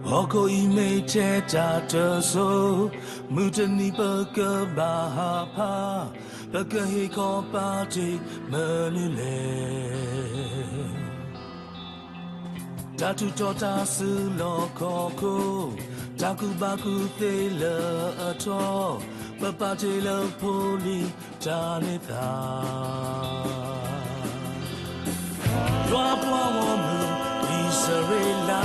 ဟီၣ်ခိၣ်အံၤမ့ၢ်ထဲတၢ်တစိၤ, မုၢ်တနံၤပကဘၣ်ဟးဖး, ပကဟ့ၣ်ခီၣ်ပာ်တ့ၢ်မနုၤလဲၣ်. တၢ်ထူးထီၣ်တၢ်စုလီၢ်ခီၣ်ခိၣ်, တၢ်ကူၣ်ဘၣ်ကူၣ်သ့လၢအထီ, ပပာ်တ့ၢ်လၢဖိလံၤတၢ်န့ၢ်သါ ယွၤပှၤဂီၢ်မုၢ်အံၣ်စရ့လး,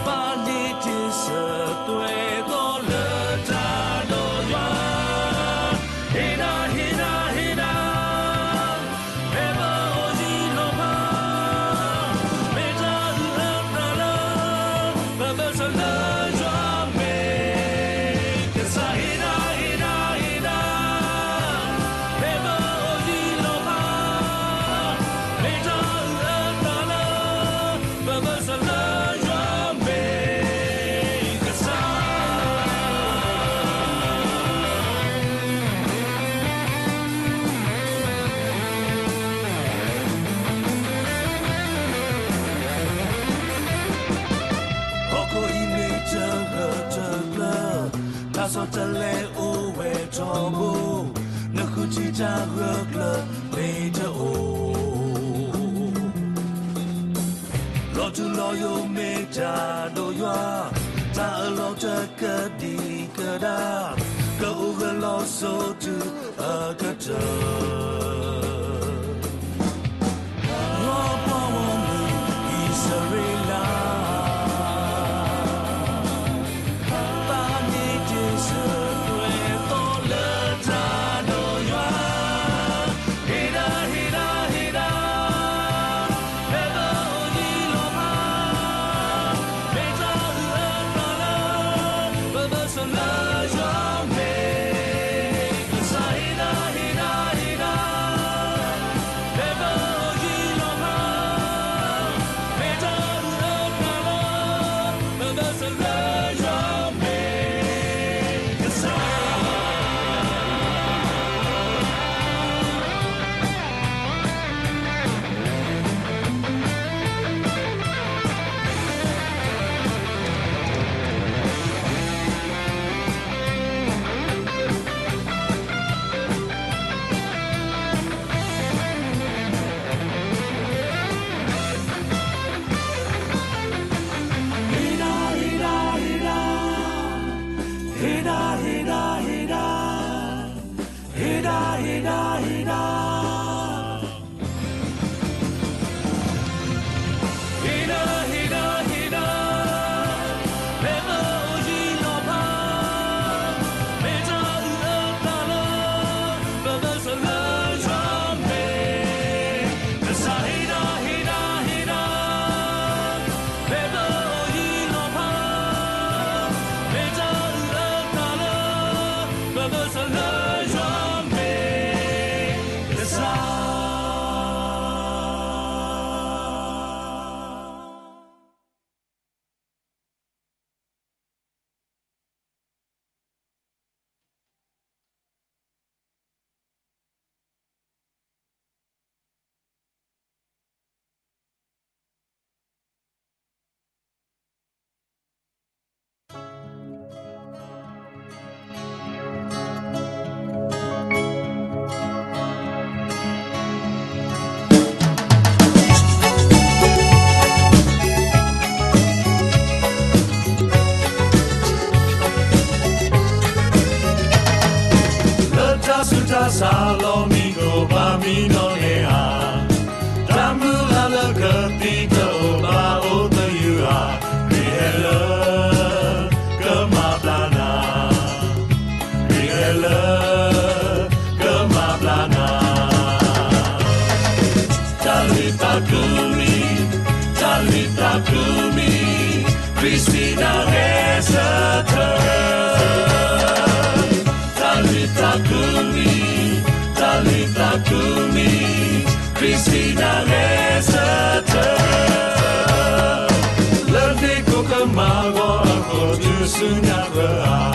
ပာ်န့ၢ်တ့ၢ်စၢၤသွဲၣ်သီလၢတၢ်ဒိၣ်ယွၤ, ဟ့ၣ်နၤ ဟ့ၣ်နၤ ဟ့ၣ်နၤ ဖဲပအိၣ်ယံၤလီၤဖး, မ့ၢ်တၢ်အုၣ်အသးလၢ ပဘၢၣ်စၢၤလၢယွၤမ့ၢ် ကစၢ်ဟ့ၣ်နၤ ဟ့ၣ်နၤ ဟ့ၣ်နၤ, ဖဲပအိၣ်ယံၤလီၤဖး, မ့ၢ်တၢ်အုၣ်အသးလၢ ပဘၢၣ်စၢၤလၢယွၤမ့ၢ်ကစၢ်. ဟီၣ်ခိၣ်အံၤမ့ၢ်တဂၢၢ်တကျၢၤ, တၢ်ဆီတလဲအိၣ်ဝဲထီဘိ, နဃုထံၣ်တၢ်ဂၢၢ်ကျၢၤမ့ၢ်တအိၣ် လီၤထူလီၤယိာ်မ့ၢ်တၢ်ဒိၣ်ယွၤ, တၢ်အၢၣ်လီၤတကဒံကဒါ, ကအိၣ်ဂၢၢ်လီၤစိၤတုၤအကတၢၢ်. ယွၤပှၤဂီၢ်မုၢ်အံၣ်စရ့လး, ပာ်န့ၢ်တ့ၢ်စၢၤသွဲၣ်သီလၢတၢ်ဒိၣ်ယွၤ, ဟ့ၣ်နၤ ဟ့ၣ်နၤ ဟ့ၣ်နၤ, ဖဲပအိၣ်ယံၤလီၤဖး, မ့ၢ်တၢ်အုၣ်အသးလၢ ပဘၢၣ်စၢၤလၢယွၤမ့ၢ် ကစၢ် ဟ့ၣ်နၤ ဟ့ၣ်နၤ ဟ့ၣ်နၤ, ဖဲပအိၣ်ယံၤလီၤဖး, မ့ၢ်တၢ်အုၣ်အသးလၢ ပဘၢၣ်စၢၤလၢယွၤမ့ၢ်ကစၢ်. ဟ့ၣ်နၤ ဟ့ၣ်နၤ ဟ့ၣ်နၤ, ဟ့ၣ်နၤ ဟ့ၣ်နၤ ဟ့ၣ်နၤ, ဟ့ၣ်နၤ ဟ့ၣ်နၤ ဟ့ၣ်နၤ, ဟ့ၣ်နၤ ဟ့ၣ်နၤ ဟ့ၣ်နၤ, ဖဲပအိၣ်ယံၤလီၤဖး, မ့ၢ်တၢ်အုၣ်အသးလၢ ပဘၢၣ်စၢၤလၢယွၤမ့ၢ် ကစၢ် ဟ့ၣ်နၤ ဟ့ၣ်နၤ ဟ့ၣ်နၤ, ဖဲပအိၣ်ယံၤလီၤဖး, မ့ၢ်တၢ်အုၣ်အသးလၢ ပဘၢၣ်စၢၤလၢယွၤမ့ၢ်ကစၢ်. လၢတၢ်ဆူးတၢ်ဆါလီၤမံကိးဘၣ်မံနီၣ်န့ၣ်ဧါ, တၢ်မုၢ်လၢ်လၢကသံၣ်တအိၣ်ဘၣ်အိၣ်သယုၢ်ဧါ, ခရံာ်ဟဲလၢကမၤဘျါနၤ, ခရံာ်ဟဲလၢကမၤဘျါနၤ. တၢ်လုၢ်သးခုမံ, တၢ်လုၢ်သးခုမံ, ခရံာ်စံးနၤဟဲဆၢထၢၣ်. တၢ်လုၢ်သးခုမံ, တၢ်လုၢ်သးခုမံ, ခရံာ်စံးနၤဟဲဆၢထၢၣ်.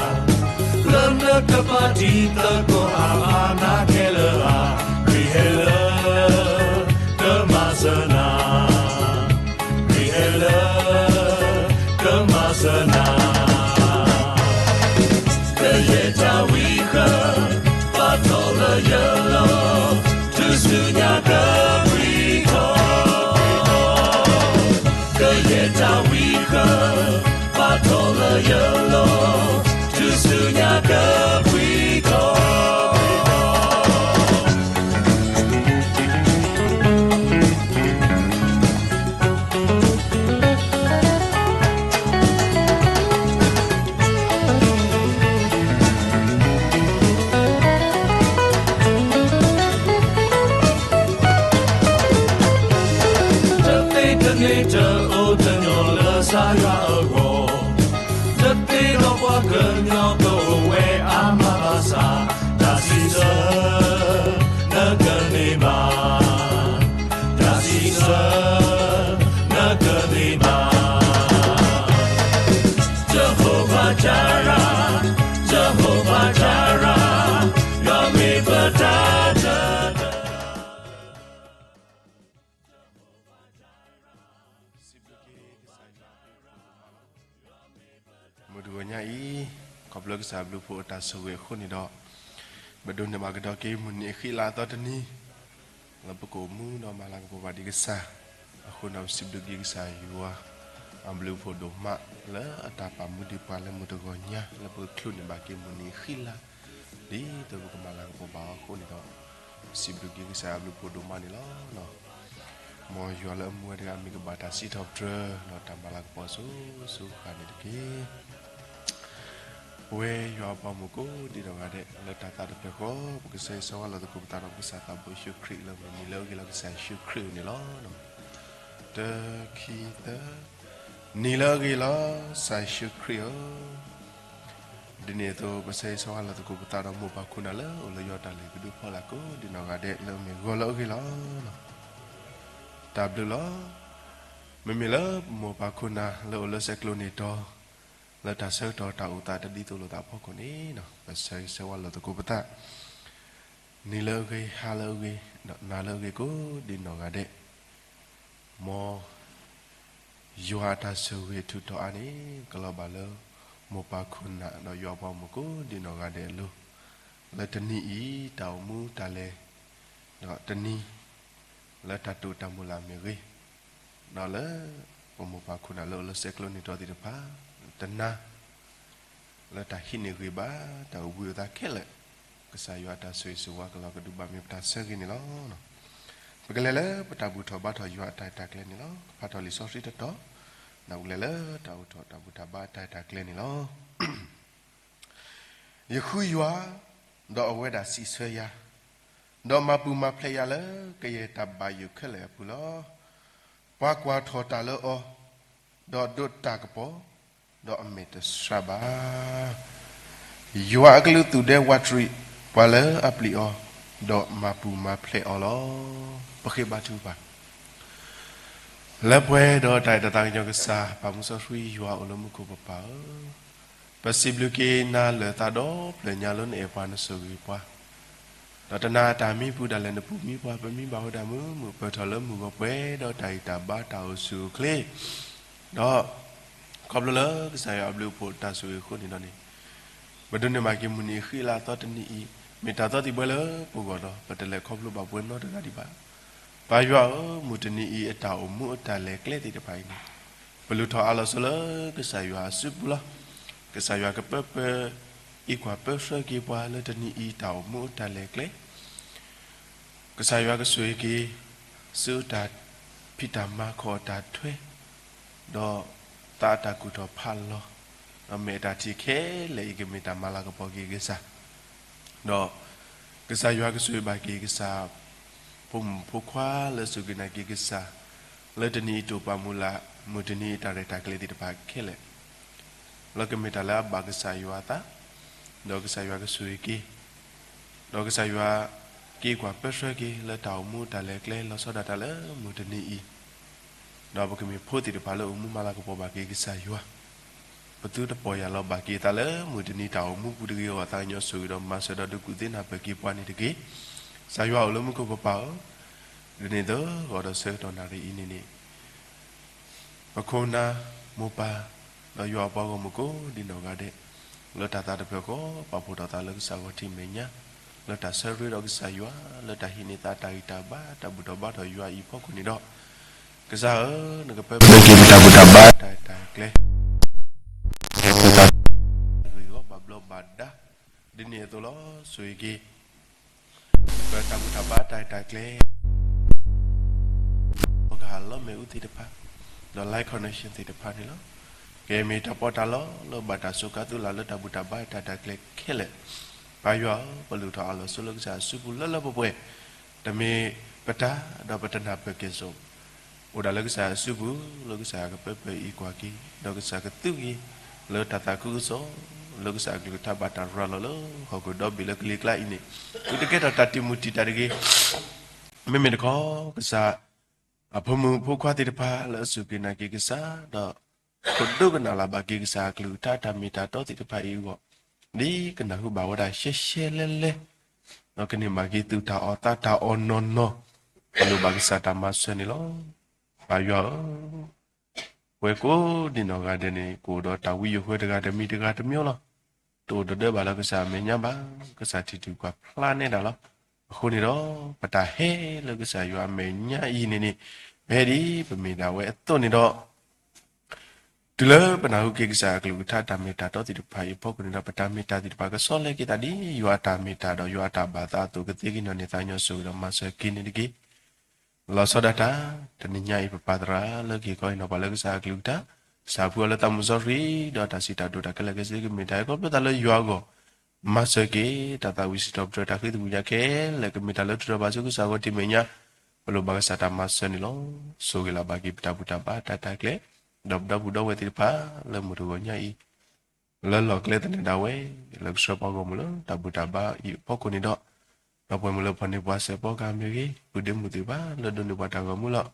လၢနကပၤတံၤသကိးအပှၤနါခဲလၢာ်ဧါ, ခရံာ်ဟဲလၢကမၤစၢၤနၤ, ခရံာ် န့ၣ်တအိၣ်တညီလၢကစၢ်ယွၤအဂီၢ်, တသ့ဒီးပှၤကညီကအိၣ်ဝဲအါမးဘၣ်ဆၣ်, တၢ်စံးဆၢ နကန့ၢ်ဘၣ်, တၢ်စံးဆၢ နကန့ၢ်ဘၣ်. Jehovah Jireh, Jehovah Jireh, ယွၤမ့ၢ်ပတၢ်တ စံးဘျုးက့ၤကစၢ်ယွၤအဘျုးအဖှိၣ်ဒိၣ်မးလီၤ. မုၢ်တဂီၤညါအံၤ, ခီဖျိကစၢ်အဘျုးအဖှိၣ်အတၢ်ဆိၣ်ဂ့ၤအဃိန့ၣ်ဒီး, ပဒိးန့ၢ်ဘၣ်ကဒီးက့ၤမုၢ်နံၤအဃံအလၤအသီတနံၤ, လၢပကအိၣ်မူဒီးမၤလၤကပီၤဘၣ်ဒံးကစၢ်, အဃိန့ၣ်ဒီးပစံးဘျုးက့ၤကစၢ်ယွၤ အဘျုးအဖှိၣ်ဒိၣ်မး လၢအတၢ်ပာ်မူဒံးပှၤလၢမုၢ်တဂီၤညါ လၢပကချုးန့ၢ်ဘၣ်က့ၤမုၢ်နံၤအဃံအလၤ ဒ်သိးပကမၤလၤကပီၤဘၣ်အီၤအဃိန့ၣ်ဒီး, ပစံးဘျုးက့ၤကစၢ်အဘျုးအဖှိၣ်ဒိၣ်မးန့ၣ်လီၤ. မ်ယွၤလၢအမူဝဲတဂၤမ့ၢ်ကဘၣ်တၢ်စံးထီၣ်ပတြၢၤ ဒီးတၢ်မၤလၤကပီၤအစိၤစိၤအဃၣ်န့ၣ်တက့ၢ်. ပဝဲယွၤအပှၤမုၣ်ကိးဒံးနီၢ်ဂၤဒဲး လၢတၢ်သးတဖျၢၣ်ဃီ ပကဆၢဂ့ၤဆၢဝါလိာ်သကိးပသးဒီးကစၢ်သးဘိယ့ၣ်ၡူးခရံာ်လၢမုၢ်နံၤလၢအဂ့ၤလီၤ ကစၢ်ယ့ၣ်ၡူးခရံာ်အအိၣ်န့ၣ်လီၤ. တၢ ခံ သၢ, နံၤလၢအဂ့ၤလီၤ ကစၢ်ယ့ၣ်ၡူးခရံာ်ဧၢ. ဒ်န့ၣ်အသိး ပဆၢဂ့ၤဆၢဝါလိာ်သကိးပသးဒီးမိၢ်ပၢ်ခိၣ်နၢ်လၢအိၣ်လၢယွၤတၢ်လဲၤကဒုအဖီလာ်ကိးဒံးနီၢ်ဂၤဒဲးလၢအမ့ၢ်ဂီၤလၢအဂ့ၤလီၤ. တၢ်ဘျုးလီၤ. မ့မ့ၢ်လၢပမိၢ်ပၢ်ခိၣ်နၢ်လၢအိၣ်လၢဆဲးကျိးန့ၢ်တီၤ လၢတၢ်ဆၢကတီၢ်တၢ်အိၣ်သးတဒ်သိးလိာ်သးအဖီခိၣ်န့ၣ်, ပဆၢဂ့ၤဆၢဝါလိာ်သကိးပသး နံၤလၢအဂ့ၤ ဟါလၢအဂ့ၤ ဒီးနၤလၢအဂ့ၤကိးဒံးနီၢ်ဂၤဒဲး, မ်ယွၤအတၢ်ဆိၣ်ဂ့ၤထူးထီၣ်အါန့ၣ် ကလီၤဘၣ်လၢ မိၢ်ပၢ်ခိၣ်နၢ် ဒီးယွၤအပှၤမုၣ်ကိးဒံးနီၢ်ဂၤဒဲးအလိၤ, လၢတနံၤအံၤ တၢ်အိၣ်မူတၢ်လဲၤ, ဒီးတနံၤ လၢတၢ်တိာ်တၢ်မုၢ်လၢ်မ့ၢ်ဂ့ၤ, ဒီးလၢပမိၢ်ပၢ်ခိၣ်နၢ်လၢအိၣ်လၢဆဲးကျိးန့ၢ်တီၤသ့ၣ်တဖၣ်, တနၤ လၢတၢ်ဟံးန့ၢ်ဂံၢ်ဘါ တၢ်အိၣ်ဘှံးအိၣ်သါခဲလၢာ်, ကစၢ်ယွၤအတၢ်ဆိၣ်ဂ့ၤဆိၣ်ဝါကလီၤကဒုဘၣ်မ့ၢ်ပတၢ်ဆၢဂ့ၤန့ၣ်လီၤ. ပကလဲၤလၢပတၢ်ဘူၣ်ထီၣ်ဘါထီၣ်ယွၤအတၢ်အဲၣ်တၢ်ကျဲန့ၣ်လီၤ. ကဖးထီၣ်လံာ်စီဆှံတတီၤ, ဒီးပကလဲၤလၢတၢ်ဘူၣ်ထီၣ်တၢ်ဘူၣ်တၢ်ဘါအတၢ်အဲၣ်တၢ်ကျဲန့ၣ်လီၤ. ယဃုယွၤ, ဒီးအဝဲဒၣ်စံးဆၢယၤ, ဒီးမၤပူၤမၤဖျဲးယၤလၢကယဲၢ်တၢ်ဘၣ်ယိၣ်ခဲလၢာ်အပူၤလီၤ. ပှၤကွၢ်ထီၣ်တၢ်လၢအီၤ, ဒီးဒိးတၢ်ကပီၤ, ဒီးအမဲာ်တဆှးဘၣ်. ယွၤအကလုၢ်သူၣ်ဒဲဝးတရံးပှၤလၢအပျံၤအီၤ, ဒီးမၤပူၤမၤဖျဲးအီၤလီၤ. ပဃ့ဘါထုကဖၣ် လၢပှဲၤဒီးတၢ်အဲၣ်တၢ်သးကညီၤကစၢ် ပၢ်မူစီဆှံယွၤအိၣ်လၢမူခိၣ်ပပၢ်ဧၢ, ပစံးဘျုးက့ၤနၤလၢာ်သးဒီဖျၢၣ်ညါလၢနအဲၣ်ပှၤနဆိၣ်ဂ့ၤပှၤ, ဒီးတနၤအတၢ်မံပူၤဒၣ်လဲာ်နပူၤမံပှၤ ပမံဘၣ်ဝဲဒၣ်မုာ်မုာ် ပၢၢ်ထီၣ်လၢမုၢ်ဂီၤပှဲၤဒီးတၢ်ဂံၢ်တၢ်ဘါတၢ်အိၣ်ဆူၣ်အိၣ်ချ့, ဒီး ခီဖျိလၢကစၢ်ယွၤအဘျုးအဖှိၣ်တၢ်ဆိၣ်ဂ့ၤအဃိန့ၣ်ဒီးန့ၣ်, ပဒိးန့ၢ်ဘၣ်က့ၤမုၢ်နံၤအဃံအလၤအသီတနံၤအံၤ, မ့ၢ်တၢ်သီသံၣ်ဘၢလၢပဂီၢ်ဒီး ပတလဲၤခီဖျိဘၣ်ပှဲၤနီတဂၤဒံးဘၣ်. ပၢ်ယွၤဧၢ, မုၢ်တနံၤအံၤအတၢ်အိၣ်မူအတၢ်လဲၤကျဲသ့ၣ်တဖၣ်အံၤန့ၣ်, ပလူၤထီၣ်အးလီၤဆိလၢကစၢ်ယွၤအစုပူၤလီၤ. ကစၢ်ယွၤကပၢပၢ အံးကွၢ်ပၢဆှၢက့ၤပှၤလၢတနံၤအံၤတၢ်အိၣ်မူအတၢ်လဲၤကျဲ ကစၢ်ယွၤကဆိၣ်ဂ့ၤက့ၤ ဆူတၢ်ဖံးတၢ်မၤခီၣ်အတၢ်ထွဲ, ဒီးသးအတၢ်ကူၣ်ထီၣ်ဖးလီၤ, ဒီးမဲာ်အတၢ်ထံၣ်ခဲလၢာ်အံၤကမ့ၢ်တၢ်မၤလၤကပီၤက့ၤကစၢ်, ဒီးကစၢ်ယွၤကဆိၣ်ဂ့ၤဘၣ်က့ၤကစၢ် ဖိမုၣ်ဖိခွါလၢအစူၢ်က့ၤနာ်က့ၤကစၢ်, လၢတနံၤအံၤတိာ်ပာ်မုၢ်လၢ် မုၢ်တနံၤအံၤတၢ်ရဲၣ်တၢ်ကျဲၤသ့ၣ်တဖၣ်ခဲလၢာ် လၢကမ့ၢ်တၢ်လၢအဘၣ်ကစၢ်ယွၤအသး, ဒီးကစၢ်ယွၤကဆိၣ်ဂ့ၤက့ၤ, ဒီးကစၢ်ယွၤက့ၤကွၢ်ပၢဆှၢက့ၤလၢတၢ်အိၣ်မူတၢ်လဲၤကျဲလီၤဆီဒၣ်တၢ်လၢမုၢ်တနံၤအံၤ, ဒီးပကမ့ၢ်ဖိသ့ၣ်တဖၣ်လၢအိၣ်မူမၤလၤကပီၤဘၣ်က့ၤကစၢ်ယွၤ, ပသုတပီၢ်ယၢ်လီၤဘၣ်က့ၤသးလၢမုၢ်တနံၤတၢ်အိၣ်မူပူၤတဂ့ၤအဂီၢ် သးကညီၤဆိၣ်ဂ့ၤဒီးမၤစၢၤဒီးဒုးကူၣ်သ့နၢ်ပၢၢ်က့ၤပှၤန့ၣ်တက့ၢ်. ကစၢ်ယွၤအိၣ်လၢမူခိၣ်ပပၢ်ဧၢ, ဒ်န့ၣ်အသိး ဂီၤဒီးဆၢကတီၢ်နၣ်ရံၣ်အံၤန့ၣ်န့ၣ် ပခိၣ်နၢ်မိၢ်ပၢ် ဒီးယွၤအပှၤဂီၢ်မုၢ်ကိးဒံးနီၢ်ဂၤဒဲး လၢတၢ်သးတဖျၢၣ်ဃီ ပာ်ဖှိၣ်ထီၣ်သးလၢကစၢ်ဂီၢ်ထံးမဲာ်ညါ လၢတၢ်ဆၢရ့ဒီးကစၢ်ယွၤ လၢတၢ်ဟံးန့ၢ်သးတၢ်ဂံၢ်တၢ်ဘါ တၢ်ဘူၣ်ထီၣ်ဘါထီၣ်ယွၤအံၤအဖီခိၣ်န့ၣ်ဒီး ကစၢ်ဧၢ, နကပၢပၢက့ၤပတၢ်ဘူၣ်တၢ်ဘါတၢ်ရဲၣ်တၢ်ကျဲၤ ပတၢ်ဂ့ၢ်ဂီၢ်ဘၣ်ဘျီးဘၣ်ဒါ ဒ်န့ၣ်အသိးလီၤ. ဆိၣ်ဂ့ၤက့ၤ ပတၢ်ဘူၣ်တၢ်ဘါတၢ်ရဲၣ်တၢ်ကျဲၤ ပကဟးလီမဲာ်အူသ့ၣ်တဖၣ် ဒီး live connection သ့ၣ်တဖၣ်န့ၣ်လီၤ. ကမ့ၢ်တၢ်ပီးတၢ်လီလၢဘၣ်တၢ်စိကါသုးလၢ်လၢတၢ်ဘူၣ်တၢ်ဘါတၢ်ရဲၣ်တၢ်ကျဲၤခဲလၢာ်, ပၢ်ယွၤဧၢ, ပလူၤထီၣ်အးလီၤဆိလၢကစၢ်အစုပူၤလၢလၢပှဲၤပှဲၤ, တမ့ၢ်ပတၢ်ဒီးပတနၢ်ပၢၢ်က့ၤစိး အိၣ်ဒၣ်လၢကစၢ်အစုပူၤ လၢကစၢ်ကပၢပၢအံးကွၢ်က့ၤ ဒီးကစၢ်ကသုးက့ၤ လၢတၢ်သးခုကစီၣ် လၢကစၢ်အကလုၢ်ကထါဘၣ်တၢ်ရၤလီၤလၢဟီၣ်ခိၣ်ဒီဘ့ၣ်လၢကလံၤကျါအံၤန့ၣ်, ဃုာ်တကဲထီၣ်တၢ်တံၢ်မူၢ်တံၢ်တၢ်တဂ့ၤ, မ့မ့ၢ်တခီ ကစၢ် အဖိမုၣ်ဖိခွါသ့ၣ်တဖၣ်လၢအစူၢ်က့ၤနာ်က့ၤကစၢ် ဒီးကဒိကနၣ်လၢ်ဘၣ်က့ၤကစၢ်အကလုၢ်ကထါတၢ်မ့ၢ်တၢ်တီသ့ၣ်တဖၣ်အံၤအဂီၢ်, ဒ်ကနၢ်ဟူဘၣ်ဝဲဒၣ်ရှဲရှဲလဲလဲ, ဒီးကန့ၢ်ဘၣ်က့ၤသုးတၢ်အီၣ်သးတၢ်အီၣ်နီၢ်နီၢ်, လိၣ်ဘၣ်ကစၢ်တၢ်မၤစၢၤန့ၣ်လီၤ. ပၢ်ယွၤဧၢ, ပဝဲကိးဒံနီၢ်ဂၤဒဲးန့ၣ် ကအိၣ်ဒီးတၢ်ဝံယိၣ်ဃၢတဂၤတမံၤတဂၤတမံၤလီၤ. တအိၣ်ဒီးဒၢဘၣ်လၢကစၢ်အမဲာ်ညါဘၣ်, ကစၢ်ထံၣ်တုၤကွၢ်ဖျါနဲဒၣ်လီၤ. အဃိန့ၣ်ဒီး ပတၢ်ဟဲလၢကစၢ်ယွၤအမဲာ်ညါအံၤန့ၣ်န့ၣ်, ပဟဲဒ်ပမ့ၢ်ဒၣ်ဝဲအသိးန့ၣ်ဒီး တုၤလၢပနၢ်ဟူက့ၤကစၢ်အကလုၢ်ကထါတၢ်မ့ၢ်တၢ်တီသ့ၣ်တဖၣ်အံၤအဖီခိၣ်န့ၣ်ဒီး ပတၢ်မ့ၢ်တၢ်သ့ၣ်တဖၣ်ကဆီလဲက့ၤသးဒ်ယွၤအတၢ်မ့ၢ်တၢ်ဒီးယွၤအတၢ်ဘၣ်သးအသိး ကသ့က့ၤနီၢ်န့ၢ်သးကညီၤဆိၣ်ဂ့ၤဒီးမၤစၢၤက့ၤန့ၣ်တက့ၢ်. လီၤဆီဒၣ်တၢ်, တနံၤညါအံၤပပၢ်သရၣ်လၢကဟ့ၣ်ခီဟ့ၣ်နီၤပှၤလၢကစၢ်အကလုၢ်ကထါ, ကစၢ်ဖှူအီၤလၢသးမုၢ်စီဆှံ, ဒီးတၢ်စံးတၢ်ကတိၤတၢ်ခဲလၢာ်ခဲဆ့ကမ့ၢ်တၢ်ဟဲခီဖျိသးလၢယွၤအဂီၢ်, မၤစၢၤက့ၤ တၢ်သးဝံၣ်စံးထီၣ်ပတြၢၤတၢ်ဃ့သဝံၣ်ညါခဲလၢာ်ကမ့ၢ်တၢ်လၢထုးထီၣ်ဘၣ်ဆူကစၢ်အဂီၢ်ဒ်မဲာ်ညါ, ပလိၣ်ဘၣ်ကစၢ်တၢ်မၤစၢၤန့ၣ်လီၤ. ဆိၣ်ဂ့ၤလၢ်ဘၣ်က့ၤပတၢ်ဘူၣ်တၢ်ဘါတၢ်တၢ်ကျဲၤ, ဒီးပဒီပုၢ်ဒီဝဲၢ်သ့ၣ်တဖၣ်လၢမုၢ်တဂီၤညါအံၤ လၢလီၢ်ကျဲသနၢၣ်ဒၣ်ဝဲ, လၢကဆှၢပှၤဂီၢ်မုၢ်လၢတၢ်ဘူၣ်တၢ်ဘါအံၤအဖီခိၣ်န့ၣ်ဒီး, ဒီပုၢ်ဝဲၢ်မုၣ်လၢဖီၣ်န့ၢ်ပှၤစဲးဖီကဟၣ်မ့ၢ်ဂ့ၤ, ပုၢ်ဒ့မုၣ်သ့ၣ်တဖၣ်လၢဒိးန့ၢ်ပှၤတၢ်ဂီၤမူလီၤ.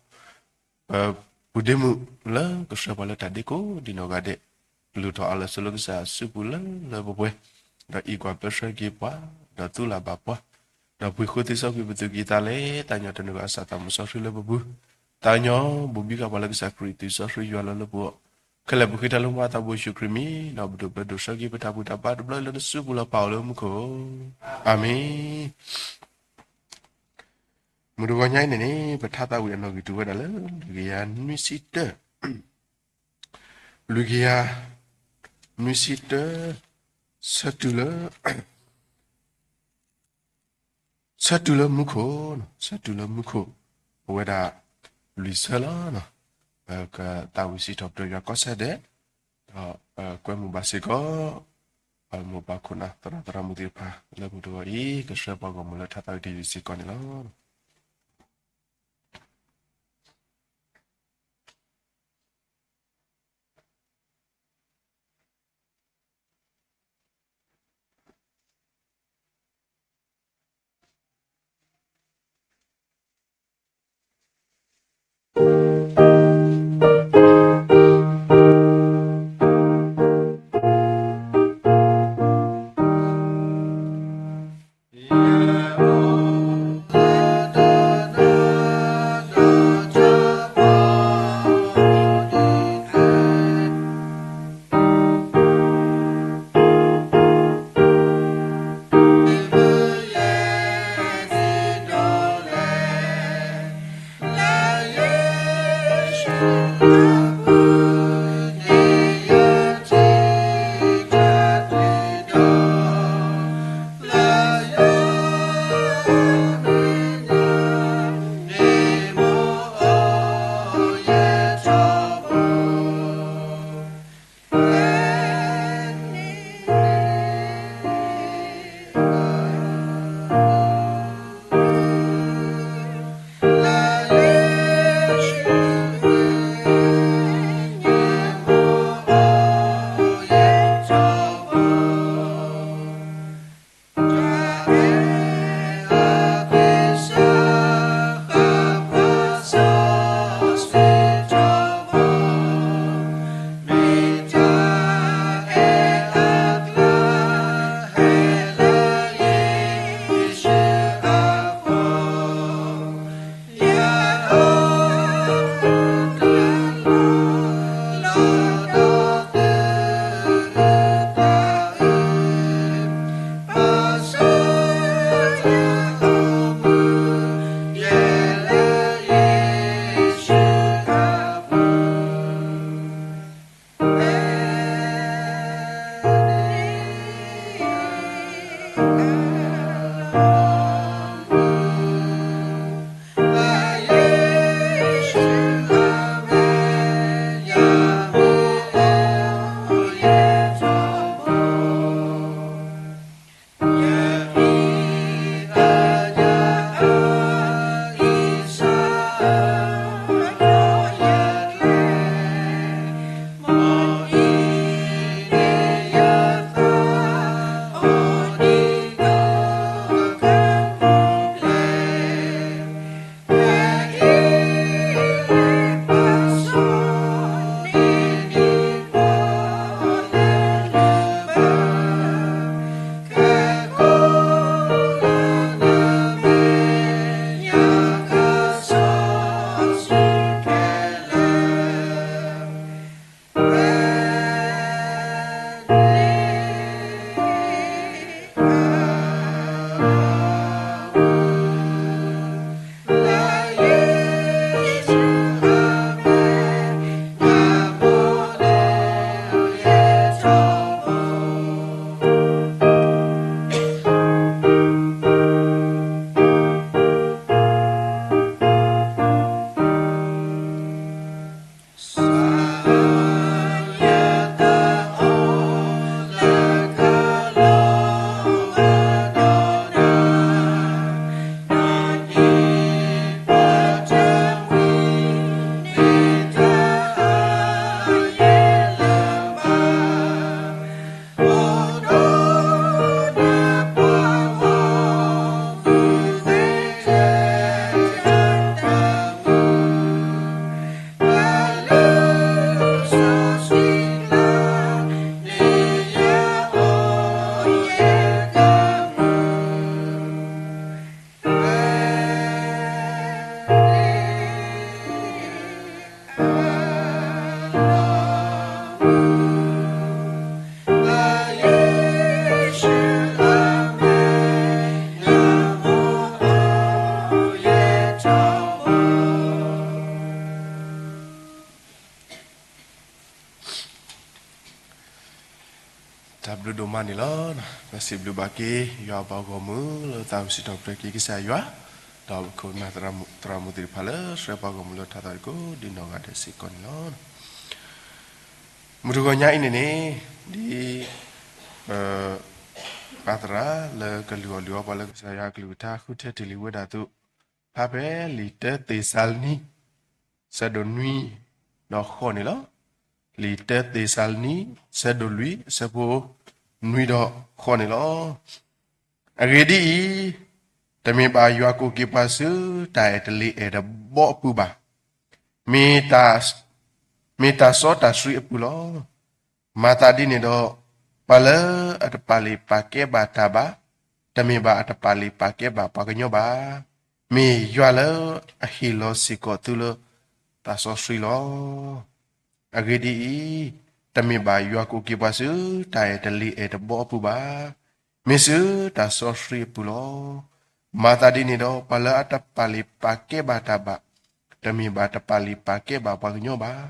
ပုၢ်ဒ့မုၣ်လၢကဆှၢပှၤလၢတၢ်ဒ့ကိးဒံနီၢ်ဂၤဒဲး, လူၤထီၣ်အလၢာ်ဆိလၢကစၢ်အစုပူၤလၢလၢပှဲၤပှဲၤ, ဒီးအံးကွၢ်ပၢဆှၢက့ၤပှၤ, ဒီးသူလၢ်ဘၣ်ပှၤ, ဒီးပှ့ၤဃိသ့စီကွံာ်ပသူၣ်ကံၢ်သးလဲ, သးကညီၤတနုာ်ကစၢ်သးမုၢ်စီဆှံလၢပပူၤ, သးကညီၤဘူးဘံဃာ်ပှၤလၢကစၢ်ခရံာ်အသွံၣ်စီဆှံယွၤလၢလၢပှဲၤပှဲၤ, ခဲလၢာ်ပဃ့တၢ်လၢမူအသးဘိၣ်ယ့ၣ်ၡူးခရံာ်မံၤ, ဒီးပဒိၣ်ပၢဒိၣ်ဆှၢက့ၤပတၢ်ဘူၣ်တၢ်ဘါတဘျီလၢနစုပူၤလီၤ ပၢ်အိၣ်လၢမူခိၣ်, အၤမ့ၣ်. မုၢ်တဂီၤညါအံၤန့ၣ်န့ၣ် ပထါသးဝံၣ်အနီၣ်ဂံၢ်တအိၣ်ဝဲဒၣ်လၢ လွံၢ်ကယၤနွံဆံတၢ, လွံၢ်ကယၤနွံဆံတၢ, ဆၢတုၤလၢ ဆၢတုၤလၢမူခိၣ်, ဆၢတုၤလၢမူခိၣ်, ပဝဲဒၣ်လွံၢ်ဆၢလီၤ. ပကသးဝံၣ်စံးထီၣ်ပတြၢၤယွၤကီၢ်စဲၣ်ဒဲး, ဒီးကွဲမုာ်ဘၣ်စ့ၢ်ကီး ပမိၢ်ပၢ်ခိၣ်နၢ်သရၣ်သရၣ်မုၣ်သ့ၣ်တဖၣ်လၢမုၢ်တဂီၤအံၤ ကဆှၢပှၤဂီၢ်မုၢ်လၢထါသးဝံၣ်တယုၢ်စ့ၢ်ကီးန့ၣ်လီၤ. တၢ်ဘျုးဒိၣ်မးန့ၣ်လီၤ. ပစံးဘျုးဘၣ်က့ၤ ယွၤအဘၣ်ဂီၢ်မုၢ်လၢသးဝံၣ်စံးထီၣ်ပတြၢၤက့ၤကစၢ်ယွၤ, ဒီးပခိၣ်ပနၢ်သရၣ်မုၣ်သ့ၣ်တဖၣ်လၢ ဆှၢပှၤဂီၢ်မုၢ်လၢတၢ်သးတကိးဒ်နီၢ်ဂၤဒဲးစ့ၢ်ကီးန့ၣ်လီၤ. မုၢ်တဂီၤညါအံၤန့ၣ်န့ၣ်, ဒ်ပ ပၢ်သရၣ်လၢကလုၢ်အီၣ်လုၢ်အီပှၤလၢကစၢ်ယွၤအကလုၢ်ကထါ ဃုထၢတ့ၢ်လံဝဲဒၣ်အသိး, ဖးဖဲလံာ်တၢသ့းစၤလနံ ဆၢဒိၣ်နွံ ဒီးဃိးန့ၣ်လီၤ. လံာ်တၢသ့းစၤလနံ ဆၢဒိၣ်လွံၢ် အဆၢဖိနွံဒီးဃိးန့ၣ်လီၤ. အဂ့ၢ်ဒ်အံၤ, တမ့ၢ်ဘၣ်ယွၤကိးက့ၤပှၤဆူ တၢ်အဲၣ်တလ့ၤအဲၣ်တဘီအပူၤဘၣ်. မ့ၢ်တၢ်စီတၢ်ဆှံအပူၤလီၤ. မၤသးဒ်န့ၣ်ဒီး, ပှၤလၢအတပာ်လုၢ်ပာ်ကဲဘၣ်တၢ်ဘၣ်, တမ့ၢ်ဘၣ်အတပာ်လုၢ်ပာ်ကဲဘၣ်ပှၤကညီဘၣ်. မ့ၢ်ယွၤလၢအဟ့ၣ်လီၤစ့ၢ်ကီးသုလၢသးစီဆှံလီၤ. အဂ့ၢ်ဒ်အံၤ, တမ့ၢ်ဘၣ်ယွၤကိးက့ၤပှၤဆူ တၢ်အဲၣ်တလ့ၤအဲၣ်တဘီအပူၤဘၣ်. မ့ၢ်ဆူတၢ်စီဆှံအပူၤလီၤ. မၤသးဒ်န့ၣ်ဒီး, ပှၤလၢအတပာ်လုၢ်ပာ်ကဲဘၣ်တၢ်ဘၣ်, တမ့ၢ်ဘၣ်တပာ်လုၢ်ပာ်ကဲဘၣ်ပှၤကညီဘၣ်.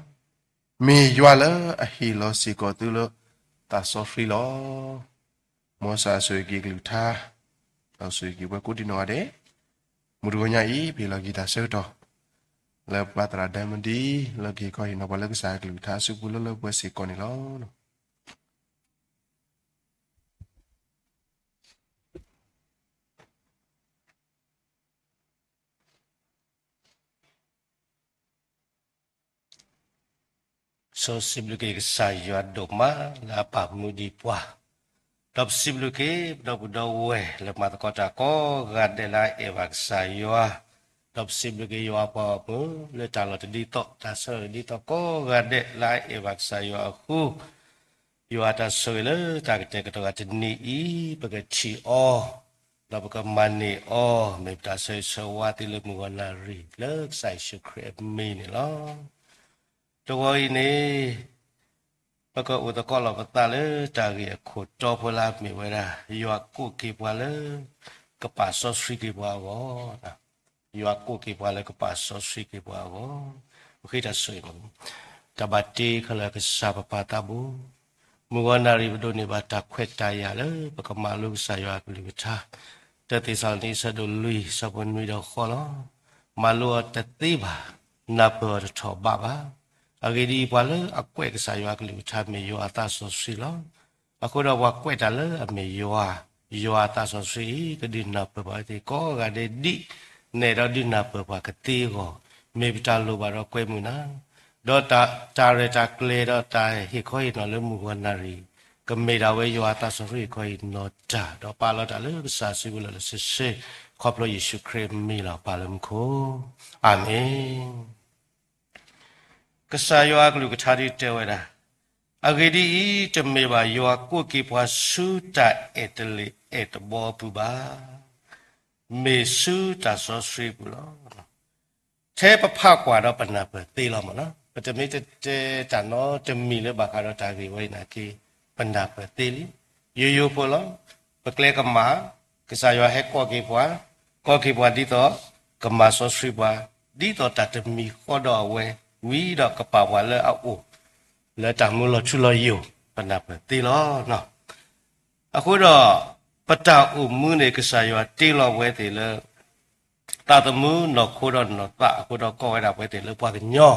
မ့ၢ်ယွၤလၢအဟ့ၣ်လီၤစ့ၢ်ကီးသုလၢသးစီဆှံလီၤ. မ်ကစၢ်ဆိၣ်ဂ့ၤက့ၤကလုၢ်ကထါ, ဒီးဆိၣ်ဂ့ၤက့ၤပှၤကိးဒံနီၢ်ဂၤဒဲး, မုၢ်တဂီၤညါအံၤ ပဟ့ၣ်လီၤက့ၤတၢ်ဆၢကတီၢ် လၢပၢ်သရၣ်ဒဲမဒံ လၢကဟ့ၣ်ခီဟ့ၣ်နီၤပှၤလၢကစၢ်အကလုၢ်ကထါအစုပူၤလၢလၢပှဲၤပှဲၤစ့ၢ်ကီးန့ၣ်လီၤ. ဆိစံးဘျုးက့ၤကစၢ်ယွၤဒိၣ်မးလၢအပာ်မူဒံးပှၤ, ဒီးပစံးဘျုးက့ၤပဒီပုၢ်ဒီဝဲၢ်လၢမၤသကိးတၢ်ကိးဂၤဒဲး လၢအအဲၣ်ဘၣ်ကစၢ်ယွၤ, ဒီးပစံးဘျုးက့ၤယွၤအပှၤဂီၢ်မုၢ်လၢတၢ်လီၢ်တဒ်သိး တၢ်ဆၢလီၤတဒ်သိးကိးဂၤဒဲး လၢအအဲၣ်ဘၣ်ကစၢ်ယွၤအဃိ, ယွၤအတၢ်ဆိၣ်ဂ့ၤလၢတၢ်ကတဲာ်ကတီၤတနံၤအံၤ ပကထံၣ်အီၤ, ဒီးပကမၤန့ၢ်အီၤ, မ့ၢ်ပတၢ်ဆၢဂ့ၤဆၢဝါသုလၢမုၢ်ဂီၤနၣ်ရံၣ် လၢကစၢ်ယ့ၣ်ၡူးခရံာ်အမံၤန့ၣ်လီၤ. တဂီၤအံၤန့ၣ် ပကအိၣ်သကိးလီၤပသးလၢတၢ်ဂ့ၢ်အခိၣ်တီဖိလၢအမ့ၢ်ဝဲဒၣ် ယွၤကိးက့ၤပှၤလၢ ကပာ်စီဆှံက့ၤပှၤအဂီၢ်, ယွၤကိးက့ၤပှၤလၢကပာ်စီဆှံက့ၤပှၤအဂီၢ်, ပဃ့တၢ်ဆိၣ်ဂ့ၤမး. တၢ်ဘၣ်တ့ခဲလၢာ်ကစၢ်ပပၢ်သးဘိ, မုၢ်ဂီၤနၣ်ရံၣ်ပဒိးန့ၢ်ဘၣ်တၢ်ခွဲးတၢ်ယာ်လၢ ပကမၤလိကစၢ်ယွၤအကလုၢ်ကထါ, တၢသ့းစၤလနံ ဆၢဒိၣ်လွံၢ် ဆၢဖိနွံဒီးဃိးလီၤ. မၤလိအီၤတသ့ဘၣ်, နၢ်ပၢၢ်အီၤတထီၣ်ဘးဘၣ်. အဂ့ၢ်ဒ်အံၤ, ပှၤလၢအကွဲးကစၢ်ယွၤအကလုၢ်ကထါမ့ၢ်ယွၤအသးစီဆှံလီၤ. အဃိဒီးပှၤကွဲးတၢ်လၢအမ့ၢ်ယွၤ, ယွၤအသးစီဆှံအံၤ ကဒုးနၢ်ပၢၢ်ပှၤသ့ၣ်ကိးဂၤဒဲးဒ်န့ၣ်ဒီးဒုးနၢ်ပၢၢ်ပှၤကသ့အဂီၢ်, မ့ၢ်ပတၢ်လိၣ်ဘၣ်ဒီးကွဲမုာ်နၤ, ဒီးတၢ်ရဲၣ်တၢ်ကျဲၤဒီးတၢ်ဟ့ၣ်ခီဟ့ၣ်နီၤလၢမုၢ်ဂီၤနၣ်ရံၣ် ကမ့ၢ်ဒၣ်ဝဲယွၤအသးစီဆှံဟ့ၣ်ခီဟ့ၣ်နီၤတၢ်, ဒီးပာ်လီၤတၢ်လၢကစၢ်စုပူၤလၢာ်လၢာ်ဆ့ဆ့, ခီဖျိယ့ၣ်ၡူးခရံာ်အမံၤလီၤ. ပၢ်လၢမူခိၣ်, အၤမ့ၣ်. ကစၢ်ယွၤအကလုၢ်ကထါဒ်တဲဝဲဒၣ်, အဂ့ၢ်ဒ်အံၤ, တမ့ၢ်ဘၣ်ယွၤကိးက့ၤပှၤဆူတၢ်အဲၣ်တလ့ၤအဲၣ်တဘီအပူၤဘၣ်, မ့ၢ်ဆူတၢ်စီဆှံပူၤလီၤ. ထဲပဖးကွၢ်ဒီးပနၢ်ပၢၢ်သ့လီၤမးနီၤ, ပတမ့ၢ်တတဲတၢ်နီတမံၤလၢဘၣ်ဃးဒီးတၢ်ဂ့ၢ်ဝဲအံၤနာ်က့, ပနၢ်ပၢၢ်သ့လံ, ယိယိဖိလီၤ. ပကျဲကမၣ်, ကစၢ်ယွၤဟဲကိးက့ၤပှၤ, ကိးက့ၤပှၤဒ်သိးကမၤစီဆှံပှၤ, ဒ်သိးတၢ်တမံၤဃီဒီးအဝဲဝံၤဒီးကပာ်ပှၤလၢအအိၣ်လၢတၢ်မူလီၤထူလီၤယိာ်, ပနၢ်ပၢၢ်သ့လီၤ. အဃိဒီး ပတၢ်အိၣ်မူန့ၣ် ကစၢ်ယွၤတ့လီၤဝဲသ့ၣ်လၢ သးသမူနီၢ်ခိဒီးနီၢ်သးအဃိဒီး ကိးဝဲဒၣ်ပဝဲသ့ၣ်လၢပှၤကညီ,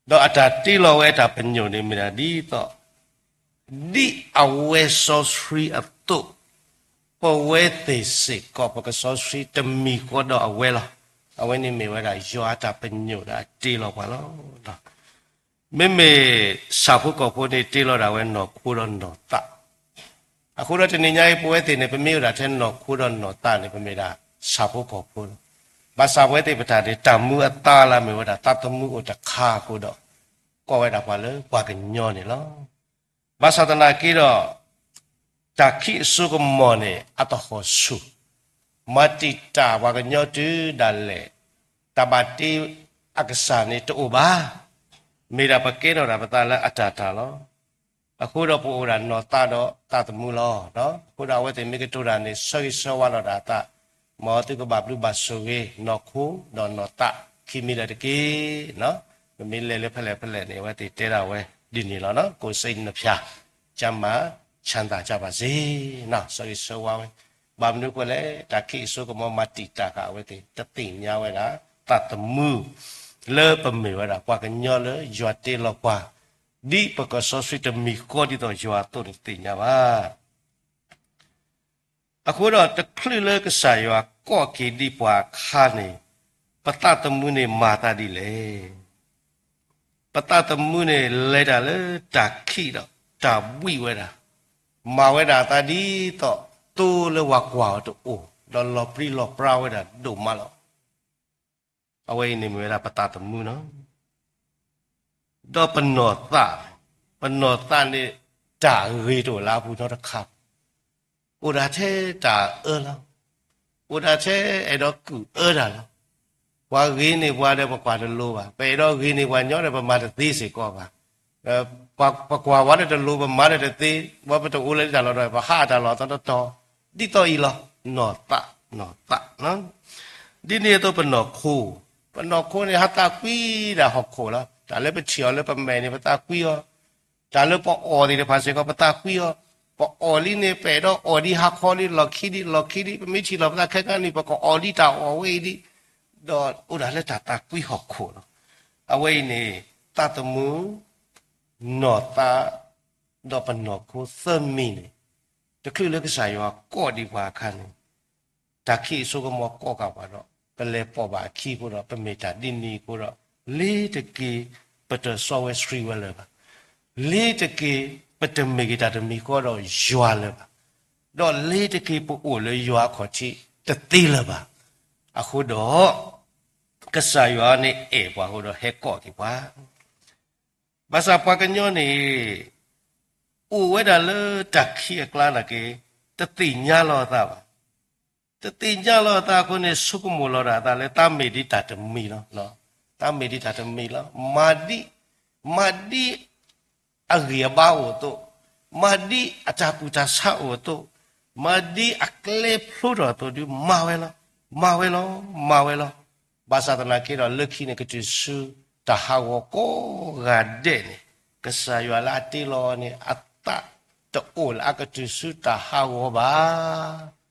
ဒီးအတၢ်တ့လီၤဝဲအတၢ်ပညိၣ်န့ၣ်မ့ၢ်ဒၣ်ဒ်သိး ဒ်အဝဲစီဆှံအသိး, ပဝဲသ့ၣ်စ့ၢ်ကီး ပကစီဆှံတမံၤဃီဒီးအဝဲလီၤ. အဝဲန့ၣ်မ့ၢ်ဝဲဒၣ်ယွၤအတၢ်ပညိၣ်ဒီးအတ့လီၤပှၤလီၤ. မ့မ့ၢ်ဆၣ်ဖိကီၢ်ဖိန့ၣ် တ့လီၤဒၣ်ဝဲနီၢ်ခိဒီးနီၢ်သး, အဃိဒီးတနံၤညါအံၤ ပဝဲသ့ၣ်န့ၣ် ပမ့ၢ်အိၣ်ဒၣ်ထဲနီၢ်ခိဒီးနီၢ်သးန့ၣ် ပမ့ၢ်ဒၣ်ဆၣ်ဖိကီၢ်ဖိလီၤ. ဘၣ်ဆၣ်ပဝဲသ့ၣ်ပတၢ်န့ၣ် တၢ်မူအသါလၢအမ့ၢ်ဝဲဒၣ်သးသမူအိၣ်တခါအဃိဒီး ကိးဝဲဒၣ်ပှၤလၢပှၤကညီန့ၣ်လီၤ. ဘၣ်ဆၣ်သနာ်က့ဒီး တၢ်ခံးအစိကမီၤန့ၣ် အတဟီၣ်ဆူၣ်, မၤတံာ်တာ်ပှၤကညီတုၤဒၣ်လဲာ် တၢ်ဘၣ်တ့အကစၢ်န့ၣ်တအိၣ်ဘၣ်. မ့ၢ်ဒၣ်ပကဲထီၣ်ဒၣ်ပသးလၢအတၢ်တၢ်လီၤ. အဃိဒီးပအိၣ်ဒၣ်နီၢ်သးဒီးသးသမူလီၤ. အဃိဒီးအဝဲသ့ၣ်မ့ၢ်ကတိၤတၢ်န့ၣ် ဆၢဂ့ၤဆၢဝါလီၤဒၣ်အသး, မ်သုကဘၣ်ဘျုးဘၣ်ဆိၣ်ဂ့ၤ နီၢ်ခိဒီးနီၢ်သး ခံမံၤလၢာ်တက့ၢ်. ပမ့ၢ်လဲၤလၢဖဲလဲၣ်ဖဲလဲၣ်န့ၣ် အဝဲသ့ၣ်တဲဒၣ်ဝဲဒ်န့ၣ်လီၤ. ကိုယ်စိတ်နှစ်ဖြာ ကျန်းမာ ချမ်းသာကြပါစေ, စီဆှံဝါဝဲ, ဘၣ်မနုၤအဃိလဲၣ်, တၢ်ခံးအစိကမီၤမၤတံာ်တာ်ဃာ်အဝဲသ့ၣ် တသ့ၣ်ညါဝဲဒၣ် သးသမူ လၢပမ့ၢ်ဝဲဒၣ် ပှၤကညီလၢယွၤတ့လီၤပှၤ ဒ်ပကစီဆှံတမံၤဃီဒ်သိးယွၤအသိးန့ၣ် တသ့ၣ်ညါဘၣ်. အဃိဒီးတချုးလၢကစၢ်ယွၤကိးက့ၤဒံးပှၤအခါန့ၣ်, ပသးသမူန့ၣ်မၤသးဒ်လဲၣ်. ပသးသမူန့ၣ်လဲၤတၢ်လၢတၢ်ခံးဒီး တၢ်ဘှံးဝဲဒၣ်, မၤဝဲဒၣ်အသးဒ်သိး သိလၢပှၤကွၢ်အီၤတအိၣ်, ဒီးလီၤပြံလီၤပြါဝဲဒၣ်ဒိၣ်မးလီၤ. အဝဲအံၤန့ၣ်မ့ၢ်ဝဲဒၣ်ပသးသမူလီၤ. ဒီးပနီၢ်သး, ပနီၢ်သးန့ၣ် တၢ်ဂ့ၤတအိၣ်လၢအပူၤနီတခါ, အိၣ်ဒၣ်ထဲတၢ်အၢလီၤ. အိၣ်ဒၣ်ထဲအဲၣ်ဒိးကုၢ်အၢတၢ်လီၤ. ပှၤဂ့ၤန့ၢ်ပှၤဒီးပကွၢ်တလိၤဘၣ်, ပအဲၣ်ဒိးဂ့ၤန့ၢ်ပှၤညီဒီးပမၤတသ့စ့ၢ်ကီးဘၣ်. ပ, ပကွၢ်ဝဲဒီးတလိၤ ပမၤဒီးတသ့, ဝဲပတအိၣ်လၢတၢ်လီၢ်ဒီး ပဟးတၢ်လီၢ်သီတတီၤ, ဒ်သိးအံၤလီၤ. နီၢ်သး, နီၢ်သး, ဒ်န့ၣ်အသိးပနီၢ်ခိ, ပနီၢ်ခိန့ၣ်ဟးသးကွံဒၣ်ဟီၣ်ခိၣ်လီၤ. တၢ်လၢပထံၣ်အီၤလၢပမဲာ်န့ၣ် ပသးကွံအီၤ, တၢ်လၢပအီၣ်သ့ၣ်တဖၣ်စ့ၢ်ကီး ပသးကွံအီၤ, ပအီၣ်လံန့ၣ် ပအဲၣ်ဒိးအီၣ်ဒံးဟါခီလံ လီၢ်ခံဒံး လီၢ်ခံဒံး, ပမ့ၢ်ထံၣ်လီၤပသးခဲခါန့ၣ် ပကအီၣ်ဒံးတၢ်အီၣ်ဝဲအံၤဒံး, ဒီးအိၣ်ဒၣ်လၢတၢ်သးကွံဟီၣ်ခိၣ်လီၤ. အဝဲအံၤန့ၣ် သးသမူ, နီၢ်သး, ဒီးပနီၢ်ခိသၢမံၤန့ၣ်, တချုးလၢကစၢ်ယွၤကိးဒံးပှၤအခါန့ၣ် တၢ်ခံးအစိကမီၤကိးဃာ်ပှၤဒီး ပလဲၤပိာ်ဘၣ်အခံအဃိဒီး ပမ့ၢ်တၢ်ဒ်န့ၣ်အဃိဒီး လ့ၤတက့ၤပတစီဝဲဆှံဝဲလၢၤဘၣ်. လ့ၤတက့ၤပတမ့ၢ်က့ၤတၢ်တမံၤဃီဒီးယွၤလၢၤဘၣ်. ဒီးလ့ၤတက့ၤပအိၣ်လၢယွၤအခီၣ်ထံးတသ့လၢၤဘၣ်. အဃိဒီး ကစၢ်ယွၤန့ၣ်အဲၣ်ပှၤအဃိဒီးဟဲကိးက့ၤပှၤ ဘၣ်ဆၣ်ပှၤကညီန့ၣ် အိၣ်ဝဲဒၣ်လၢတၢ်ခံးအကျါနာ်က့ တသ့ၣ်ညါလီၤအသးဘၣ်. တသ့ၣ်ညါလီၤအသးအဃိန့ၣ် ဆိကမိၣ်လီၤဒၣ်အသးလၢတၢ်မ့ၢ်ဒ်တၢ်တမံၤလီၤ. တၢ်မ့ၢ်ဒ်တၢ်တမံၤလီၤ. မၤဒ်, မၤဒ် အဂံၢ်အဘါအိၣ်အသိး, မၤဒ်အတၢ်ကူၣ်တၢ်ဆးအိၣ်အသိး, မၤဒ်အကျဲဖျိထီၣ်အသိးဒုး မၤဝဲလီၤ, မၤဝဲလီၤ, မၤဝဲလီၤ. ဘၣ်ဆၣ်သနာ်က့ဒီး လၢခံန့ၣ်ကတုၤဆူတၢ်ဟးဂီၤကိးဂၤဒဲးန့ၣ် ကစၢ်ယွၤလၢအတ့လီၤအီၤန့ၣ် အသးတအိၣ်လၢအကတုၤဆူတၢ်ဟးဂီၤဘၣ်.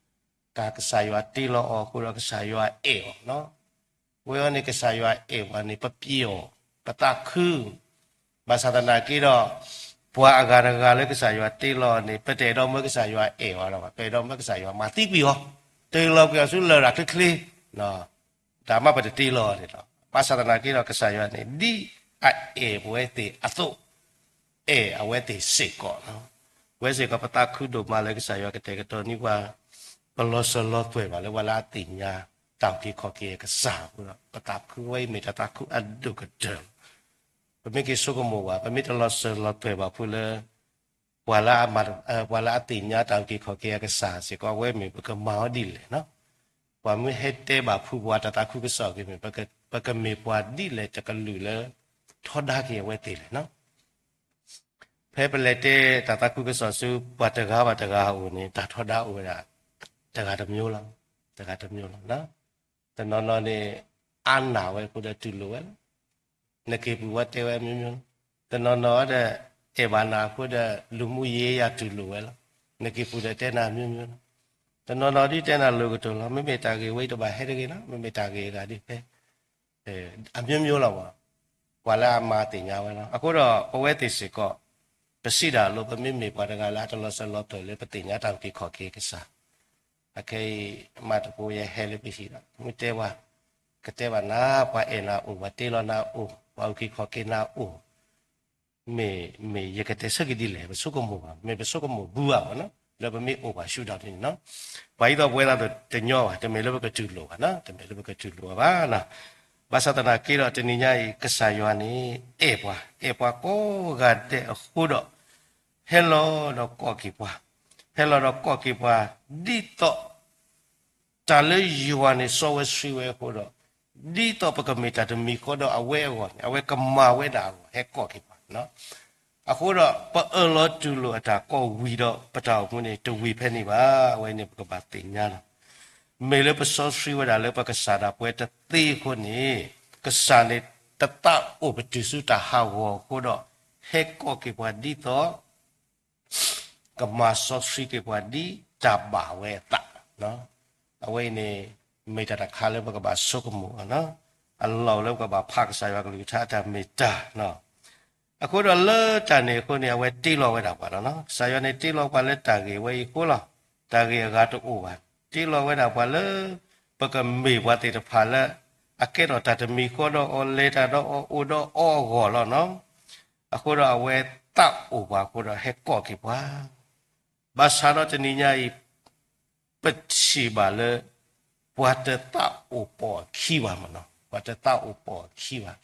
ကစၢ်ယွၤတ့လီၤအီၤအဃိဒီး ကစၢ်ယွၤအဲၣ်အီၤလီၤ. ဝဲအံၤန့ၣ် ကစၢ်ယွၤအဲၣ်ပှၤန့ၣ် ပပျံၤအီၤ, ပသးခု, ဘၣ်ဆၣ်သနာ်က့ဒီး ပှၤအဂၤတဂၤလၢကစၢ်ယွၤတ့လီၤန့ၣ် ပတအဲၣ်ဒိးမၢကစၢ်ယွၤအဲၣ်အီၤလီၤဘၣ်, ပအဲၣ်ဒိးမၢကစၢ်ယွၤမၤသံကွံာ်အီၤ, တ့လီၤကွံာ်အီၤဆူလရာ်ချ့ချ့ တၢ်မ့ၢ်ပတတ့လီၤန့ၣ်လီၤ. ဘၣ်ဆၣ်သနာ်က့ဒီး ကစၢ်ယွၤန့ၣ် ဒ်အအဲၣ်ပဝဲသ့ၣ်အသိး အဲၣ်အဝဲသ့ၣ်စ့ၢ်ကီးလီၤ. ပဝဲစ့ၢ်ကီး ပသးခုဒိၣ်မးလၢကစၢ်ယွၤကတဲာ်ကတီၤန့ၢ်ပှၤ ပလီၤစၢၤလီၤသွဲၣ်ဘၣ်လၢပှၤလၢအသ့ၣ်ညါ တၢ်အုၣ်က့ၤခီၣ်က့ၤအကစၢ်အဃိဒီး ပသးခုဝဲအံၤမ့ၢ်တၢ်သးခုအဒိၣ်ကတၢၢ်လီၤ. ပမ့ၢ်က့ၤဆိကမိၣ်ဘၣ်, ပမ့ၢ်တလီၤစၢၤလီၤသွဲၣ်ဘၣ်ဖုလၢ ပှၤလၢအမၤ, ပှၤလၢအသ့ၣ်ညါတၢ်အုၣ်က့ၤခီၣ်က့ၤအကစၢ်စ့ၢ်ကီး အဝဲမ့ၢ်ပကမၤအီၤဒ်လဲၣ်နီၤ. ပှၤမ့ၢ်ဟဲတဲဘၣ်ဖုပှၤတၢ်သးခုကစီၣ်က့ၤမ့ၢ် ပကမ့ၢ်ပှၤဒ်လဲၣ်တကလုာ်လၢ ထီဒါက့ၤအဝဲသ့ၣ်လဲၣ်နီၤ. ဖဲပလဲၤတဲတၢ်သးခုကစီၣ်ဆူပှၤတဂၤဘၣ်တဂၤအအိၣ်န့ၣ် တၢ်ထီဒါအိၣ်ဝဲဒၣ် တဂၤတမျိုးလီၤ, တဂၤတမျိုးလီၤ. တနီၤနီၤန့ၣ် အါနာ်ဝဲအဃိဒီးတူၢ်လိာ်ဝဲလီၤ. နက့ၤပူၤဝဲတဲဝဲအမျိုးမျိုးလီၤ. တနီၤနီၤဒီး အဲၣ်ဘၣ်နၤအဃိဒီး လူမှုရေးအရတူၢ်လိာ်ဝဲလီၤ. နက့ၤပူၤဒီးတဲနၤအမျိုးမျိုးလီၤ. တနီၤနီၤဒ်တဲနၤလိၤကတိၤလီၤ. မ့မ့ၢ်တၢ်ဂ့ၢ်ဝဲအံၤတဘၣ်ဟဲတဂ့ၤလီၤ. မ့မ့ၢ်တၢ်ဂ့ၢ်အဂၤဒ်ဖဲ အမျိုးမျိုးလီၤဘၣ်. ပှၤလၢအမၤသ့ၣ်ညါဝဲလီၤ. အဃိဒီးပဝဲသ့ၣ်စ့ၢ်ကီး ပစံးဒၣ်အလိၤ ပမ့မ့ၢ်ပှၤတဂၤလၢအတလီၤစၢၤလီၤသွဲၣ်လၢပသ့ၣ်ညါတၢ်အုၣ်က့ၤခီၣ်က့ၤကစၢ် အခဲအံၤ မၤတပူၤယဟဲလၢပဟံၣ်ဒီး မ့ၢ်တဲပှၤ, ကတဲဘၣ်နၤ ပှၤအဲၣ်နၤအိၣ် ပှၤတ့လီၤနၤအိၣ် ပှၤအုၣ်က့ၤခီၣ်က့ၤနၤအိၣ် မ့ၢ်, မ့ၢ်ယကတဲဆၢက့ၤဒ်လဲၣ် ပဆိကမိၣ်ဘၣ်, မ့ၢ်ပဆိကမိၣ်ဘၣ်ဘၣ်နီၤ လၢပမ့ၢ်အိၣ်ဘၣ်ဆူဒီးန့ၣ်နီၤ. ပှၤဒ်သိးပဝဲဒၣ်တညီဘၣ်, တမ့ၢ်လၢပကတူၢ်လိာ်ဘၣ်နီၤ, တမ့ၢ်လၢပကတူၢ်လိာ်ဘၣ်နီၤ. ဘၣ်ဆၣ်သနာ်က့ဒီး တနံၤညါအံၤ ကစၢ်ယွၤန့ၣ် အဲၣ်ပှၤ, အဲၣ်ပှၤကိးဂၤဒဲးအဃိဒီး ဟဲလီၤဒီးကိးက့ၤပှၤ, ဟဲလီၤဒီးကိးက့ၤပှၤ ဒ်သိး တၢ်လၢယွၤန့ၣ် စီဝဲဆှံဝဲအဃိဒီး ဒ်သိးပကမ့ၢ်တၢ်တမံၤဃီဒီးအဝဲအဂီၢ်န့ၣ် အဝဲကမၤဝဲဒၣ်အဂီၢ် ဟဲကိးက့ၤပှၤ. အဃိဒီး ပအၢၣ်လီၤတူၢ်လိာ်အတၢ်ကိးဝံၤဒီး ပတၢ်အိၣ်မူန့ၣ် တဝံၤဖဲန့ၣ်ဘၣ်. အဝဲန့ၣ်ပကဘၣ်သ့ၣ်ညါလီၤ. မ့ၢ်လၢပစီဆှံဝဲဒၣ်လၢပကစၢ်ဒၣ်ပဝဲတသ့အဃိန့ၣ် ကစၢ်န့ၣ် တသးအိၣ်ပတုၤဆူတၢ်ဟးဂီၤအဃိဒီး ဟဲကိးက့ၤပှၤဒ်သိး က ကမၤစီဆှံက့ၤပှၤဒ်တၢ်ဘၣ်ဝဲအသး. အဝဲအံၤန့ၣ် မ့ၢ်တၢ်တခါလၢပကဘၣ်ဆိကမိၣ်အီၤ, အလီၢ်လၢပကဘၣ်ဖးကစၢ်ယွၤကလုၢ်ကထါအတၢ်မ့ၢ်တၢ် အဃိဒီးလၢတၢ်န့ၣ်အဃိန့ၣ် အဝဲတ့လီၤဝဲဒၣ်ပှၤလီၤ. ကစၢ်ယွၤန့ၣ်တ့လီၤပှၤလၢတၢ်ဂ့ၢ်ဝဲအံၤအဃိလီၤ. တၢ်ဂ့ၢ်အဂၤတအိၣ်ဘၣ်. တ့လီၤဝဲဒၣ်ပှၤလၢ ပကမ့ၢ်ပှၤသ့ၣ်တဖၣ်လၢ အကဲထီၣ်တၢ်တမံၤဃီဒီးအီၤ, လဲၤတၢ်ဒီးအီၤ, အိၣ်ဒီးအီၤအဂီၢ်လီၤ. အဃိဒီးအဝဲသးအိၣ်ပှၤအဃိဒီးဟဲကိးက့ၤပှၤ ဘၣ်ဆၣ်ဒီးတနံၤညါအံၤ ပထံၣ်ဘၣ်လၢ ပှၤတသးအိၣ်ပိာ်အခံဘၣ်မ့ၢ်နီၤ, ပှၤတသးအိၣ်ပိာ်အခံဘၣ်.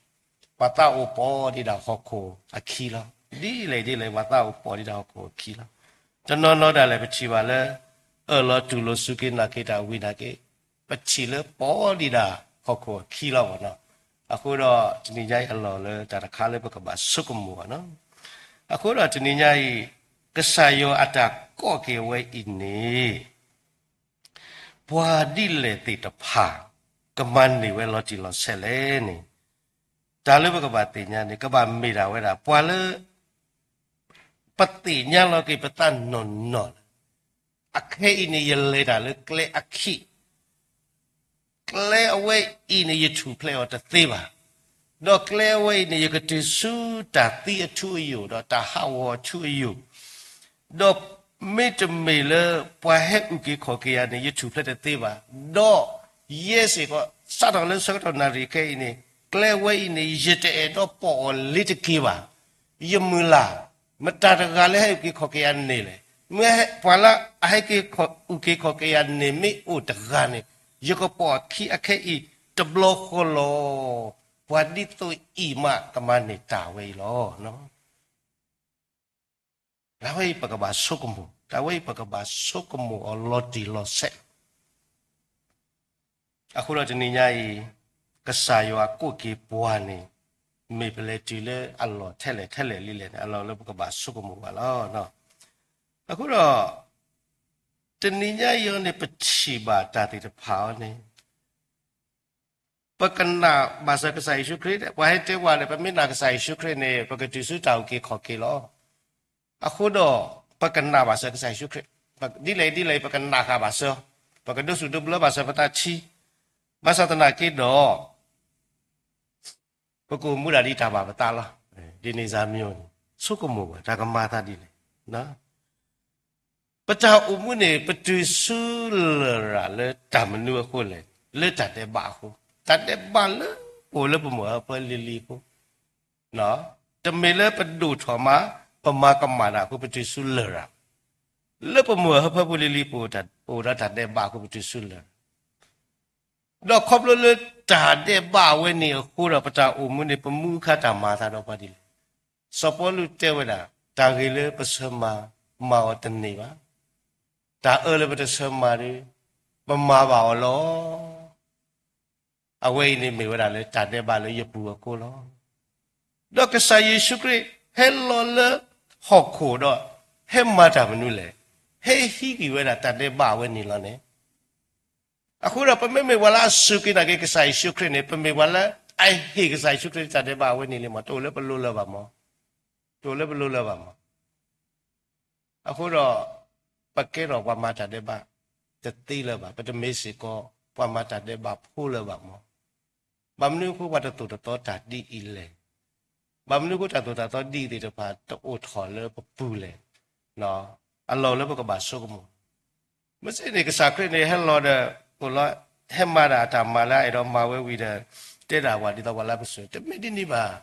ပှၤသးအိၣ်ပိာ်ဒံးဒၣ်ဟီၣ်ခိၣ်အခံလီၤ. ဒ်လဲၣ်ဒ်လဲၣ် ပှၤသးအိၣ်ပိာ်ဒံးဒၣ်ဟီၣ်ခိၣ်အခံလီၤ. တနီၤနီၤဒၣ်လဲာ် ပထံၣ်ဘၣ်လၢ အၢၣ်လီၤတူၢ်လိာ်စူၢ်က့ၤနာ်က့ၤတၢ်ဝံၤနာ်က့ၤ ပထံၣ်လၢပိာ်ဒံးဒၣ်ဟီၣ်ခိၣ်အခံလီၤမ့ၢ်နီၤ. အဃိဒီးတနံၤညါအံၤအလီၢ်လၢတၢ်တခါလၢပကဘၣ်ဆိကမိၣ်ဘၣ်နီၤ. အဃိဒီးတနံၤညါအံၤ ကစၢ်ယွၤအတၢ်ကိးက့ၤဝဲအံၤန့ၣ် ပှၤဒ်လဲၣ်သ့ၣ်တဖၣ် ကမၤန့ၢ်ဝဲလီၤတံၢ်လီၤဆဲးလဲၣ်န့ၣ် တၢ်လၢပကဘၣ်သ့ၣ်ညါန့ၣ် ကဘၣ်မ့ၢ်ဒၣ်ဝဲဒၣ် ပှၤလၢ ပသ့ၣ်ညါလီၤက့ၤပသးနီၢ်နီၢ်လၢ အခဲအံၤန့ၣ် ယလဲၤတၢ်လၢကျဲအခံ ကျဲအဝဲအံၤန့ၣ် ယထူၣ်ဖျဲးအီၤတသ့ဘၣ်. ဒီးကျဲအဝဲအံၤန့ၣ် ယကတုၤဆူတၢ်သံအထူအယိာ် ဒီးတၢ်ဟးဂီၤအထူအယိာ်, ဒီးမ့တမ့ၢ်လၢပှၤဟဲအုၣ်က့ၤခီၣ်က့ၤယၤန့ၣ် ယထူၣ်ဖျဲးတသ့ဘၣ်. ဒီးယဲစ့ၢ်ကီး စးထီၣ်လၢဆၢကတီၢ်နၣ်ရံၣ်ခဲအံၤန့ၣ် ကျဲဝဲအံၤန့ၣ် ယတအဲၣ်ဒိးပိာ်အီၤလ့ၤတက့ၤဘၣ်. ယမုၢ်လၢ် မတၤတဂၤလၢဟဲအုၣ်က့ၤခီၣ်က့ၤယၤန့ၣ်လဲၣ်. မ့ၢ်ပှၤလၢအဟဲက့ၤအုၣ်က့ၤခီၣ်က့ၤယၤန့ၣ် မ့ၢ်အိၣ်တဂၤန့ၣ် ယကပိာ်အခံအခဲအံၤတဘျီဃီလီၤ. ပှၤဒ်သိးအံၤမးကမၤန့ၢ်တၢ်ဝဲအံၤလီၤ. တၢ်ဝဲအံၤပကဘၣ်ဆိကမိၣ်, တၢ်ဝဲအံၤပကဘၣ်ဆိကမိၣ်အီၤလီၤတံၢ်လီၤဆဲးလီၤ. အဃိဒီးတနံၤညါအံၤ ကစၢ်ယွၤကိးက့ၤပှၤန့ၣ် မ့ၢ်ပလဲၤတုၤလၢအလီၢ်ထဲလဲၣ်ထဲလဲၣ်လံလဲၣ်န့ၣ် အလီၢ်လၢပကဘၣ်ဆိကမိၣ်ဘၣ်လီၤ. အဃိဒီး တနံၤညါအံၤအီၤန့ၣ် ပထံၣ်ဘၣ်တၢ်သ့ၣ်တဖၣ်အီၤန့ၣ် ပကနၣ်ဘၣ်စၢၤကစၢ်ယ့ၣ်ၡူးခရံာ်, ပှၤဟဲတဲဝဲလၢ ပမ့ၢ်နာ်ကစၢ်ယ့ၣ်ၡူးခရံာ်န့ၣ် ပကတုၤဆူတၢ်အုၣ်က့ၤခီၣ်က့ၤလီၤ. အဃိဒီး ပကနၣ်ဘၣ်စၢၤကစၢ်ယ့ၣ်ၡူးခရံာ်, ဒ်လဲၣ်ဒ်လဲၣ် ပကနၣ်ဃာ်ဘၣ်စၢၤ, ပကဒိးဆူၣ်ဒိးဘျၢဘၣ်စၢၤပသးထံ, ဘၣ်ဆၣ်သနာ်က့ဒီး ပကအိၣ်မူဒၣ်ဒ်တၢ်ဘၣ်ပသးလီၤ. ဒ်န့ၣ်စၢ်မံၤန့ၣ် ဆိကမိၣ်ဝဲ တၢ်ကမၤသးဒ်လဲၣ်. ပတၢ်အိၣ်မူန့ၣ် ပတုၤဆူလရာ်လၢတၢ်မနုၤအဃိလဲၣ်, လၢတၢ်ဒဲးဘးအဃိ, တၢ်ဒဲးဘးလၢပအိၣ်လၢပမိၢ်အဟၢဖၢလံၤလံၤအဃိ, တမ့ၢ်လၢပဒိၣ်ထီၣ်မး ပမၤကမၣ်တၢ်အဃိပတုၤဆူလရာ်, လၢပမိၢ်အဟၢဖၢပူၤလံၤလံၤပအိၣ်ဒီးတၢ်ဒဲးဘးအဃိပတုၤဆူလရာ် ဒီးခီဖျိလၢတၢ်ဒဲးဘးဝဲန့ၣ်အဃိဒီး ပတၢ်အိၣ်မူန့ၣ် ပမူအခါတၢ်မၤအသးဒီးပှၤဒ်လဲၣ်. စီၤပီလူးတဲဝဲဒၣ် တၢ်ဂ့ၤလၢပဆၢမၤ မၤအီၤတန့ၢ်ဘၣ်. တၢ်အၢလၢပတဆၢမၤဒီး ပမၤဘၣ်အီၤလီၤ. အဝဲအံၤန့ၣ်မ့ၢ်ဝဲဒၣ်လၢတၢ်ဒဲးဘးလၢယပူၤအဃိလီၤ. ဒီးကစၢ်ယ့ၣ်ၡူးခရံာ်ဟဲလီၤလၢဟီၣ်ခိၣ်ဒီး ဟဲမၤတၢ်မနုၤလဲၣ်, ဟဲဟံးကွံာ်ဝဲဒၣ်တၢ်ဒဲးဘးအဝဲန့ၣ်လီၤန့ၣ်. အဃိဒီးပမ့မ့ၢ်ပှၤလၢအစူၢ်က့ၤနာ်က့ၤကစၢ်ယ့ၣ်ၡူးခရံာ်န့ၣ် ပမ့ၢ်ပှၤလၢအဟ့ၣ်ကစၢ်ယ့ၣ်ၡူးခရံာ်တၢ်ဒဲးဘးအဝဲန့ၣ်လံမး တအိၣ်လၢပလိၤလၢၤဘၣ်မး, တအိၣ်လၢပလိၤလၢၤဘၣ်မး. အဃိဒီး ပကဲထီၣ်ပှၤမၤတၢ်ဒဲးဘးတသ့လၢၤဘၣ်, ပတမ့ၢ်စ့ၢ်ကီးပှၤမၤတၢ်ဒဲးဘးဖိလၢၤဘၣ်မး. ဘၣ်မနုၤအဃိပှၤတသိၣ်တသီတၢ်ဒ်အံၤလဲၣ်. ဘၣ်မနုၤအဃိတၢ်သိၣ်တၢ်သီဒ်အံၤသ့ၣ်တဖၣ်တအိၣ်ထီၣ်လၢပပူၤလဲၣ်. အလီၢ်လၢပကဘၣ်ဆိကမိၣ် မ့ၢ်စ့ၢ်န့ၣ် ကစၢ်ခရံာ်န့ၣ် ဟဲလီၤဒီး အိၣ်လီၤ ဟဲမၤဒၣ်အတၢ်မၤလၢအအဲၣ်ဒိးမၤဝဲဝံၤဒီး တဲဒၣ်ပှၤဒ်သိးပှၤလၢပစိၤ တမ့ၢ်ဒ်န့ၣ်ဘၣ်.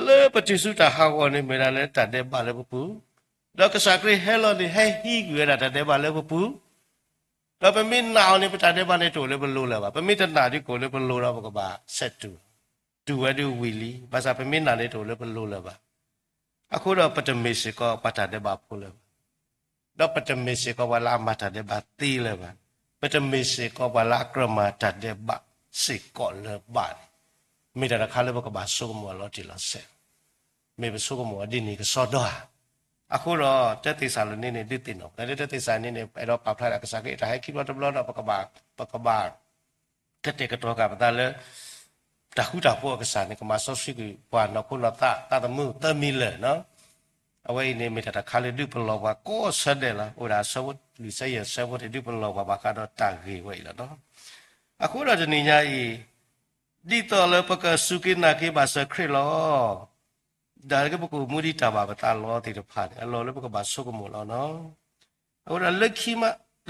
လၢပတုၤဆူတၢ်ဟးဂီၤန့ၣ် မ့ၢ်ဒၣ်လၢတၢ်ဒဲးဘးလၢပပူၤ, ဒီးကစၢ်ခရံာ်ဟဲလီၤန့ၣ် ဟဲဟံးကွံာ်ဝဲဒၣ်တၢ်ဒဲးဘးလၢပပူၤ, ဒီးပမ့ၢ်နာ်အီၤန့ၣ် ပတၢ်ဒဲးဘးန့ၣ်တအိၣ်လၢပလိၤလၢၤဘၣ်. ပမ့ၢ်တနာ်ဒ်ကအိၣ်လၢပလိၤဒီးပကဘၣ်ဆဲးတူၢ်, တူၢ်ဝဲဒၣ်ဝံၤလံ, ဘၣ်ဆၣ်ပမ့ၢ်နာ်န့ၣ်တအိၣ်လၢပလိၤလၢၤဘၣ်. အဃိဒီးပတမ့ၢ်စ့ၢ်ကီးပှၤတၢ်ဒဲးဘးဖိလၢၤဘၣ်. ဒီးပတမ့ၢ်စ့ၢ်ကီးပှၤလၢအမၤတၢ်ဒဲးဘးသ့လၢၤဘၣ်. ပတမ့ၢ်စ့ၢ်ကီးပှၤလၢအကြၢးမၤတၢ်ဒဲးဘးစ့ၢ်ကီးလၢၤဘၣ်န့ၣ် မ့ၢ်တၢ်တခါလၢပကဘၣ်ဆိကမိၣ်အီၤလီၤတံၢ်လီၤဆဲး, မ့ၢ်ပဆိကမိၣ်အီၤဒ်န့ၣ်ကစီဒီဧါ. အဃိဒီး တၢသ့းစၤလနံန့ၣ် ဒုးသ့ၣ်နီၣ် လၢတၢသ့းစၤလနံန့ၣ် အဲၣ်ဒိးပာ်ဖျါဒၣ်ကစၢ်ခရံာ်အတၢ်ဟဲခံဘျီတဘျီဒီး ပကဘၣ် ပကဘၣ် ကတဲာ်ကတီၤဃာ်ပသးလၢ တၢ်ဃူတၢ်ဖိးအကစၢ်န့ၣ် ကမၤစီဆှံကွံာ်ပှၤနီၢ်ခိနီၢ်သး သးသမူသၢမံၤလၢာ်န့ၣ် အဝဲအံၤန့ၣ်မ့ၢ်တၢ်တခါလၢဒုးပလီၢ်ပှၤကိးဆၢဒဲးလီၤ. အိၣ်ဒၣ်အဆၢဖိလွံၢ်ဆၢယဲၢ်ဆၢဖိန့ၣ် ဒုးပလီၢ်ပှၤဘၣ်ဃးဒီးတၢ်ဂ့ၢ်ဝဲအံၤလီၤနီၤ. အဃိဒီးတနံၤညါအံၤ ဒ်သိးလၢပကစူၢ်က့ၤနာ်က့ၤဘၣ်စၢၤခရံာ်လီၤ. ဒီးက့ၤပကအိၣ်မူဒ်တၢ်ဘၣ်ပသးလီၤသ့ၣ်တဖၣ်န့ၣ် အလီၢ်လၢပကဘၣ်ဆိကမိၣ်လီၤနီၤ. အဃိဒီး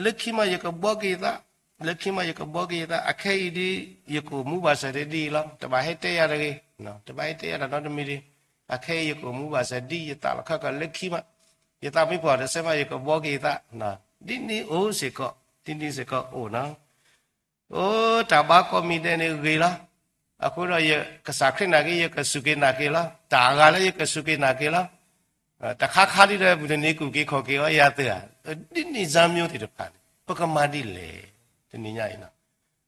လၢခံမးယကဘှီက့ၤယသး, လၢခံမးယကဘှီက့ၤယသး, အခဲအံၤဒ် ယကအိၣ်မူဘၣ်စၢၤဒ်အံၤလီၤ. တဘၣ်ဟဲတဲယၤတဂ့ၤ, တဘၣ်ဟဲတဲယၤတၢ်နီတမံၤဒံး. အခဲအံၤယကအိၣ်မူဘၣ်စၢၤဒ်ယသးလီၤခီကီး လၢခံမး ယသးမံပှီၢ်တစဲးမး ယကဘှီက့ၤယသး, ဒ်န့ၣ်အိၣ်စ့ၢ်ကီး, ဒ်န့ၣ်စ့ၢ်ကီးအိၣ်နီၤ. အိ တၢ်ဘါကိးမံၤဒဲးန့ၣ်ဂ့ၤလီၤ. အဃိဒီးယကစၢ်ခရံာ်နာ်က့ၤ ယကစူၢ်က့ၤနာ်က့ၤလီၤ. တၢ်အဂၤလၢယကစူၢ်က့ၤနာ်က့ၤလီၤ. တခါခါဒ်ဒီး ပူၤတနံၤကူၣ်က့ၤခီၣ်က့ၤအီၤယၤသ့ဧါ, ဒ်န့ၣ်စၢ်မံၤသ့ၣ်တဖၣ်န့ၣ် ပကမၤဒ်လဲၣ်. တနံၤညါအံၤ,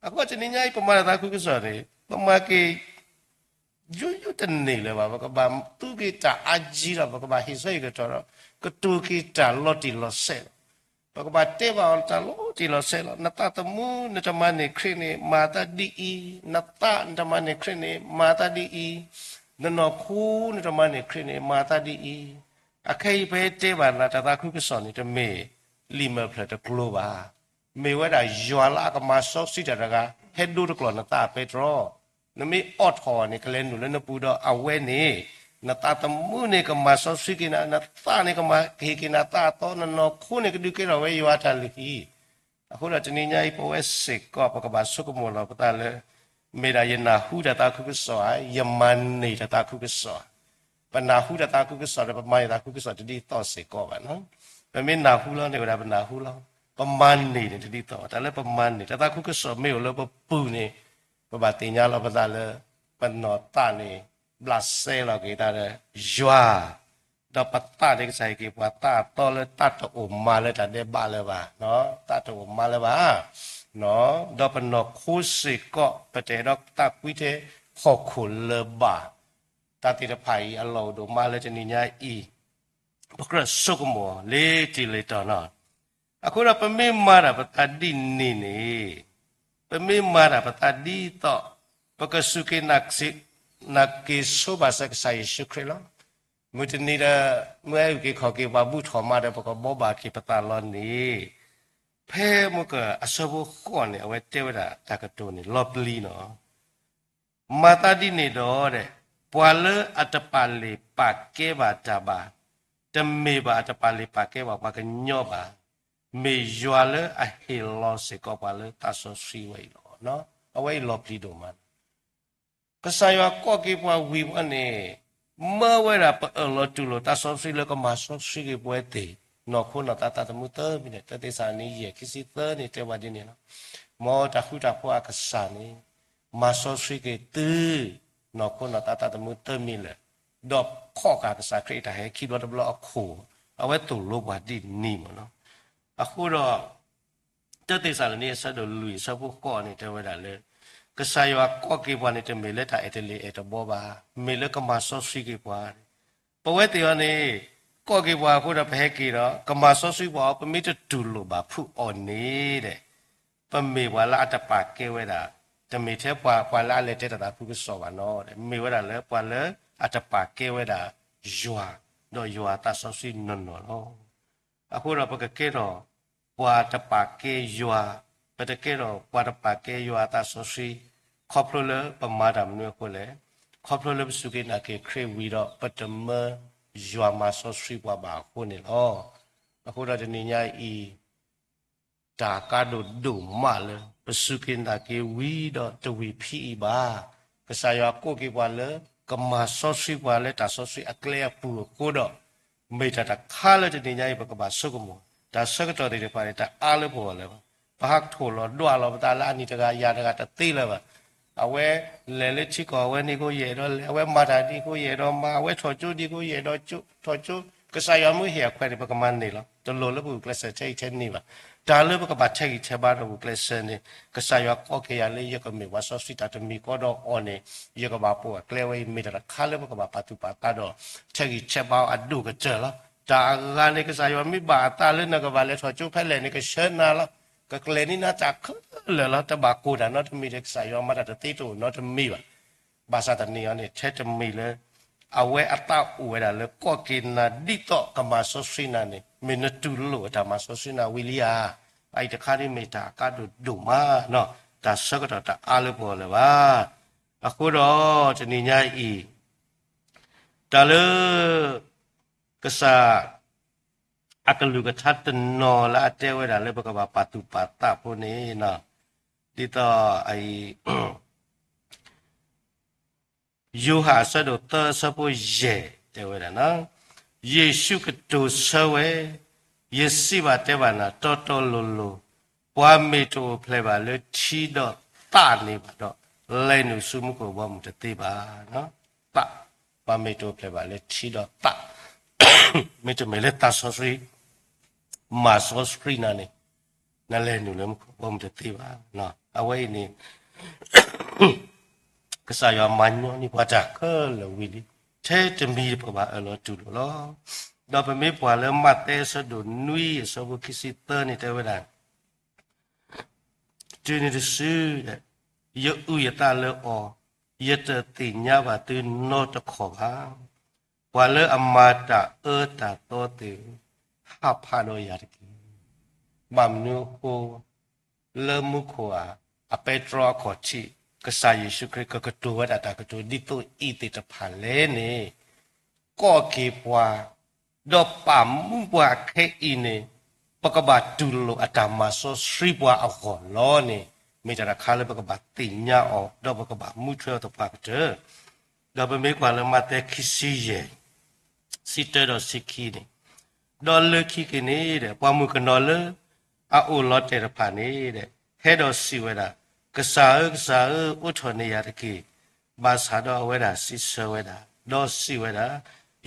အဃိတနံၤညါအံၤ ပမၤတၢ်သးခုကစီၣ်န့ၣ် ပမၤက့ၤ ယိယိတန့ၢ်လၢၤဘၣ်. ပကဘၣ်သူက့ၤတၢ်အါကံလီၤ. ပကဘၣ်ဟ့ၣ်ဆၢဟ့ၣ်ကတီၢ်ဒီး ကတိၤက့ၤတၢ်လီၤတံၢ်လီၤဆဲးလီၤ. ပကဘၣ်တဲဘၣ်အီၤတၢ်လီၤတံၢ်လီၤဆဲးလီၤ. နသးသမူနတမၤန့ၢ်ခရံာ်န့ၣ် မၤသးဒ်အံၤ, နသးနတမၤန့ၢ်ခရံာ်န့ၣ် မၤသးဒ်အံၤ, နနီၢ်ခိနတမၤန့ၢ်ခရံာ်န့ၣ် မၤသးဒ်အံၤ. အခဲအံၤပတဲဘၣ်နၤ တၢ်သးခုကစီၣ်န့ၣ် တမ့ၢ်လံာ်မဲာ်ဖျၢၣ်တကျိၤဘၣ်. မ့ၢ်ဝဲဒၣ်ယွၤလၢအကမၤစီဆှံတၢ်တဂၤ ဟဲဒိတကျီၢ်နသးပဲတြီ နမ့ၢ်အိးထီၣ်အီၤန့ၣ် ကလဲၤနုာ်လၢနပူၤဒီးအဝဲန့ၣ် နသးသမူန့ၣ် ကမၤစီဆှံက့ၤနၤ, နသးန့ၣ် ကမၤကဟ့ၣ်က့ၤနၤသးအသီ, နနီၢ်ခိန့ၣ် ကဒုးကဲထီၣ်ဝဲယွၤအတၢ်လုၢ်ဟံၣ်. အဃိဒီးတနံၤညါအံၤ ပဝဲစ့ၢ်ကီး ပကဘၣ်ဆိကမိၣ်လီၤပသးလၢ မ့ၢ်ဒၣ်ယနၢ်ဟူတၢ်သးခုကစီၣ်ဧါ, ယမၤန့ၢ်တၢ်သးခုကစီၣ်ဧါ. ပနၢ်ဟူတၢ်သးခုကစီၣ်ဒီး ပမၤန့ၢ်တၢ်သးခုကစီၣ်တဒ်သိးစ့ၢ်ကီးဘၣ်နီၤ. ပမ့ၢ်နၢ်ဟူလီၤန့ၣ် ဝဲဒၣ်ပနၢ်ဟူလီၤ. ပမၤန့ၢ်န့ၣ်တဒ်သိးဘၣ်. တၢ်လၢပမၤန့ၢ် တၢ်သးခုကစီၣ်မ့ၢ်အိၣ်လၢပပူၤန့ၣ် ပဘၣ်သ့ၣ်ညါလီၤပသးလၢ ပနီၢ်သးန့ၣ် ဘျးစဲလီၤက့ၤသးဒီးယွၤ, ဒီးပသးန့ၣ် ကစၢ်ဟ့ၣ်က့ၤပှၤသးအသီလၢ သးတအိၣ်မၤလၢတၢ်ဒဲးဘးလၢၤဘၣ်, သးတအိၣ်မၤလၢၤဘၣ်, ဒီးပနီၢ်ခိစ့ၢ်ကီး ပတအဲၣ်ဒိးသးကွံထဲဟီၣ်ခိၣ်လၢၤဘၣ်. တၢ်သ့ၣ်တဖၣ်အံၤ အလီၢ်အိၣ်ဒိၣ်မးလၢတနံၤညါအံၤ ပကြၢးဆိကမိၣ်လၢတံၢ်လၢတတီၤနီၤ. အဃိဒီးပမ့ၢ်မၤတၢ်ပသးဒ်န့ၣ်န့ၣ်, ပမ့ၢ်မၤတၢ်ပသးဒ်သိး ပကစူၢ်က့ၤနာ်က့ၤဆိဘၣ်စၢၤကစၢ်ယ့ၣ်ၡူးခရံာ်လီၤ. မုၢ်တနံၤဒီး မုၢ်အုၣ်က့ၤခီၣ်က့ၤပှၤဘူၣ်ထီၣ်မးဒီး ပကဘီဘၣ်က့ၤပသးလီၤန့ၣ်, ဖဲမုၢ်ကအဆၢဖိဃိးန့ၣ် အဝဲတဲဝဲဒၣ်တၢ်ကတိၤန့ၣ် လီၤပျံၤနီၤ. မၤသးဒ်န့ၣ်ဒီး ပှၤလၢအတပာ်လုၢ်ပာ်ကဲဘၣ်တၢ်ဘၣ်, တမ့ၢ်ဘၣ်အတပာ်လုၢ်ပာ်ကဲဘၣ်ပှၤကညီဘၣ်, မ့ၢ်ယွၤလၢအဟ့ၣ်လီၤစ့ၢ်ကီးပှၤလၢသးစီဆှံဝဲအံၤလီၤ. အဝဲအံၤလီၤပျံၤဒိၣ်မး. ကစၢ်ယွၤကိးက့ၤပှၤဝံၤဝဲန့ၣ်, မၢဝဲဒၣ်ပအၢၣ်လီၤတူၢ်လိာ်သးစီဆှံလၢကမၤစီဆှံက့ၤပဝဲသ့ၣ်, နီၢ်ခိနီၢ်သးသးသမူသၢမံၤန့ၣ်, တၢသ့းစၤလနံ ယဲၢ် ခံဆံသၢန့ၣ် တဲဝဲဒ်န့ၣ်လီၤ. မ်တၢ်ဃူတၢ်ဖိးအကစၢ်န့ၣ် မၤစီဆှံက့ၤသု နီၢ်ခိနီၢ်သးသးသမူသၢမံၤလၢာ်, ဒီးခီၣ်ဃာ်ကစၢ်ခရံာ်အတၢ်ဟဲခံဘျီတဘျီအခိၣ်, အဝဲသိၣ်လိပှၤဒ်န့ၣ်မ့ၢ်နီၤ. အဃိဒီး တၢသ့းစၤလနံ အဆၢဒိၣ်လွံၢ် အဆၢဖိဃိးန့ၣ် တဲဝဲဒၣ်လၢ ကစၢ်ယွၤကိးက့ၤပှၤန့ၣ် တမ့ၢ်လၢတၢ်အဲၣ်တလ့ၤအဲၣ်တဘီဘၣ်, မ့ၢ်လၢကမၤစီဆှံက့ၤပှၤ. ပဝဲသ့ၣ်အံၤန့ၣ် ကိးက့ၤပှၤအဃိဒီး ပဟဲက့ၤဒီး ကမၤစီဆှံပှၤအီၤ, ပမ့ၢ်တတူၢ်လိာ်ဘၣ်ဖုးအီၤန့ၣ်ဒီး ပမ့ၢ်ပှၤလၢအတပာ်ကဲဝဲဒၣ်, တမ့ၢ်ထဲပှၤ ပှၤလၢအလဲၤတဲတၢ်သးခုကစီၣ်ဘၣ်နီၤ, မ့ၢ်ဝဲဒၣ်လၢပှၤလၢအတပာ်ကဲဝဲဒၣ်ယွၤ, ဒီးယွၤသးစီဆှံနီၢ်နီၢ်လီၤ. အဃိဒီးပကကဲထီၣ် ပှၤတပာ်ကဲယွၤ, ပတကဲထီၣ်ပှၤတပာ်ကဲယွၤအသးစီဆှံ, ခီဖျိလၢပမၤတၢ်မနုၤအဃိလဲၣ်, ခီဖျိလၢပစူၢ်က့ၤနာ်က့ၤခရံာ်ဝံၤဒီး ပတမၢယွၤမၤစီဆှံပှၤဘၣ်အဃိန့ၣ်လီၤ. အဃိဒီးတနံၤညါအံၤ တၢ်ကါဒိၣ်ဒိၣ်မးလၢ ပစူၢ်က့ၤနာ်က့ၤဝံၤဒီးတဝံၤဖံးအံၤဘၣ်. ကစၢ်ယွၤကိးက့ၤပှၤလၢ ကမၤစီဆှံပှၤလၢတၢ်စီဆှံအကျဲအပူၤအဃိဒီး, မ့ၢ်တၢ်တခါလၢတနံၤညါအံၤ ပကဘၣ်ဆိကမိၣ်, တၢ်ဆၢကတီၢ်သ့ၣ်တဖၣ်န့ၣ် တအါလၢပဂီၢ်လၢၤဘၣ်. ပဟးထိၣ်လီၤဒွးလီၤပသးလၢအနံၣ်တဂၤယၤတဂၤတသ့လၢၤဘၣ်. အဝဲလဲၤလၢထံကီၢ်အဝဲန့ၣ်အဃိ ယအဲၣ်ဒိးလဲၤ, အဝဲမၤတၢ်ဒ်အံၤအဃိ ယအဲၣ်ဒိးမၤ, အဝဲထီၣ်ကၠိဒ်အံၤအဃိ ယအဲၣ်ဒိးထီၣ်ကၠိ, ကစၢ်ယွၤမ့ၢ်ဟ့ၣ်အခွဲးန့ၣ် ပကမၤန့ၢ်လီၤ. တလိၣ်လၢပဂုာ်ကျဲးစၢးထဲအံၤထဲန့ၣ်ဘၣ်. တၢ်လၢပကဘၣ်ထဲဂံၢ်ထဲဘါဒီးဂုာ်ကျဲးစၢးန့ၣ် ကစၢ်ယွၤကိးက့ၤယၤလၢ ယကမ့ၢ်ပှၤစီဆှံတၢ်တမံၤဃီဒီးအီၤန့ၣ် ယကဘၣ်ပိာ်အကျဲဝဲအံၤ မ့ၢ်တၢ်တခါလၢပကဘၣ်ပာ်သူၣ်ပာ်သးဒီး ထဲဂံၢ်ထဲဘါအီၤအဒိၣ်ကတၢၢ်လီၤ. တၢ်အဂၤန့ၣ် ကစၢ်ယွၤမ့ၢ်ဘၣ်အသးလၢနကဘၣ်လဲၤထီၣ်ကၠိဖဲလဲၣ်န့ၣ် ကဆှၢနၤလီၤ. ကကျဲၤန့ၢ်နၤတၢ်ခဲလၢာ်လီၤ. တဘၣ်ကိၢ်တၢ်နီတမံၤဒီး ကစၢ်ယွၤမၤတၢ်တသ့တအိၣ်နီတမံၤဘၣ်. ဘၣ်ဆၣ်သနာ်က့န့ၣ် ထဲတမံၤလၢ အဝဲအသးအိၣ်ဝဲဒၣ်လၢကီၢ်က့ၤနၤဒ်သိးကမၤစီဆှံနၤန့ၣ် မ့ၢ်နတူၢ်လိာ်အတၢ်မၤစီဆှံနၤဝံၤလံဧါ. အအံၤတခါဒ်မ့ၢ်တၢ်အကါဒိၣ်ဒိၣ်မးနီၤ, တၢ်ဆၢကတီၢ်တအါလၢပဂီၢ်လၢၤဘၣ်. အဃိဒီးတနံၤညါအံၤ တၢ်လၢ ကစၢ် အကလုၢ်ကထါတနီၤလၢအတဲဝဲဒၣ်လၢပကဘၣ်ပာ်သူၣ်ပာ်သးဖိန့ၣ်, ဒ်သိးအအံၤ ယိၤဟၣ်အဆၢဒိၣ်သၢအဆၢဖိယဲၢ်တဲဝဲဒၣ်, ယ့ၣ်ၡူးကတိၤဆၢဝဲ, ယစံးဘၣ်တဲဘၣ်နၤတီတီလိၤလိၤ, ပှၤမ့ၢ်တအိၣ်ဖျဲၣ်ဘၣ်လၢထံဒီးသးန့ၣ်ဘၣ်ဒီး လဲၤနုာ်ဆူမူခိၣ်ဘီမုၢ်တသ့ဘၣ်. သး, ပှၤမ့ၢ်တအိၣ်ဖျဲၣ်ဘၣ်လၢထံဒီးသး, မ့တမ့ၢ်လၢသးစီဆှံ မၤစီဆှံနၤန့ၣ် နလဲၤနုာ်လၢမူခိၣ်ဘီမုၢ်တသ့ဘၣ်. အဝဲအံၤန့ၣ် ကစၢ်ယွၤမၤညီနုၢ်ပှၤတၢ်ခဲလၢာ်ဝံၤလံ, ထဲတမံၤပကဘၣ်အၢၣ်လီၤတူၢ်လိာ်လီၤ. ဒီးပမ့ၢ်ကွၢ်လၢမးသဲအဆၢဒိၣ်နွံအဆၢဖိခံဆံသၢန့ၣ်တဲဝဲဒၣ်, တုၤနုၤတစု ယအုၣ်ယသးလၢအီၤ, ယတသ့ၣ်ညါဘၣ်သုနီတခီၣ်ဘၣ်. ပှၤလၢအမၤတၢ်အၢတၢ်သီသ့ၣ်ဧၢ, ဟးဖးဒီးယၤတက့ၢ်. ဘၣ်မနုၤအဃိ လၢမူခိၣ်ဧါ, အပဲတြီအခီၣ်ထံး ကစၢ်ယ့ၣ်ၡူးခရံာ်ကကတိၤဝဲဒၣ်တၢ်ကတိၤဒ်သိးအံၤသ့ၣ်တဖၣ်လဲၣ်န့ၣ် ကီၢ်က့ၤပှၤ ဒီးပာ်မူပှၤခဲအံၤန့ၣ် ပကဘၣ်တူၢ်လိာ်အတၢ်မၤစီဆှံပှၤအဂီၢ်လီၤန့ၣ် မ့ၢ်တၢ်တခါလၢပကဘၣ်သ့ၣ်ညါအီၤ ဒီးပကဘၣ်မူထွဲအီၤသပှၢ်ကတၢၢ်. ဒီးပမ့ၢ်ကွၢ်လၢမးသဲခံဆံယဲၢ် ဆံတၢဒီးဆံခံန့ၣ်, ဒီးလၢခံက့ၤန့ၣ်ဒီး ပှၤမုၣ်ကနီၤလၢ အအိၣ်လီၤတဲာ်တဖၣ်န့ၣ်ဒီး ဟဲဒီးစံးဝဲဒၣ်, ကစၢ်ဧၢ, ကစၢ်ဧၢ, အိးထီၣ်န့ၢ်ယၤတက့ၢ်. ဘၣ်ဆၣ်ဒီးအဝဲဒၣ်စံးဆၢဝဲဒၣ်, ဒီးစံးဝဲဒၣ်,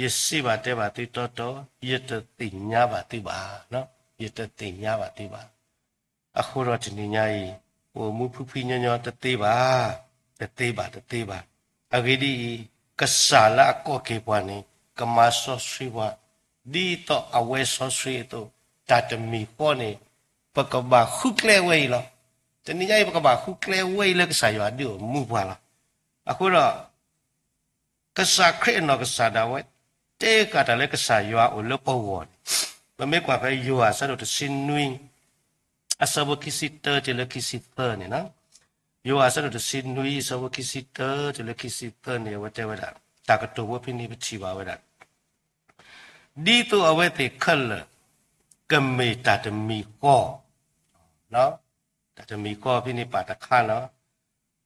ယစံးဘၣ်တဲဘၣ်သုတီတီ, ယတသ့ၣ်ညါဘၣ်သုဘၣ်, ယတသ့ၣ်ညါဘၣ်သုဘၣ်. အဃိဒီးတနံၤညါအံၤ ပအိၣ်မူဖုဖုညီညီတသ့ဘၣ်, တသ့ဘၣ်, တသ့ဘၣ်. အဂ့ၢ်ဒ်အံၤ, ကစၢ်လၢအကီၢ်က့ၤပှၤန့ၣ် ကမၤစီဆှံပှၤ ဒ်သိးအဝဲစီဆှံအသိး, တၢ်တမံၤဃီန့ၣ် ပကဘၣ်ဃုကျဲဝဲအံၤလီၤ. တနံၤညါအံၤ ပကဘၣ်ဃုကျဲဝဲအံၤလၢကစၢ်ယွၤဒုးအိၣ်မူပှၤလီၤ. အဃိဒီး ကစၢ်ခရံာ်အနီၢ်ကစၢ်ဒၣ်ဝဲ တဲဃာ်တၢ်လၢကစၢ်ယွၤအိၣ်လၢပဂီၢ်န့ၣ်, ပမ့ၢ်ကွၢ်ဖဲယိၤဟၣ်အဆၢဒိၣ်တဆံနွံ အဆၢဖိခံဆံတၢတုၤလၢခံဆံသၢန့ၣ်လီၤ. ယိၤဟၣ်အဆၢဒိၣ်တဆံနွံ အဆၢဖိခံဆံတၢတုၤလၢခံဆံသၢန့ၣ် အဝဲတဲဝဲဒၣ်, တၢ်ကတိၤဖိဖဲန့ၣ်ပထံၣ်ဘၣ်ဝဲဒၣ်, ဒ်သိးအဝဲသ့ၣ်ခဲလၢာ် ကမ့ၢ်တၢ်တမံၤဃီ, တၢ်တမံၤဃီဖဲန့ၣ်ပာ်တခါလီၤ.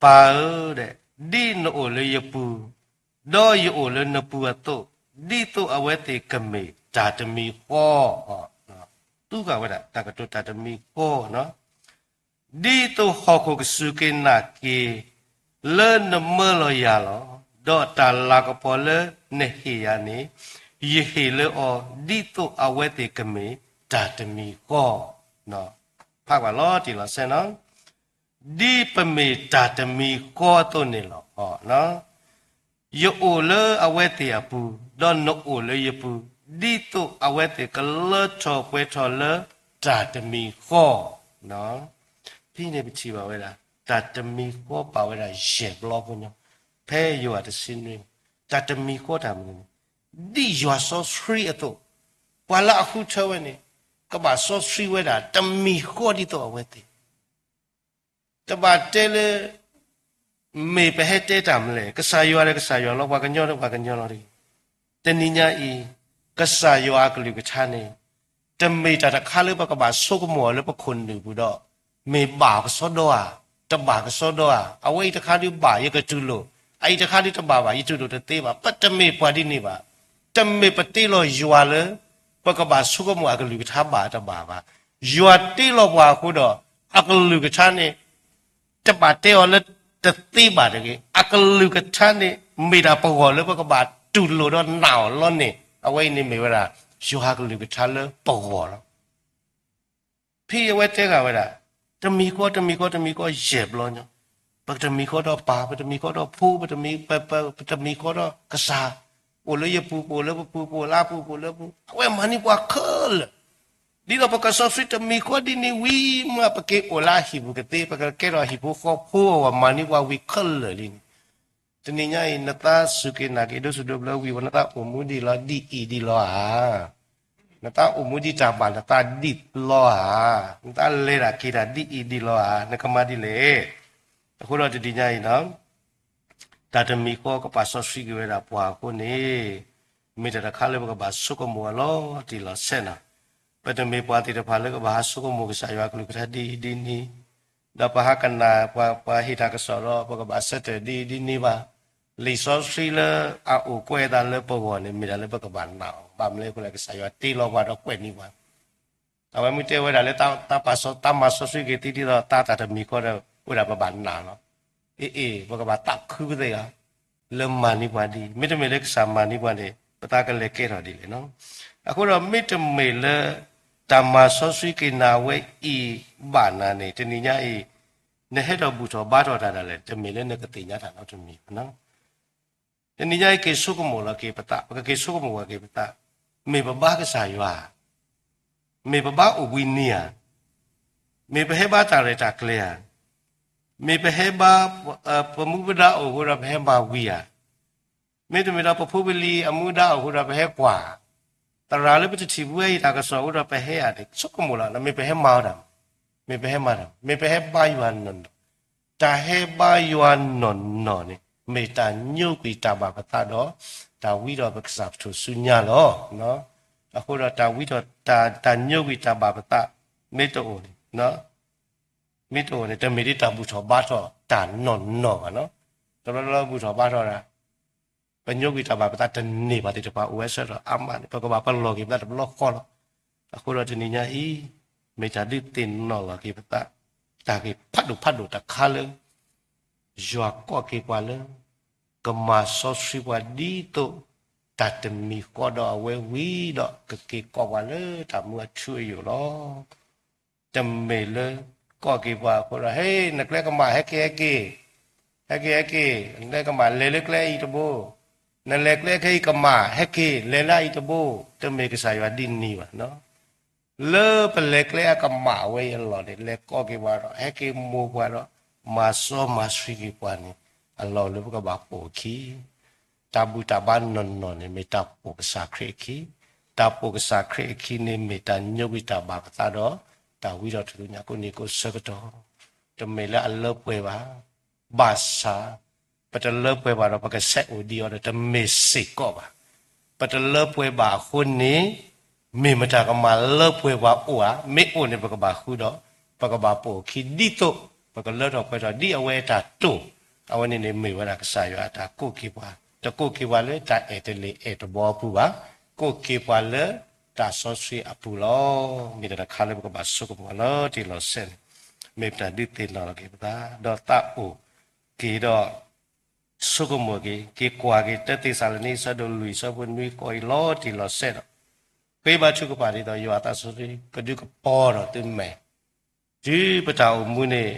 ပၢ်ဧၢ, ဒ်နအိၣ်လၢယပူၤ, ဒီးယအိၣ်လၢနပူၤအသိး, ဒ်သိးအဝဲသ့ၣ်ကမ့ၢ်တၢ်တမံၤဃီ, သူဃာ်ဝဲဒၣ် တၢ်ကတိၤတၢ်တမံၤဃီ, ဒ်သိးဟီၣ်ခိၣ်ကစူၢ်က့ၤနာ်က့ၤ လၢနမၢလီၤယၤလီၤ. ဒီးတၢ်လၤကပီၤလၢနဟ့ၣ်ယၤန့ၣ် ယဟ့ၣ်လၢအီၤ ဒ်သိးအဝဲသ့ၣ်ကမ့ၢ်တၢ်တမံၤဃီ, ဖးကွၢ်လီၤတံၢ်လီၤဆဲးနီၤ, ဒ်ပမ့ၢ်တၢ်တမံၤဃီအသိးန့ၣ်လီၤ. ယအိၣ်လၢအဝဲသ့ၣ်အပူၤ, ဒီးနအိၣ်လၢယပူၤ, ဒ်သိးအဝဲသ့ၣ်ကလၢထီၣ်ပှဲၤထီၣ်လၢတၢ်တမံၤဃီ, ဖဲန့ၣ်ပထံၣ်ဘၣ်ဝဲဒၣ် တၢ်တမံၤဃီပာ်ဝဲဒၣ်ယဲၢ်ဘျီဖိညီ, ဖဲယိၤဟၣ်တဆံနွံ, တၢ်တမံၤဃီတၢ်မနုၤန့ၣ်, ဒ်ယွၤစီဆှံအသိး, ပှၤလၢအဃုထၢဝဲန့ၣ် ကဘၣ်စီဆှံဝဲဒၣ်တမံၤဃီဒ်သိးအဝဲသ့ၣ် တဘၣ်တဲလၢ မ့ၢ်ပဟဲတဲတၢ်မနုၤလဲၣ်, ကစၢ်ယွၤဒီးကစၢ်ယွၤလီၤ, ပှၤကညီဒီးပှၤကညီလီၤတဂ့ၤ. တနံၤညါအံၤ ကစၢ်ယွၤအကလုၢ်ကထါန့ၣ် တမ့ၢ်တၢ်တခါလၢပကဘၣ်ဆိကမိၣ်အီၤလၢပခိၣ်နူာ်ပူၤဒီး မ့ၢ်ဘၣ်ကစီဒီဧါ, တဘၣ်ကစီဒီဧါ, အဝဲအံၤတခါဒုးဘၣ် ယကတူၢ်လိာ်, အအံၤတခါဒုးတဘၣ်ဘၣ် ယတူၢ်လိာ်တသ့ဘၣ်, ပတမ့ၢ်ပှၤဒ်န့ၣ်ဘၣ်. တမ့ၢ်ပတ့လီၤယွၤလၢ ပကဘၣ်ဆိကမိၣ်အကလုၢ်ကထါဘၣ်တဘၣ်ဘၣ်. ယွၤတ့လီၤပှၤအဃိဒီး အကလုၢ်ကထါန့ၣ် တဘၣ်တဲအီၤလၢတသ့ဘၣ်တဂ့ၤ. အကလုၢ်ကထါန့ၣ် မ့ၢ်ဒၣ်ပဂီၢ်လၢပကဘၣ်တူၢ်လိာ်ဒီးနာ်အီၤလီၤန့ၣ်, အဝဲအံၤန့ၣ်မ့ၢ်ဝဲဒၣ် ယွၤအကလုၢ်ကထါလၢပဂီၢ်လီၤ. ဖဲအဝဲတဲဂ့ၤဝဲဒၣ် တမံၤဃီ တမံၤဃီ တမံၤဃီယဲၢ်ဘျီညီ, ပတမံၤဃီဒီးပၢ်, ပတမံၤဃီဒီးဖိ, ပတမံၤ, ပ, ပတမံၤဃီဒီးကစၢ်, အိၣ်လၢယပူၤ, ပအိၣ်လၢပပူၤ, ပအိၣ်လၢအပူၤ, ပအိၣ်လၢပူၤ, အဝဲမၤန့ၢ်ပှၤခဲလၢာ်. ဒ်သိးပကစီဆှံတမံၤဃီဒ်န့ၣ်ဝံၤမး ပက့ၤအိၣ်လၢအဟံၣ်ပူၤကသ့, ပကကဲထီၣ်ဟံၣ်ဖိဃီဖိအဂီၢ် မၤန့ၢ်ပှၤဝံၤခဲလၢာ်လံန့ၣ်. တနံၤညါအံၤ နသးစူၢ်က့ၤနာ်က့ၤဒိၣ်စိဒိၣ်ဘျၢဝံၤဝဲ နသးအိၣ်မူဒ်လဲၣ် ဒ်အံၤဒ်လဲၣ်ဧါ. နသးအိၣ်မူဒ်တၢ်ဘၣ်နသးဒ်လဲၣ်ဧါ. နသးလဲၤတၢ်က့ၤတၢ်ဒ်အံၤဒ်လဲၣ်ဧါ. နကမၤဒ်လဲၣ်. အဃိဒီးတနံၤညါအံၤ တၢ်တမံၤဃီကပာ်စီဆှံက့ၤဝဲဒၣ်ပှၤအဃိန့ၣ် မ့ၢ်တၢ်တခါလၢပကဘၣ်ဆိကမိၣ်အလီၤတံၢ်လီၤဆဲးနီၤ. ပတမ့ၢ်ပှၤသ့ၣ်တဖၣ်လၢကဘၣ်ဟးဆိကမိၣ်ကစၢ်ယွၤကလုၢ်ကထါဒ်အံၤဒ်န့ၣ်, ဒီးပဟးကနၣ်ပှၤ ပှၤဟ့ၣ်တၢ်ကစီၣ်ဒီး ပကဘၣ်ဆၢတဲာ်ဒ်အံၤဒ်န့ၣ်ဘၣ်. လံာ်စီဆှံလၢအအိၣ်ကွဲးအသးလၢပဂီၢ်န့ၣ် မ့ၢ်တၢ်လၢပကဘၣ်နာ်အီၤ, ဘၣ်မနုၤလဲၣ်အဃိလဲၣ် ကစၢ်ယွၤတ့လီၤပှၤဒီးကွဲးန့ၢ်ပှၤ အဝဲမ့ၢ်တဲဝဲဒၣ်လၢ တၢ်မၤစီဆှံက့ၤသ့ဒ်သိး တၢ်တမံၤဃီဒီး အိၣ်ဒၣ်ပဘၣ်နာ်လီၤ. အ့ၣ်အ့ၣ် ပကဘၣ်သးခုပသ့ၣ်ဧါ, လၢမၤန့ၢ်ပှၤဒ်အံၤ, မ့တမ့ၢ်လၢကစၢ်မၤန့ၢ်ပှၤန့ၣ် ပသးကလဲၤကဲထီၣ်ဒ်လဲၣ်နီၤ. အဃိဒီးမ့တမ့ၢ်လၢ တၢ်မၤစီဆှံက့ၤနၤဝဲအံၤဘၣ်နၤန့ၣ် တနံၤညါအံၤ နဟဲထီၣ်ဘူၣ်ထီၣ်ဘါထီၣ်တၢ်ဒၣ်လဲာ် တမ့ၢ်လၢနကသ့ၣ်ညါတၢ်နီတမံၤဘၣ်နီၤ. တနံၤညါအံၤ က့ၤဆိကမိၣ်လီၤက့ၤပသး, ပကက့ၤဆိကမိၣ်ဝဲက့ၤပသး, မ့ၢ်ပဘါကစၢ်ယွၤဧါ, မ့ၢ်ပဘါအိၣ်ဘှံးနံၤဧါ, မ့ၢ်ပဟဲဘါတၢ်ရဲၣ်တၢ်ကျဲၤဧါ, မ့ၢ်ပဟဲဘါ ပမူပဒါအိၣ်အဃိဒီးပဟဲမၤဝံၤဧါ, မ့တမ့ၢ်ဒီးပဖိပလံၤအမူဒါအိၣ်အဃိဒီးပဟဲကွၢ်, သရၣ်လၢပတထံၣ်ဘၣ်အံၤတၢ်ကစီၣ်အဃိဒီးပဟဲဧါန့ၣ် ဆိကမိၣ်လီၤ, မ့ၢ်ပဟဲမၤတၢ်, မ့ၢ်ပဟဲမၤတၢ်, မ့ၢ်ပဟဲဘါယွၤနီၢ်နီၢ် တၢ်ဟဲဘါယွၤနီၢ်နီၢ်န့ၣ် မ့ၢ်တၢ်ညိကွံာ်တၢ်ဘၣ်ပသးဒီး တၢ်ဝံဒီးပကစၢ်ပထူၣ်စုညါလီၤ. အဃိဒီးတၢ်ဝံဒီး တၢ်ညိကွံာ်တၢ်ဘၣ်ပသး မ့ၢ်တအိၣ်န့ၣ်, မ့ၢ်တအိၣ်န့ၣ် တမ့ၢ်ဒ်တၢ်ဘူၣ်ထီၣ်ဘါထီၣ်တၢ်နီၢ်နီၢ်ဘၣ်နီၤ. တဘျီဘျီဘူၣ်ထီၣ်ဘါထီၣ်တၢ် ပညိကွံာ်တၢ်ဘၣ်ပသးတန့ၢ်ဘၣ်သ့ၣ်တဖၣ်အိၣ်ဝဲဆၢထီၣ်အါမးန့ၣ် ပကဘၣ်ပလီၢ်က့ၤပသးတဘျီဃီလီၤ. အဃိဒီးတနံၤညါအံၤ မ့ၢ်တၢ်ဒုးသ့ၣ်နီၣ်လီၤက့ၤပသး, တၢ်ဂ့ၢ်ဖးဒိၣ်ဖးဒိၣ်တခါလၢ ယွၤကိးက့ၤပှၤလၢ ကမၤစီဆှံပှၤဒ်သိး တၢ်တမံၤဃီဒီးအဝဲဝံၤဒီး ကက့ၤကိးပှၤလၢတၢ်မူအထူအယိာ်လီၤ. တမ့ၢ်လၢကိးက့ၤပှၤအဃိဒီး ဟဲ နကျဲကမၣ် ဟဲက့ၤ ဟဲက့ၤ ဟဲက့ၤ ဟဲက့ၤ, နကျဲကမၣ် လဲၤလၢကျဲအံၤတဘိ, နလဲၤကျဲခဲအံၤကမၣ် ဟဲက့ၤ လဲၤလၢအံၤတဘိ, တမ့ၢ်ကစၢ်ယွၤဒ်န့ၣ်ဘၣ်နီၤ. လၢပလဲၤကျဲအကမၣ်ဝဲအံၤအလီၢ်န့ၣ် လဲၤကိးက့ၤပှၤဒီး ဟဲက့ၤမိၢ်ပှၤဒီး မၤစီမၤဆှံက့ၤပှၤန့ၣ် အလီၢ်လၢပကဘၣ်ပိာ်အခံ တၢ်ဘူၣ်တၢ်ဘါနီၢ်နီၢ်န့ၣ် မ့ၢ်တၢ်ပိာ်ကစၢ်ခရံာ်အခံ, တၢ်ပိာ်ကစၢ်ခရံာ်အခံန့ၣ် မ့ၢ်တၢ်ညိကွံာ်တၢ်ဘၣ်ပသးဒီး တၢ်ဝံဒီးထူၣ်စုညါကိးန့ၢ်ကိးဆၢကတီၢ်, တမ့ၢ်လၢအလၢပှဲၤဘၣ်, ဘၣ်ဆၣ် ပတလၢပှဲၤဘၣ်ဒီး ပကဆဲးအိၣ်ဒံးအီၤဒီး တမ့ၢ်စ့ၢ်ကီးဘၣ်. ပတလၢပှဲၤဘၣ်အဃိန့ၣ် မ့ၢ်မတၤကမၤလၢပှဲၤပှၤအိၣ်ဧါ, မ့ၢ်အိၣ်န့ၣ် ပကဘၣ်ဃုဒီး ပကဘၣ်ပိာ်အခံဒ်သိး ပကလၢထီၣ်ပှဲၤထီၣ်ဒ်အဝဲအတၢ်တိာ်, အဝဲန့ၣ်န့ၣ်မ့ၢ်ဝဲဒၣ်ကစၢ်ယွၤအတၢ်ကိးက့ၤပှၤ, တကိးက့ၤပှၤလၢတၢ်အဲၣ်တလ့ၢ်အဲၣ်တဘီအပူၤဘၣ်, ကိးက့ၤပှၤလၢတၢ်စီဆှံအပူၤလီၤ. မ့ၢ်တၢ်တခါလၢပကဘၣ်ဆိကမိၣ်လီၤတံၢ်လီၤဆဲးန့ၣ်, မ့ၢ်ပတၢ်ဒုးသ့ၣ်နီၣ်လီၤက့ၤပသး, ဒီးသးအိၣ်က့ၤဒီး ဆိကမိၣ်က့ၤ, က့ၤကွၢ်က့ၤ တၢသ့းစၤလနံ အဆၢဒိၣ်လွံၢ် အဆၢဖိနွံဃိးအံၤလီၤတံၢ်လီၤဆဲးဒီး, ဃ့ဘါထုကဖၣ်ဒ်သိး ယွၤသးစီဆှံ ကဒုးကပီၤထီၣ်သုမဲာ်, တုၤပတၢ်အိၣ်မူန့ၣ်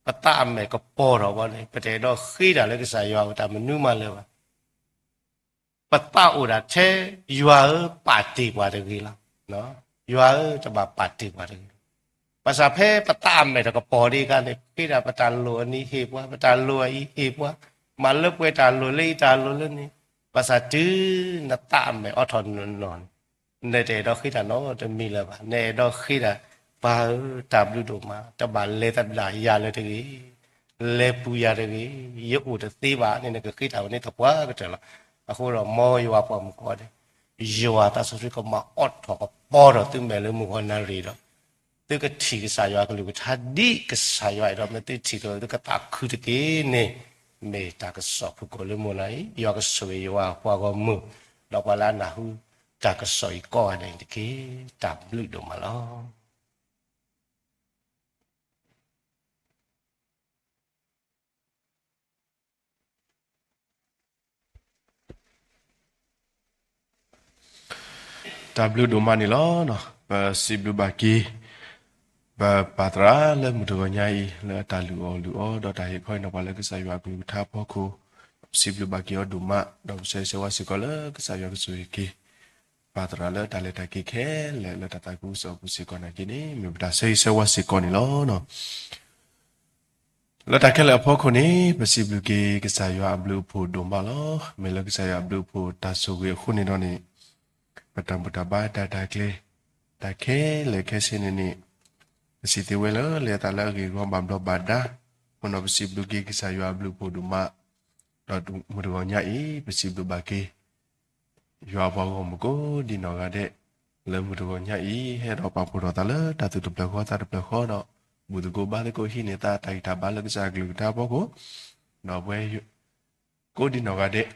ပသးအမဲာ်ကပီၤထီၣ်ဘၣ်န့ၣ် ပတအဲၣ်ဒိးဃ့တၢ်လၢကစၢ်ယွၤအအိၣ်တၢ်မနုၤမးလၢၤဘၣ်. ပသးအိၣ်ဒၣ်ထဲ ယွၤဧၢ ပာ်တ့ၢ်ပှၤတဂ့ၤလီၤ. ယွၤဧၢ တဘၣ်ပာ်တ့ၢ်ပှၤတဂ့ၤ. ဘၣ်ဆၣ်ဖဲပသးအမဲာ်တကပီၤဒံးအခါန့ၣ် ဃ့ဒၣ်ပတၢ်လိၣ်အနံၤဟ့ၣ်ပှၤ, ပတၢ်လိၣ်အအံၤဟ့ၣ်ပှၤ, မၤလၢပှဲၤတၢ်လိၣ်လၢအံၤတၢ်လိၣ်လၢန့ၣ်, ဘၣ်ဆၣ်တုၤနသးအမဲာ်အိးထီၣ်နီၢ်နီၢ်န့ၣ် နတအဲၣ်ဒိးဃ့တၢ်နီတမံၤလၢၤဘၣ်. နအဲၣ်ဒိးဃ့ဒၣ် ပၢ်ဧၢ တၢ်ဘျုးဒိၣ်မး, တဘၣ်လဲၤသဒၣ်ယၤလၢၤတဂ့ၤ, လဲၤပူၤယၤတဂ့ၤ, ယအိၣ်တသ့ဘၣ်န့ၣ် နကဃ့တၢ်ဝဲန့ၣ်သပှၢ်ကတၢၢ်လီၤ. အဃိဒီးမ်ယွၤပှၤမုၣ်ကီးန့ၣ် ယွၤသးစီဆှံကမၤအိးထီၣ်ကပီၤထီၣ်သုမဲာ်လၢမုၢ်ဂီၤနၣ်ရံၣ်ဒီး သုကထံၣ်ကစၢ်ယွၤအကလုၢ်ကထါဒ်ကစၢ်ယွၤအဲၣ်ဒိးမ့ၢ်သုထံၣ်အသိး သုကသးခုတက့ၢ်န့ၣ် မ့ၢ်တၢ်ကစီၣ်ဖုၣ်ကိာ်လၢမုၢ်နၤအံၤ ယွၤကဆိၣ်ဂ့ၤယွၤပှၤဂီၢ်မုၢ် ဒီးပှၤလၢအနၢ်ဟူတၢ်ကစီၣ်အံၤကိးဂၤဒဲးန့ၣ်တက့ၢ်. တၢ်ဘျုးဒိၣ်မးလီၤ. တၢ်ဘျုးဒိၣ်မးန့ၣ်လီၤ. ပစံးဘျုးဘၣ်က့ၤ ပပၢ်သရၣ်လၢမုၢ်တဂီၤညါအံၤ လၢအတၢ်လုၢ်အီၣ်လုၢ်အီ ဒီးတၢ်ဟ့ၣ်ခီဟ့ၣ်နီၤပှၤလၢကစၢ်ယွၤအကလုၢ်ကထါအဖီခိၣ်, ပစံးဘျုးဘၣ်က့ၤအီၤဒိၣ်မး, ဒီးပဆၢဂ့ၤဆၢဝါစ့ၢ်ကီးလၢကစၢ်ယွၤကဆိၣ်ဂ့ၤက့ၤ ပၢ်သရၣ်လၢတၢ်လဲၤတၢ်က့ၤခဲလၢာ် လၢတၢ်သးခုကစီၣ်အပူၤစ့ၢ်ကီးနာ်က့န့ၣ် မ့ၢ်ပတၢ်ဆၢဂ့ၤဆၢဝါစ့ၢ်ကီးန့ၣ်လီၤ. လၢတၢ်ခဲလၢာ်အဖီခိၣ်န့ၣ် ပစံးဘျုးက့ၤကစၢ်ယွၤအဘျုးအဖှိၣ်ဒိၣ်မးလီၤ. မ့ၢ်လၢကစၢ်ယွၤအဘျုးအဖှိၣ်တၢ်ဆိၣ်ဂ့ၤအဃိန့ၣ်ဒီးန့ၣ်, ပတၢ်ဘူၣ်တၢ်ဘါတၢ်တၢ်ကျဲၤ တၢ်ခဲလၢာ်ခဲဆ့န့ၣ်န့ၣ်, ပစံးသ့ဝဲလၢ လဲၤသးလၢအဂ့ၢ်အဂီၢ်ဘၣ်ဘျီးဘၣ်ဒါ, အဃိဒီးပစံးဘျုးက့ၤကစၢ်ယွၤအဘျုးအဖှိၣ်ဒိၣ်မး, ဒီးမုၢ်တဂီၤညါအံၤ ပစံးဘျုးဘၣ်က့ၤ ယွၤအပှၤဂီၢ်မုၢ်ကိးဒံနီၢ်ဂၤဒဲး, လၢမုၢ်တဂီၤညါအံၤ ဟဲဒီးပာ်ဖှိၣ်ထီၣ်သးလၢတၢ်သူၣ်တဖျၢၣ်ဃီသးတဖျၢၣ်ဃီဒီး ဘူၣ်သကိးဘါသကိးဟံးန့ၢ်သး တၢ်ဂံၢ်တၢ်ဘါလၢကစၢ်အကလုၢ်ကထါအဖီခိၣ်, ဒီးပဝဲကိးဒံနီၢ်ဂၤဒဲး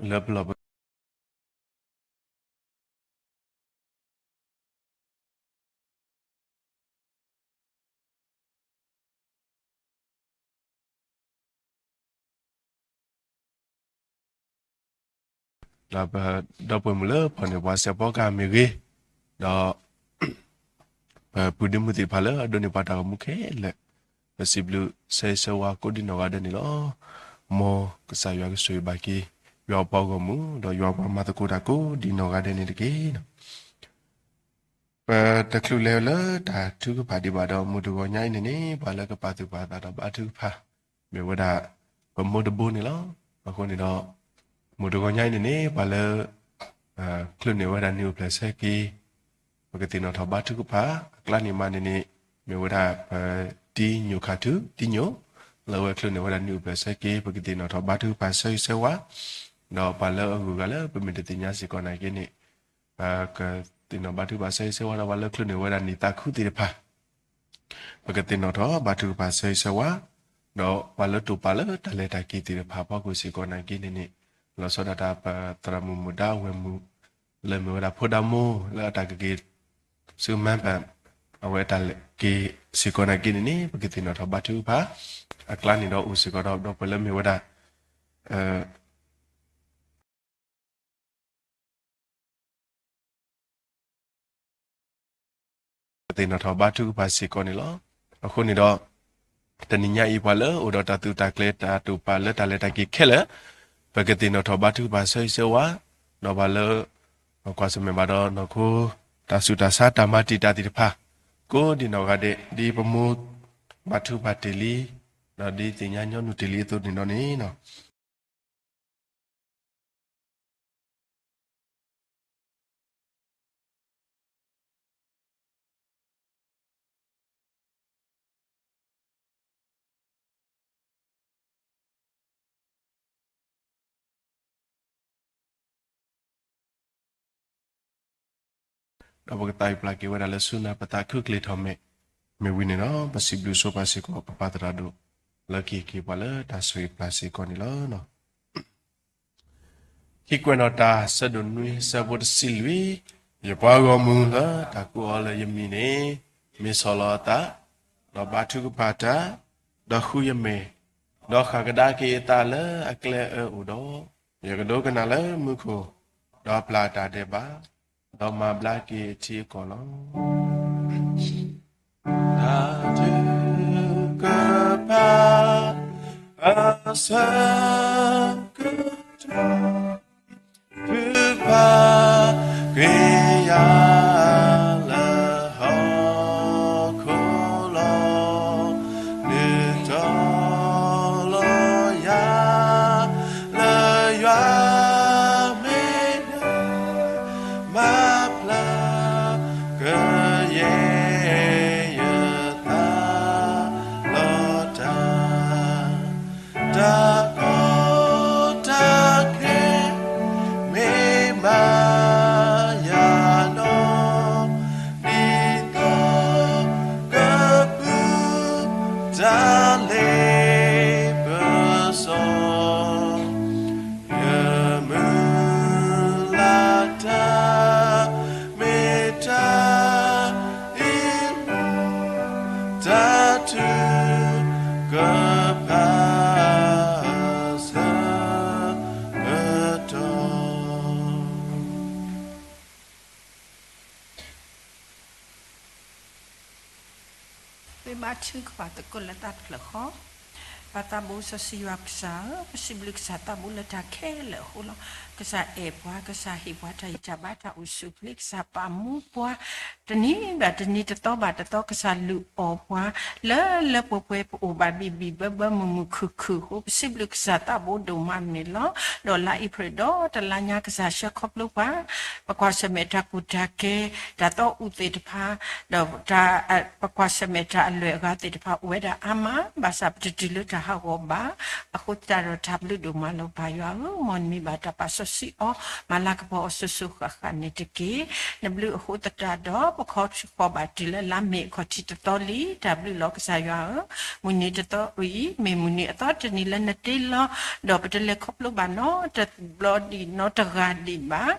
လၢပလီၢ်ပ ဒီးပဒီပုၢ်ဝဲၢ်မုၣ်လၢဖီၣ်န့ၢ်ပှၤစဲးဖီကဟၣ်မ့ၢ်ဂ့ၤ, ဒီး ပပုၢ်ဒ့မုၣ်သ့ၣ်တဖၣ်လၢအဒိးန့ၢ်ပှၤတၢ်ဂီၤမူခဲလၢာ်, ပစံးဘျုးဆၢဂ့ၤဆၢဝါကိးဒံနီၢ်ဂၤဒဲးန့ၣ်လီၤ. မ်ကစၢ်ယွၤကဆိၣ်ဂ့ၤဘၣ်က့ၤ ယွၤအပှၤဂီၢ်မုၢ် ဒီးယွၤပှၤမၤသကိးတၢ်ကိးဒံနီၢ်ဂၤဒဲးန့ၣ်တက့ၢ်. ပတချုးလဲၤလၢတၢ်ထုကဖၣ်ဒံးဘၣ်ဒီး မုၢ်တဂီၤညါအံၤန့ၣ်န့ၣ် ပှၤလၢကပာ်သူၣ်ပာ်သးဒီးဘါထုကဖၣ် မ့ၢ်ဝဲဒၣ် ပမိၢ်တဘိန့ၣ်လီၤ. အဃိန့ၣ်ဒီး မုၢ်တဂီၤညါအံၤန့ၣ်န့ၣ် ပှၤလၢ ချုးန့ၢ်ဝဲဒၣ်နံၣ်အိၣ်ဖျဲၣ်ဆၢက့ၤ ပကသ့ၣ်နီၣ်ထီၣ်ဘါထုကဖၣ် အကျါန့ၣ်မးန့ၣ်န့ၣ် မ့ၢ်ဝဲဒၣ်ပ တံညိၣ်ခါထု တံညိၣ် လၢအဝဲချုးန့ၢ်ဝဲဒၣ်နံၣ်အိၣ်ဖျဲၣ်ဆၢက့ၤ ပကသ့ၣ်နီၣ်ထီၣ်ဘါထုကဖၣ်ဆၢဂ့ၤဆၢဝါ, ဒီးပှၤလၢအဂုၤအဂၤလၢပမ့ၢ်တသ့ၣ်ညါစ့ၢ်ကီးနာ်က့န့ၣ် ပကသ့ၣ်နီၣ်ဘါထုကဖၣ်ဆၢဂ့ၤဆၢဝါဒီး ပှၤလၢချုးန့ၢ်ဝဲဒၣ်နံၣ်သးခုသ့ၣ်တဖၣ် ပကသ့ၣ်နီၣ်ထီၣ်ဘါထုကဖၣ်ဆၢဂ့ၤဆၢဝါ, ဒီးပှၤလၢတိာ်ပာ်လၢတၢ်လဲၤတၢ်က့ၤသ့ၣ်တဖၣ်အဖီခိၣ်စ့ၢ်ကီးနာ်က့န့ၣ်န့ၣ် လီၤဆီဒၣ်တၢ်ပသရၣ်မုၣ်မုၣ်ဒါဝဲၢ်မုၣ် လၢမ့ၢ်ဝဲဒၣ်ဖိဒါမိၢ်လၢအတၢ်ကက့ၤ ဆူမဲပၢ် အဝဲအတၢ်လဲၤက့ၤစ့ၢ်ကီးနာ်က့န့ၣ်န့ၣ် ပကသ့ၣ်နီၣ်ထီၣ်ဘါထုကဖၣ် အကျါန့ၣ်ဒီးအိၣ်စ့ၢ်ကီးဒီး ဒီပုၢ်ဝဲၢ်လၢမ့ၢ်ဝဲဒၣ် ပသ့ၣ်နီၣ်ထီၣ်ဘါထုကဖၣ်စ့ၢ်ကီးန့ၣ်လီၤ. အဃိန့ၣ်ဒီး တနံၤညါအံၤပှၤလၢအိၣ်ဒီးတၢ်သူၣ်တၢ်ကျဲၤတၢ်တိာ်ပာ်လၢတၢ်လဲၤတၢ်က့ၤခဲလၢာ် ပကသ့ၣ်နီၣ်ထီၣ်ဘါထုကဖၣ်ဆၢဂ့ၤဆၢဝါ, ဒီးပှၤလၢ ကွၢ်ဆၢၣ်မဲာ်ဘၣ်ဒီးနီၢ်ခိ တၢ်ဆူးတၢ်ဆါတၢ်မၤတံာ်တာ်သ့ၣ်တဖၣ် ကိးဒံနီၢ်ဂၤဒဲး ဒ်ပမိၢ်ဘါထုကဖၣ်တ့ၢ်လံ, ဒီးဒ်သ့ၣ်ညါညီနုၢ်တ့ၢ်လံအသိးန့ၣ်ဒီးန့ၣ် ဒီးပကသးဝံၣ်ပျၢ်က့ၤဝဲဒၣ်လၢဆူနၢ်ပသးခုကလ့ၤထီၣ်မဲာ်, မ့ၢ်ဝံၤန့ၣ်ဒီး ပစံးဘျုးဆိပာ်စ့ၢ်ကီး ပပၢ်သရၣ်ဒိၣ် လၢကဟ့ၣ်က့ၤပှၤလၢတၢ်ဆိၣ်ဂ့ၤပျၢ်စ့ၢ်ကီးန့ၣ်လီၤ. ခံကွဲးနီၣ်တၢ် ဆၢဒိၣ်နွံ ဆၢဖိတဆံလွံၢ်, ယပှၤဂီၢ်မုၢ်လၢတၢ်ကိးအီၤလၢယမံၤန့ၣ် မ့ၢ်ဆီၣ်လီၤအသး, ဒီးဘါထုကဖၣ်တၢ်, ဒီးဃုယမဲာ်, ဒီးဃၣ်ကဒါက့ၤအသးလၢအကျဲအၢအအိၣ်ဒီး, ယကဒိကနၣ်လၢမူခိၣ်, ဒီးပျၢ်တၢ်ဒဲးဘး, ဒီးမၤဘျါက့ၤအထံအကီၢ်လီၤ. တၢ်ထုကဖၣ်အဆၢကတီၢ် ထုကဖၣ်ကွံာ်ယၤ လၢဟီၣ်ခိၣ်လီၤ, နုာ်ထီၣ်လီၤယၤ လၢယွၤမ့ၢ်ဒၣ် မၤဖျါကယဲၢ်ယသး လီၤတၢ် တၢ်ကီတၢ်ခဲ မ့ၢ်မၤယၤနီၢ် ဒ်သိးကပုၢ်တၢ်လ့ပစီ ယမုၢ်လၢ်တၢ် မ့ၢ်တၢ်အံၤ တၢ်ထုကဖၣ်အဆၢကတီၢ် မ့ၢ်ဘါထုကဖၣ်သကိးလၢတၢ်တဖျၢၣ်ဃီ, ပၢ်သးဘိစီဆှံယွၤကစၢ်ဧၢ, ပစံးဘျုးကစၢ်သးဘိလၢတၢ်ခဲလၢာ်အဃိလီၤ. ကစၢ်အဲၣ်ပှၤ, ကစၢ်ဟ့ၣ်ပှၤတၢ်ဂံၢ်တၢ်ဘါတၢ်အိၣ်ဆူၣ်အိၣ်ချ့, ကစၢ်ပာ်မူပှၤ တနံၤဘၣ်တနံၤ တသီဘၣ်တသီ ကစၢ်လုၢ်အီၣ်ပှၤ လၢလၢပှဲၤပှဲၤ ပအိၣ်ဘၣ်ဘံၣ်ဘံၣ်ဘၢဘၢ မုာ်မုာ်ခုၣ်ခုၣ်အဃိ ပစံးဘျုးကစၢ်သးဘိဒိၣ်မးန့ၣ်လီၤ. ဒီးလါအ့ဖြ့ၣ်ဒီးတလါညါ ကစၢ်ဆှၢခီဖျိပှၤ ပကွၢ်ဆၢၣ်မဲာ်တၢ်ကူၣ်တၢ်ကဲ တၢ်သီအုးသ့ၣ်တဖၣ် ဒီးတၢ် ပကွၢ်ဆၢၣ်မဲာ်တၢ်အလွဲၢ်အဂၤသ့ၣ်တဖၣ် အိၣ်ဝဲဒၣ်အါမး, ဘၣ်ဆၣ်ပတတုၤလၢတၢ်ဟးဂီၤဘၣ်. အဃိသတးဒီး တၢ်ဘျုးဒိၣ်မးလီၤ ပၢ်ယွၤဧၢ, မ်နမံၤဘၣ်တၢ်ပာ်စီဆှံအီၤ မၤလၤကပီၤအီၤစိၤစိၤဃၣ်ဃၣ်န့ၣ်တက့ၢ်. နဘျုးအဃိသတးဒီး ပခီဃီၤဘၣ်တုၤလၢလါမ့ၤအခီၣ်ထံးတသီလံ. တၢ်ဘျုးလီၤကစၢ်ယွၤဧၢ, မုၢ်နံၤတသီအံၤ မ့ၢ်မုၢ်နံၤအသီတနံၤလၢနတ့လီၤ, ဒီးပတလဲၤခီဖျိဘၣ်နီတဘျီဒံး နီတဂၤဒံးဘၣ်.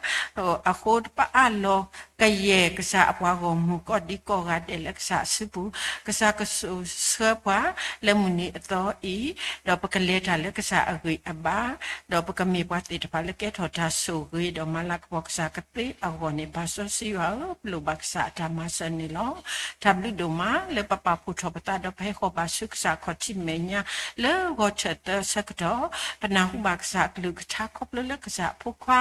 အဃိပအၢၣ်လီၤကယဲၢ်ကစၢ်အပှၤဂီၢ်မုၢ် ကိးဒံကိးဂၤဒဲးလၢကစၢ်အစုပူၤ, ကစၢ်ကစိာ်ဆှၢပှၤလၢမုၢ်နံၤအသီအံၤ, ဒီးပကလဲၤတၢ်လၢကစၢ်အဂံၢ်အဘါ, ဒီးပကမ့ၢ်ပှၤသ့ၣ်တဖၣ်လၢကဲထီၣ်တၢ်ဆိၣ်ဂ့ၤ ဒီးမၤလၤကပီၤကစၢ်ကသ့အဂီၢ်န့ၣ် ပၢ်စီဆှံယွၤဧၢ, ပလိၣ်ဘၣ်ကစၢ်အတၢ်မၤစၢၤန့ၣ်လီၤ. တၢ်ဘျုးဒိၣ်မးလၢပပာ်ဖှိၣ်ထီၣ်ပသးဒီး ပဟဲဃီၤဘၣ်ဆူကစၢ်အခီၣ်ထံးမဲာ်ညါ လၢဂီၤထၢၣ်သၢဆၢကတီၢ်, ပနၢ်ဟူဘၣ်ကစၢ်အကလုၢ်ကထါ ခီဖျိလၢကစၢ်အဖိခွါ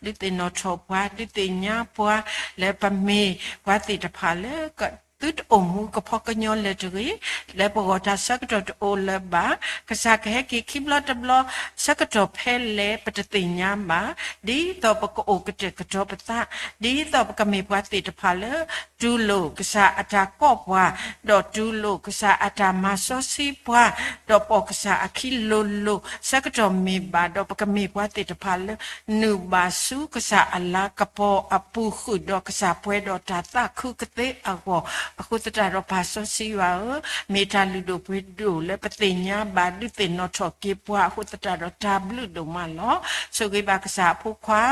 ဒုးသ့ၣ်နီၣ်ထီၣ်ပှၤ, ဒုးသ့ၣ်ညါပှၤ လၢပမ့ၢ်ပှၤသ့ၣ်တဖၣ်လၢ သုတအိၣ်မူကဖီကညီလၢၤတဂ့ၤ, လၢပဂီၢ်တၢ်ဆၢကတီၢ်တအိၣ်လၢၤဘၣ်, ကစၢ်ကဟဲက့ၤခံဘျီတဘျီ ဆၢကတီၢ်ဖဲလဲၣ် ပတသ့ၣ်ညါဘၣ်, ဒ်သိးပကအိၣ်ကတဲာ်ကတီၤပသး, ဒ်သိးပကမ့ၢ်ပှၤသ့ၣ်တဖၣ်လၢ တူၢ်လိာ်ကစၢ်အတၢ်ကိးပှၤ, ဒီးတူၢ်လိာ်ကစၢ်အတၢ်မၤစီဆှံပှၤ, ဒီးပိာ်ကစၢ်အခံလိၤလိၤ ဆၢကတီၢ်မ့ၢ်ဘၣ်ဒီး ပကမ့ၢ်ပှၤသ့ၣ်တဖၣ်လၢ နုာ်ဘၣ်ဆူကစၢ်အလၤကပီၤအပူၤ ဃုာ်ဒီးကစၢ်ပှဲၤဒီးတၢ်သးခုကသ့အဂီၢ်, အဃိသတးဒီး ပၢ်စီဆှံယွၤဧၢ, မ့ၢ်တၢ်လုၢ်ဒိၣ်ပှ့ၤဒိၣ်လၢပသ့ၣ်ညါဘၣ် ဒုးသ့ၣ်နီၣ်ထီၣ်က့ၤပှၤအဃိသတးဒီး တၢ်ဘျုးဒိၣ်မးလီၤ. ဆိၣ်ဂ့ၤဘၣ်ကစၢ်အဖိခွါ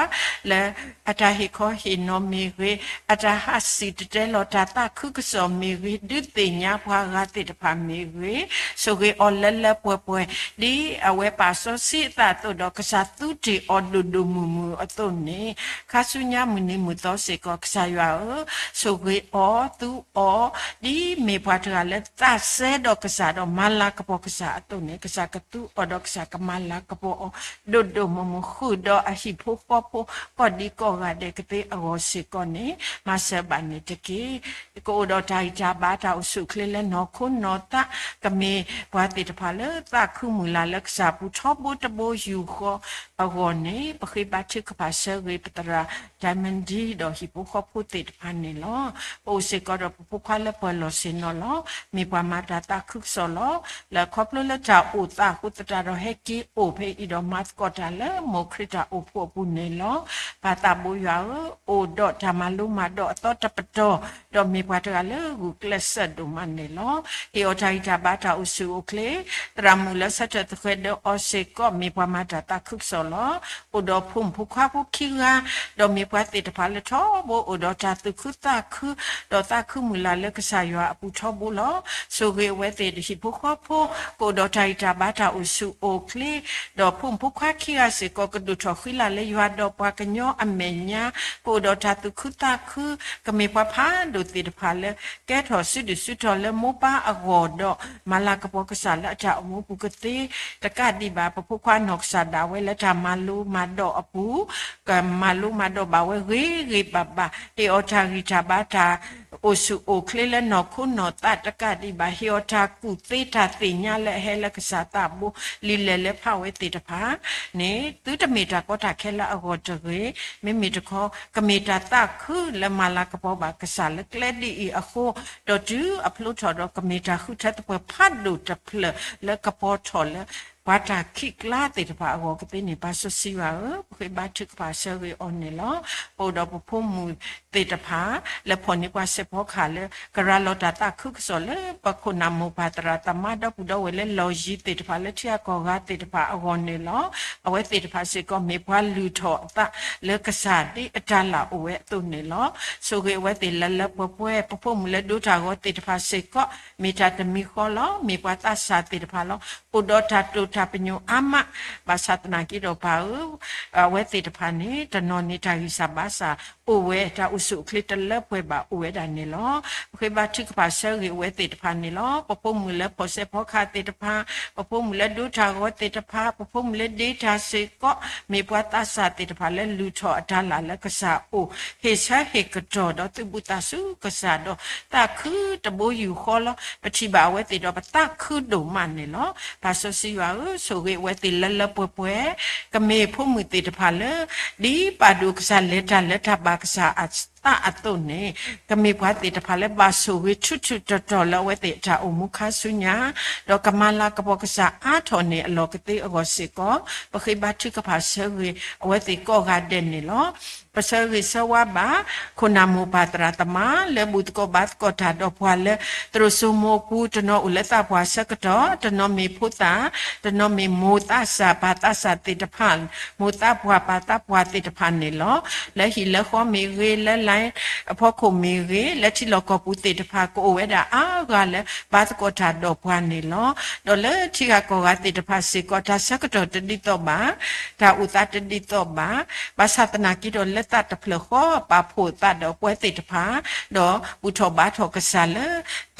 လၢအတၢ်ဟ့ၣ်ခီဟ့ၣ်နီၤမ့ၢ်ဂ့ၤ, အတၢ်ဟးစံၣ်တဲၤတဲလီၤတၢ်သးခုကစီၣ်မ့ၢ်ဂ့ၤ, ဒုးသ့ၣ်ညါပှၤဂၤသ့ၣ်တဖၣ်မ့ၢ်ဂ့ၤ, ဆိၣ်ဂ့ၤအီၤလၢလၢပှဲၤပှဲၤ ဒ်အဝဲပာ်စီဆှံအသးအသိးဒီး ကစၢ်သူတ့ၢ်အီၤဒိၣ်ဒိၣ်မုၢ်မုၢ်အသိးန့ၣ်, ခါဆူညါမုၢ်နံၤမုၢ်သီစ့ၢ်ကီး ကစၢ်ယွၤဧၢ, ဆိၣ်ဂ့ၤအီၤသူအီၤ, ဒ်မ့ၢ်ပှၤတဂၤလၢသးစဲဒီးကစၢ်ဒီးမၤလၤကပီၤကစၢ်အသိးန့ၣ်, ကစၢ်ကသူအီၤဒီးကစၢ်ကမၤလၤကပီၤအီၤ ဒိၣ်ဒိၣ်မုၢ်မုၢ် ဃုာ်ဒီးအဟံၣ်ဖိဃီဖိ ကိးဒံကိးဂၤဒဲးကသ့အဂီၢ်စ့ၢ်ကီးန့ၣ် မၤစၢၤဘၣ်န့ၣ်တက့ၢ်. ကအိၣ်ဒီးတၢ်ဂံၢ်တၢ်ဘါတၢ်အိၣ်ဆူၣ်အိၣ်ချ့လၢနီၢ်ခိနီၢ်သး, ကမ့ၢ်ပှၤသ့ၣ်တဖၣ်လၢသးခုမုၢ်လၢ်လၢကစၢ်ပူၤထီဘိတဘိယူၢ်ဃီအဂီၢ်န့ၣ် ပဃ့ဘါထုကဖၣ်ဆၢဂ့ၤပသရၣ် Diamond ဒီးဟံၣ်ဖိဃီဖိသ့ၣ်တဖၣ်န့ၣ်လီၤ. ပအိၣ်စ့ၢ်ကီးဒီးပဖိခွါလၢပှၤလီၢ်ဆ့ၣ်နီၤလီၤ. မ့ၢ်ပှၤမၤတၢ်သးခုကစီၣ်လီၤ. လၢခီဖျိလၢတၢ်အိၣ်သးအဃိသတးဒီး ဟဲက့ၤအိၣ်ဖဲအံၤဒီးမၤသကိးတၢ်လၢမိၢ်ခရံာ်တၢ်အိၣ်ဖှိၣ်အပူၤန့ၣ်လီၤ. ပၢ်သးဘိယွၤဧၢ, အိၣ်ဒီးတၢ်မၤလိမၤဒိးအသီတပတီၢ်, ဒီးမ့ၢ်ပှၤတဂၤလၢဂုာ်ကျဲးစၢးဒိၣ်မးန့ၣ်လီၤ. ဟ့ၣ်အီၤတၢ်ဂံၢ်တၢ်ဘါတၢ်အိၣ်ဆူၣ်အိၣ်ချ့, သရၣ်မုၣ်လၢဆၢထၢၣ်သဃဲၤဒီးအီၤစ့ၢ်ကီး မ့ၢ်ပှၤမၤတၢ်သးခုကစီၣ်လီၤ. အိၣ်ဒီးဖိမုၣ်ဖိခွါဖိခံဂၤ, ဒီးမ့ၢ်ပှၤသ့ၣ်တဖၣ်လၢထီဘိအိၣ်ဒီးတၢ်သူၣ်ခုသးခု, ဒီးသးခုမုၢ်လၢ်လၢကစၢ်ယွၤအပူၤထီဘိလီၤ. ဆိၣ်ဂ့ၤအဝဲသ့ၣ်ဟံၣ်ဖိဃီဖိ, ကအိၣ်ဒီးတၢ်ဂံၢ်တၢ်ဘါတၢ်အိၣ်ဆူၣ်အိၣ်ချ့, ဒီးဖိမုၣ်ဖိခွါခံဂၤစ့ၢ်ကီး ကဒိၣ်ထီၣ်ဃံလၤလၢယွၤဒီးပှၤကညီအမဲာ်ညါ, ကအိၣ်ဒီးတၢ်သူၣ်ခုသးခု, ကမ့ၢ်ပှၤဖးဒိၣ်သ့ၣ်တဖၣ်လၢ ကဲထီၣ်စုဒုၣ်စုတီၤလၢမိၢ်ပၢ်အဂီၢ်ဒီး မၤလၤကပီၤကစၢ်လၢအတၢ်အိၣ်မူပူၤကသ့, တကးဒံးဘၣ် ပဖိခွါနီၢ်ကစၢ်ဒၣ်ဝဲလၢတၢ်မၤလိမၤဒိးအပူၤ, ကမၤလိမၤဒိးဘၣ်ဝဲဂ့ၤဂ့ၤဘၣ်ဘၣ်, ဟ့ၣ်အီၤတၢ်ဂံၢ်တၢ်ဘါတၢ် အိၣ်ဆူၣ်အိၣ်ချ့လၢနီၢ်ခိနီၢ်သးတကးဒံးဘၣ်, ဟ့ၣ်အီၤတၢ်ကူၣ်သ့တၢ်သ့ၣ်ညါလၢအဟဲလၢကစၢ်သးဘိ လံာ်လဲၢ်လၢဖးဝဲသ့ၣ်တဖၣ်န့ၣ် သုတမ့ၢ်တၢ်ကီတၢ်ခဲလၢအဂီၢ်တဂ့ၤ, မ့မ့ၢ်တခီ ကမ့ၢ်တၢ်သးခုလၢမၤလၤကပီၤဘၣ်ကစၢ်လၢကျဲဒ်အံၤအဃိ, ဒီးတုၤအဖျိထီၣ်ဒီးကမ့ၢ်တၢ်ဃုထၢသပှၢ်ဖးဒိၣ်တဖျၢၣ်လၢကပီၤထီၣ်လၢ ပှၤတၢ်ခံးကျါသ့ၣ်တဖၣ်အဂီၢ်ကသ့န့ၣ် ပၢ်စီဆှံယွၤဧၢ, ပဃ့ဘါထုကဖၣ်ဆၢဂ့ၤအီၤန့ၣ်လီၤ. ပအိၣ်ဒီးပဖိမုၣ်သ့ၣ်တဖၣ် လၢဖီၣ်န့ၢ်ပှၤစဲးဖီကဟၣ်လၢ ကရၤလီၤတၢ်သးခုကစီၣ်လၢ ပခိၣ်နၢ်မိၢ်ပၢ်သရၣ်သမါဒီပုၢ်ဒီဝဲၢ်လၢလီၢ်ယံၤသ့ၣ်တဖၣ်လၢထံဂၤကီၢ်ဂၤသ့ၣ်တဖၣ်အဂီၢ်န့ၣ်လီၤ. အဝဲသ့ၣ်တဖၣ်စ့ၢ်ကီးမ့ၢ်ပှၤလုၢ်ထီၣ်အသးလၢကစၢ်ဒ်အတၢ်လၢ်အိၣ်ဝဲအသိးန့ၣ်လီၤ. ဆိၣ်ဂ့ၤအဝဲသ့ၣ်လၢလၢပှဲၤပှဲၤ, ပဖိမုၣ်လၢဒိတၢ်ဂီၤသ့ၣ်တဖၣ်စ့ၢ်ကီး မ့ၢ်တၢ်တမံၤဃီလီၤ. မ့ၢ်ပှၤသးစၢ်သ့ၣ်တဖၣ်လီၤ. အိၣ်ဒီးတၢ်တိာ် ပှၤလၢအမၤတၢ်ပညိၣ်အါမး, ဘၣ်ဆၣ်သနာ်က့ဒီးပၢ်ဧၢ, အဝဲသ့ၣ်တဖၣ်န့ၣ် တနီၤန့ၣ်တၢ်ဂံၢ်စၢ်ဘါစၢ်အိၣ်ဝဲ, တၢ်အိၣ်ဆူၣ်အိၣ်ချ့တလၢပှဲၤဘၣ်အိၣ်ဝဲဒၣ်န့ၣ်လီၤ. ပဃ့ဘါထုကဖၣ်ဆၢဂ့ၤအဝဲသ့ၣ်တဖၣ်န့ၣ်လီၤ. ပဖိမုၣ်လၢဖီၣ်စဲးဖီကဟၣ်သ့ၣ်တဖၣ်, ပဖိမုၣ်လၢဒိတၢ်ဂီၤသ့ၣ်တဖၣ်, ပဖိမုၣ်လၢဒ့တၢ်စ့ၢ်ကီး, မ့ၢ်ပှၤသးစၢ်သ့ၣ်တဖၣ်လၢလုၢ်ထီၣ်အတၢ်လၢ်လၢကစၢ်အအိၣ်, ဟ့ၣ်ဆၢဟ့ၣ်ကတီၢ်ဒီးသုးဘူးသးဆူကစၢ်ဒီး သးခုတဘိယူၢ်ဃီလီၤ. ပထံၣ်ဘၣ်အဝဲသ့ၣ်ဒီးပသးခုဒိၣ်မးန့ၣ်လီၤ. ပၢ်စီဆှံယွၤဧၢ, ဆိၣ်ဂ့ၤအဝဲသ့ၣ်လၢလၢပှဲၤပှဲၤ, ကမ့ၢ်ဖိမုၣ်သ့ၣ်တဖၣ်လၢ ဒ်ပာ်ဒိၣ်ကစၢ်လဲၤတၢ်လၢတၢ်ဘၣ်ကစၢ်အသးအသိးန့ၣ်, ကမ့ၢ်ပှၤသ့ၣ်တဖၣ်လၢဘၣ်ဆိၣ်ဂ့ၤထူးထူးတီၤတီၤလၢအဝဲသ့ၣ်အတၢ်အိၣ်မူခါဆူညါ, ဒီးကမၤလၤကပီၤကစၢ်အါထီၣ်န့ၢ်အလီၢ်ကသ့အဂီၢ်စ့ၢ်ကီး, ပဃ့ဘါထုကဖၣ်ဆၢဂ့ၤအဝဲသ့ၣ်ကိးဂၤဒဲးန့ၣ်လီၤ. ပဆၢဂ့ၤဆၢဝါဘၣ် ခိၣ်နၢ်မိၢ်ပၢ်သရၣ်သမါလၢဘူၣ်သကိးဘါသကိးတၢ်ဒီးပှၤလၢ သရိာ်စိမိၤအပူၤ, တနီၤအိၣ်လၢသးပှၢ်ဆၢကတီၢ်, တနီၤမ့ၢ်ဖိသၣ်, တနီၤမ့ၢ်မိၢ်သးစၢ်ပၢ်သးစၢ်သ့ၣ်တဖၣ်, မိၢ်သးပှၢ်ပၢ်သးပှၢ်သ့ၣ်တဖၣ်န့ၣ်လီၤ. လၢဟံၣ်လၢဃီမ့ၢ်ဂ့ၤ, လၢ line အဖီခိၣ်မ့ၢ်ဂ့ၤ, လၢထံလီၢ်ကီၢ်ပူၤသ့ၣ်တဖၣ် ကအိၣ်ဝဲဒၣ်အါဂၤလၢဘါသကိးတၢ်ဒီးပှၤန့ၣ်လီၤ. ဒီးလၢထံဂၤကီၢ်ဂၤသ့ၣ်တဖၣ်စ့ၢ်ကီး တၢ်ဆၢကတီၢ်တဒ်သိးဘၣ်, တၢ်အိၣ်သးတဒ်သိးဘၣ်, ဘၣ်ဆၣ်သနာ်က့ဒီးလၢသးတဖျၢၣ်ဃီ ပာ်ဖှိၣ်သးဒီးပဝဲသ့ၣ်တဖၣ်, ဒီးဘူၣ်ထီၣ်ဘါထီၣ်ကစၢ်လၢ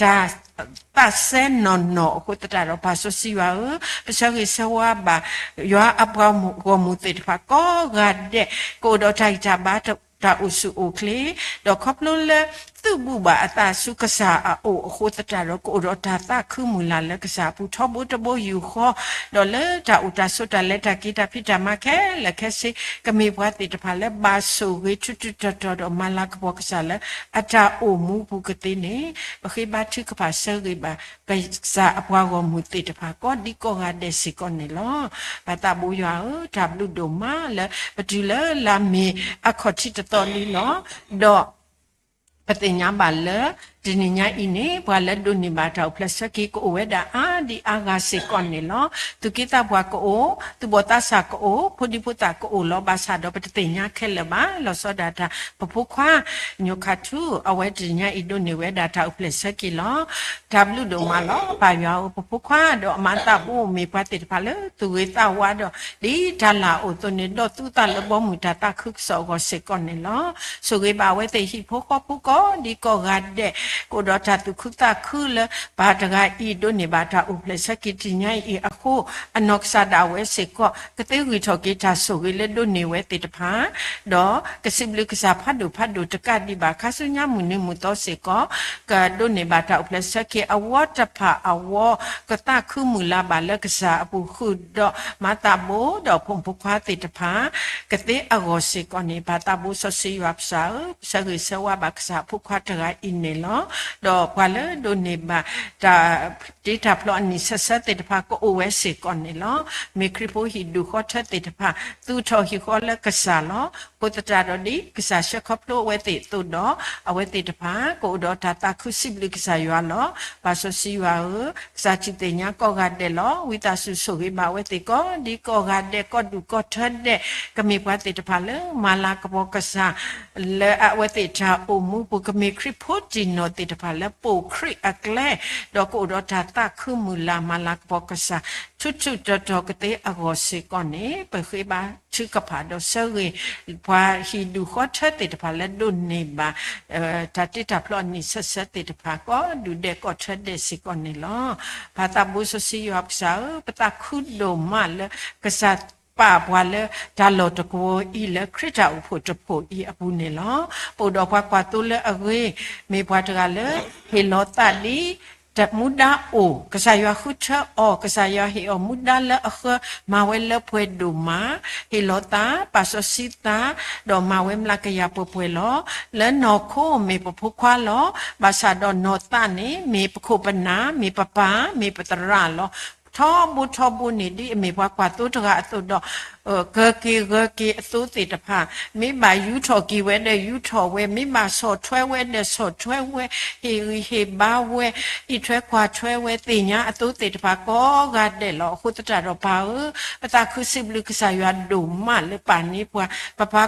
တၢ်သးစဲနီၢ်နီၢ်အဃိသတးဒီး ပၢ်စီဆှံယွၤဧၢ, ပဆၢဂ့ၤဆၢဝါဘၣ် ယွၤအပှၤဂီၢ်မုၢ်သ့ၣ်တဖၣ်ကိးဂၤဒဲး, ကအိၣ်ဒီးတၢ်ဂံၢ်တၢ်ဘါ, တၢ်အိၣ်ဆူၣ်အိၣ်ချ့, ဒီးခီဖျိလၢသုးဘူးဘၣ်အသးဆူကစၢ်အအိၣ်အဃိသတးဒီး ကအိၣ်ဒီးတၢ်သးခုမုၢ်လၢ်လၢကစၢ်အပူၤထီဘိတဘိယူၢ်ဃီ, ဒီးလၢတၢ်အိၣ်တၢ်ဆိးတၢ်လဲၤတၢ်က့ၤတၢ်ဖံးတၢ်မၤခဲလၢာ်ခဲဆ့, ကမ့ၢ်ပှၤသ့ၣ်တဖၣ်လၢဘၣ်ဆိၣ်ဂ့ၤထူးထူးတီၤတီၤဒီးမၤလၤကပီၤကစၢ်လၢအတၢ်အိၣ်မူပူၤကသ့န့ၣ်, ပဃ့ဘါထုကဖၣ်ဆၢဂ့ၤဘၣ် ကစၢ်အပှၤဂီၢ်မုၢ်သ့ၣ်တဖၣ်ကိးဒံကိးဂၤဒဲးစ့ၢ်ကီးန့ၣ်လီၤ. ပၢ်သးဘိယွၤဧၢ, တၢ်ဘျုးဒိၣ်မးလၢပတုၤလၢလါမ့ၤအခီၣ်ထံးတသီလံလီၤ. ဒီး ပသ့ၣ်ညါဘၣ်လၢ တနံၤညါအံၤန့ၣ် ပှၤလၢဒိးန့ၢ်ဘၣ်တၢ်အိၣ်ဖျဲၣ်ဆၢက့ၤကအိၣ်ဝဲဒၣ်အါဒံအါဂၤစ့ၢ်ကီးန့ၣ်လီၤ. သူၣ်က့သးပှၢ်ကအိၣ်, သူၣ်ဘီၣ်သးစၢ်ကအိၣ်, ဖိဒံဖိသၣ်ကအိၣ်လီၤ. ဘၣ်ဆၣ်ဒီးပတသ့ၣ်ညါခဲလၢာ်ဘၣ်. လီၤဆီဒၣ်တၢ် ပဖိခွါ ညိၣ်ခါထူ အဝဲတနံၤညါအံၤဒိးန့ၢ်ဝဲဒၣ်တၢ်အိၣ်ဖျဲၣ်ဆၢက့ၤလီၤ. တၢ်ဘျုးဒိၣ်မးလီၤ. ပၢ်ယွၤဧၢ, ပဖိခွါဒီးအမါသးဘိမ့ၢ်ပှၤသ့ၣ်တဖၣ်လၢသူၣ်ဂ့ၤသးဝါဒီး ဒ်တၢ်လၢအိၣ်အသိးန့ၣ် ဒီးသူသးလၢဘီမုၢ်တၢ်သးခုကစီၣ်အဂီၢ်စ့ၢ်ကီးန့ၣ်လီၤ. ဆိၣ်ဂ့ၤဘၣ်အဝဲသ့ၣ်ဟံၣ်ဖိဃီဖိကိးဒံကိးဂၤဒဲး, ကအိၣ်ဒီးတၢ်သူၣ်ခုသးခုလၢ ပၢ်တဂၤအံၤဒိးန့ၢ်ဘၣ်တၢ်အိၣ်ဖျဲၣ်ဆၢက့ၤတနံၤညါအံၤအဃိ, အနီၢ်ကစၢ်ဒၣ်ဝဲစ့ၢ်ကီး ကသ့ဂံၢ်ထီၣ်က့ၤတၢ်ဆိၣ်ဂ့ၤလၢဒိးန့ၢ်ဝဲသ့ၣ်တဖၣ် ဒီးကစံးဘျုးကစၢ်ဖးဒိၣ်ဖးဒိၣ်တကးဒံးဘၣ် ခါဆူညါမုၢ်နံၤမုၢ်သီစ့ၢ်ကီး, ကဒိးန့ၢ်ဘၣ်တၢ်အိၣ်ဖျဲၣ်ဆၢက့ၤအဝီတဖၣ်အဝီ, ကသးခုမုၢ်လၢ်ဘၣ်လၢကစၢ်အပူၤဃုာ်ဒီးမါသးဘိဒီးဖိမုၣ်ဖိခွါသ့ၣ်တဖၣ်, ကသ့အဂီၢ်စ့ၢ်ကီးန့ၣ် ပၢ်သးဘိစီဆှံယွၤကစၢ်ဧၢ, ပဆၢဂ့ၤဆၢဝါဘၣ်ကစၢ်အဖိခွါတဂၤအံၤန့ၣ်လီၤ. ဒီးပှၤလၢဒိးန့ၢ်ဘၣ်တၢ် တ့တၢ်ဖျီအနံၣ်ဆၢဆၢသ့ၣ်တဖၣ်ကအိၣ်ဝဲစ့ၢ်ကီးန့ၣ်လီၤ. မ့ၢ်ခရံာ်ဖိဟံၣ်ဒူၣ်ဃီထၢသ့ၣ်တဖၣ် သူၣ်ထီၣ်ဟံၣ်ဃီလၢကစၢ်လီၤ. အဃိသတးဒီးဒ်ကစၢ်ဆှၢခီဖျိအဝဲသ့ၣ်အသိးဒီး အဝဲသ့ၣ်တဖၣ် ကအိၣ်ဒီးတၢ်သးခုစံးဘျုးကစၢ်ယွၤလီၤ. ပၢ်စီဆှံယွၤဧၢ, ကစၢ်ထံၣ်သ့ၣ်ညါကိးဂၤဒဲးလီၤ. ဝံသးစူၤဆိၣ်ဂ့ၤဘၣ်အဝဲသ့ၣ်ကိးဒံကိးဂၤဒဲး ကိးဒူၣ်ကိးထၢဒဲး, ကမ့ၢ်ပှၤသ့ၣ်တဖၣ်လၢမၤလၤကပီၤကစၢ် လၢအဝဲသ့ၣ်တၢ်အိၣ်မူပူၤ ကမ့ၢ်ခရံာ်ဖိတံၢ်နီၢ်သ့ၣ်တဖၣ်လၢပိာ်ခရံာ်အကျဲ, ဒီးကအိၣ်ဒီးတၢ်သးခုမုၢ်လၢ်မၤလၤကပီၤကစၢ် ထူးထူးတီၤတီၤကသ့အဂီၢ်စ့ၢ်ကီးန့ၣ် ပဃ့ဘါထုကဖၣ်ဒီးဆၢဂ့ၤ ပှၤဟံၣ်ဒူၣ်ဃီထၢသ့ၣ်တဖၣ်လၢဒိးန့ၢ်ဘၣ် တၢ်တ့တၢ်ဖျီအနံၣ်ဆၢဆၢသ့ၣ်တဖၣ် ကိးဒူၣ်ဒဲးကိးထၢဒဲးစ့ၢ်ကီးန့ၣ်လီၤ. ပၢ်သးဘိစီဆှံယွၤကစၢ်ဧၢ, ပသးခုဒိၣ်မးလၢ ကစၢ်ပာ်ပှၤလၢတၢ်လီၢ်တကဝီၤအံၤလၢခရံာ်တၢ်အိၣ်ဖှိၣ်တဖှိၣ်အံၤအပူၤန့ၣ်လီၤ. ပအိၣ်ဒီးပှၤကွၢ်သိလၢအဂ့ၤ, မ့ၢ်ပှၤတဂၤလၢ ဟ့ၣ်လီၤသးဒ် တၢ်မူဒါအိၣ်, ကစၢ်ယွၤဃုထၢအီၤ, ကစၢ်ယွၤဟ့ၣ်အီၤမူဒါလၢအဃၢ မၤဝဲလၢပှဲၤဒိၣ်မး, ဟ့ၣ်လီၤသး, ပာ်စီဆှံသး, ဒီးမၤဝဲမျးကယၤပှဲၤပှဲၤလီၤ. လၢနီၢ်ခိမ့ၢ်ပဖိခွါလီၤ. ဘၣ်ဆၣ်ဒီးနီၢ်သးန့ၣ် မ့ၢ်ပခိၣ်ပနၢ်, မ့ၢ်ပပၢ်, မ့ၢ်ပသရၣ်လီၤ. ထီဘိထီဘိန့ၣ် ဒ်အမ့ၢ်ပှၤကွၢ်သိတဂၤအသိးဒီး ကၢၤက့ၤဂၢၤက့ၤအသိသ့ၣ်တဖၣ်, မ့ၢ်ဘၣ်ယူထီၣ်က့ၤဝဲဒီးယူထီၣ်ဝဲ, မ့ၢ်ဘၣ်ဆီၣ်ထွဲဝဲဒီးဆီၣ်ထွဲဝဲ, ဟ့ၣ်ဂံၢ်ဟ့ၣ်ဘါဝဲ, အံးထွဲကွၢ်ထွဲဝဲ, သ့ၣ်ညါအသိသ့ၣ်တဖၣ်ကိးဂၤဒဲးလီၤ. အဃိသတးဒီးပၢ်ဧၢ, ပသးခုစံးဘျုးကစၢ်ယွၤဒိၣ်မးလၢပာ်န့ၢ်ပှၤ ပ ပှ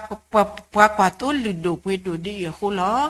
ၤကွၢ်သိလုၢ်ဒိၣ်ပှ့ၤဒိၣ်ဒ်အံၤအဃိလီၤ.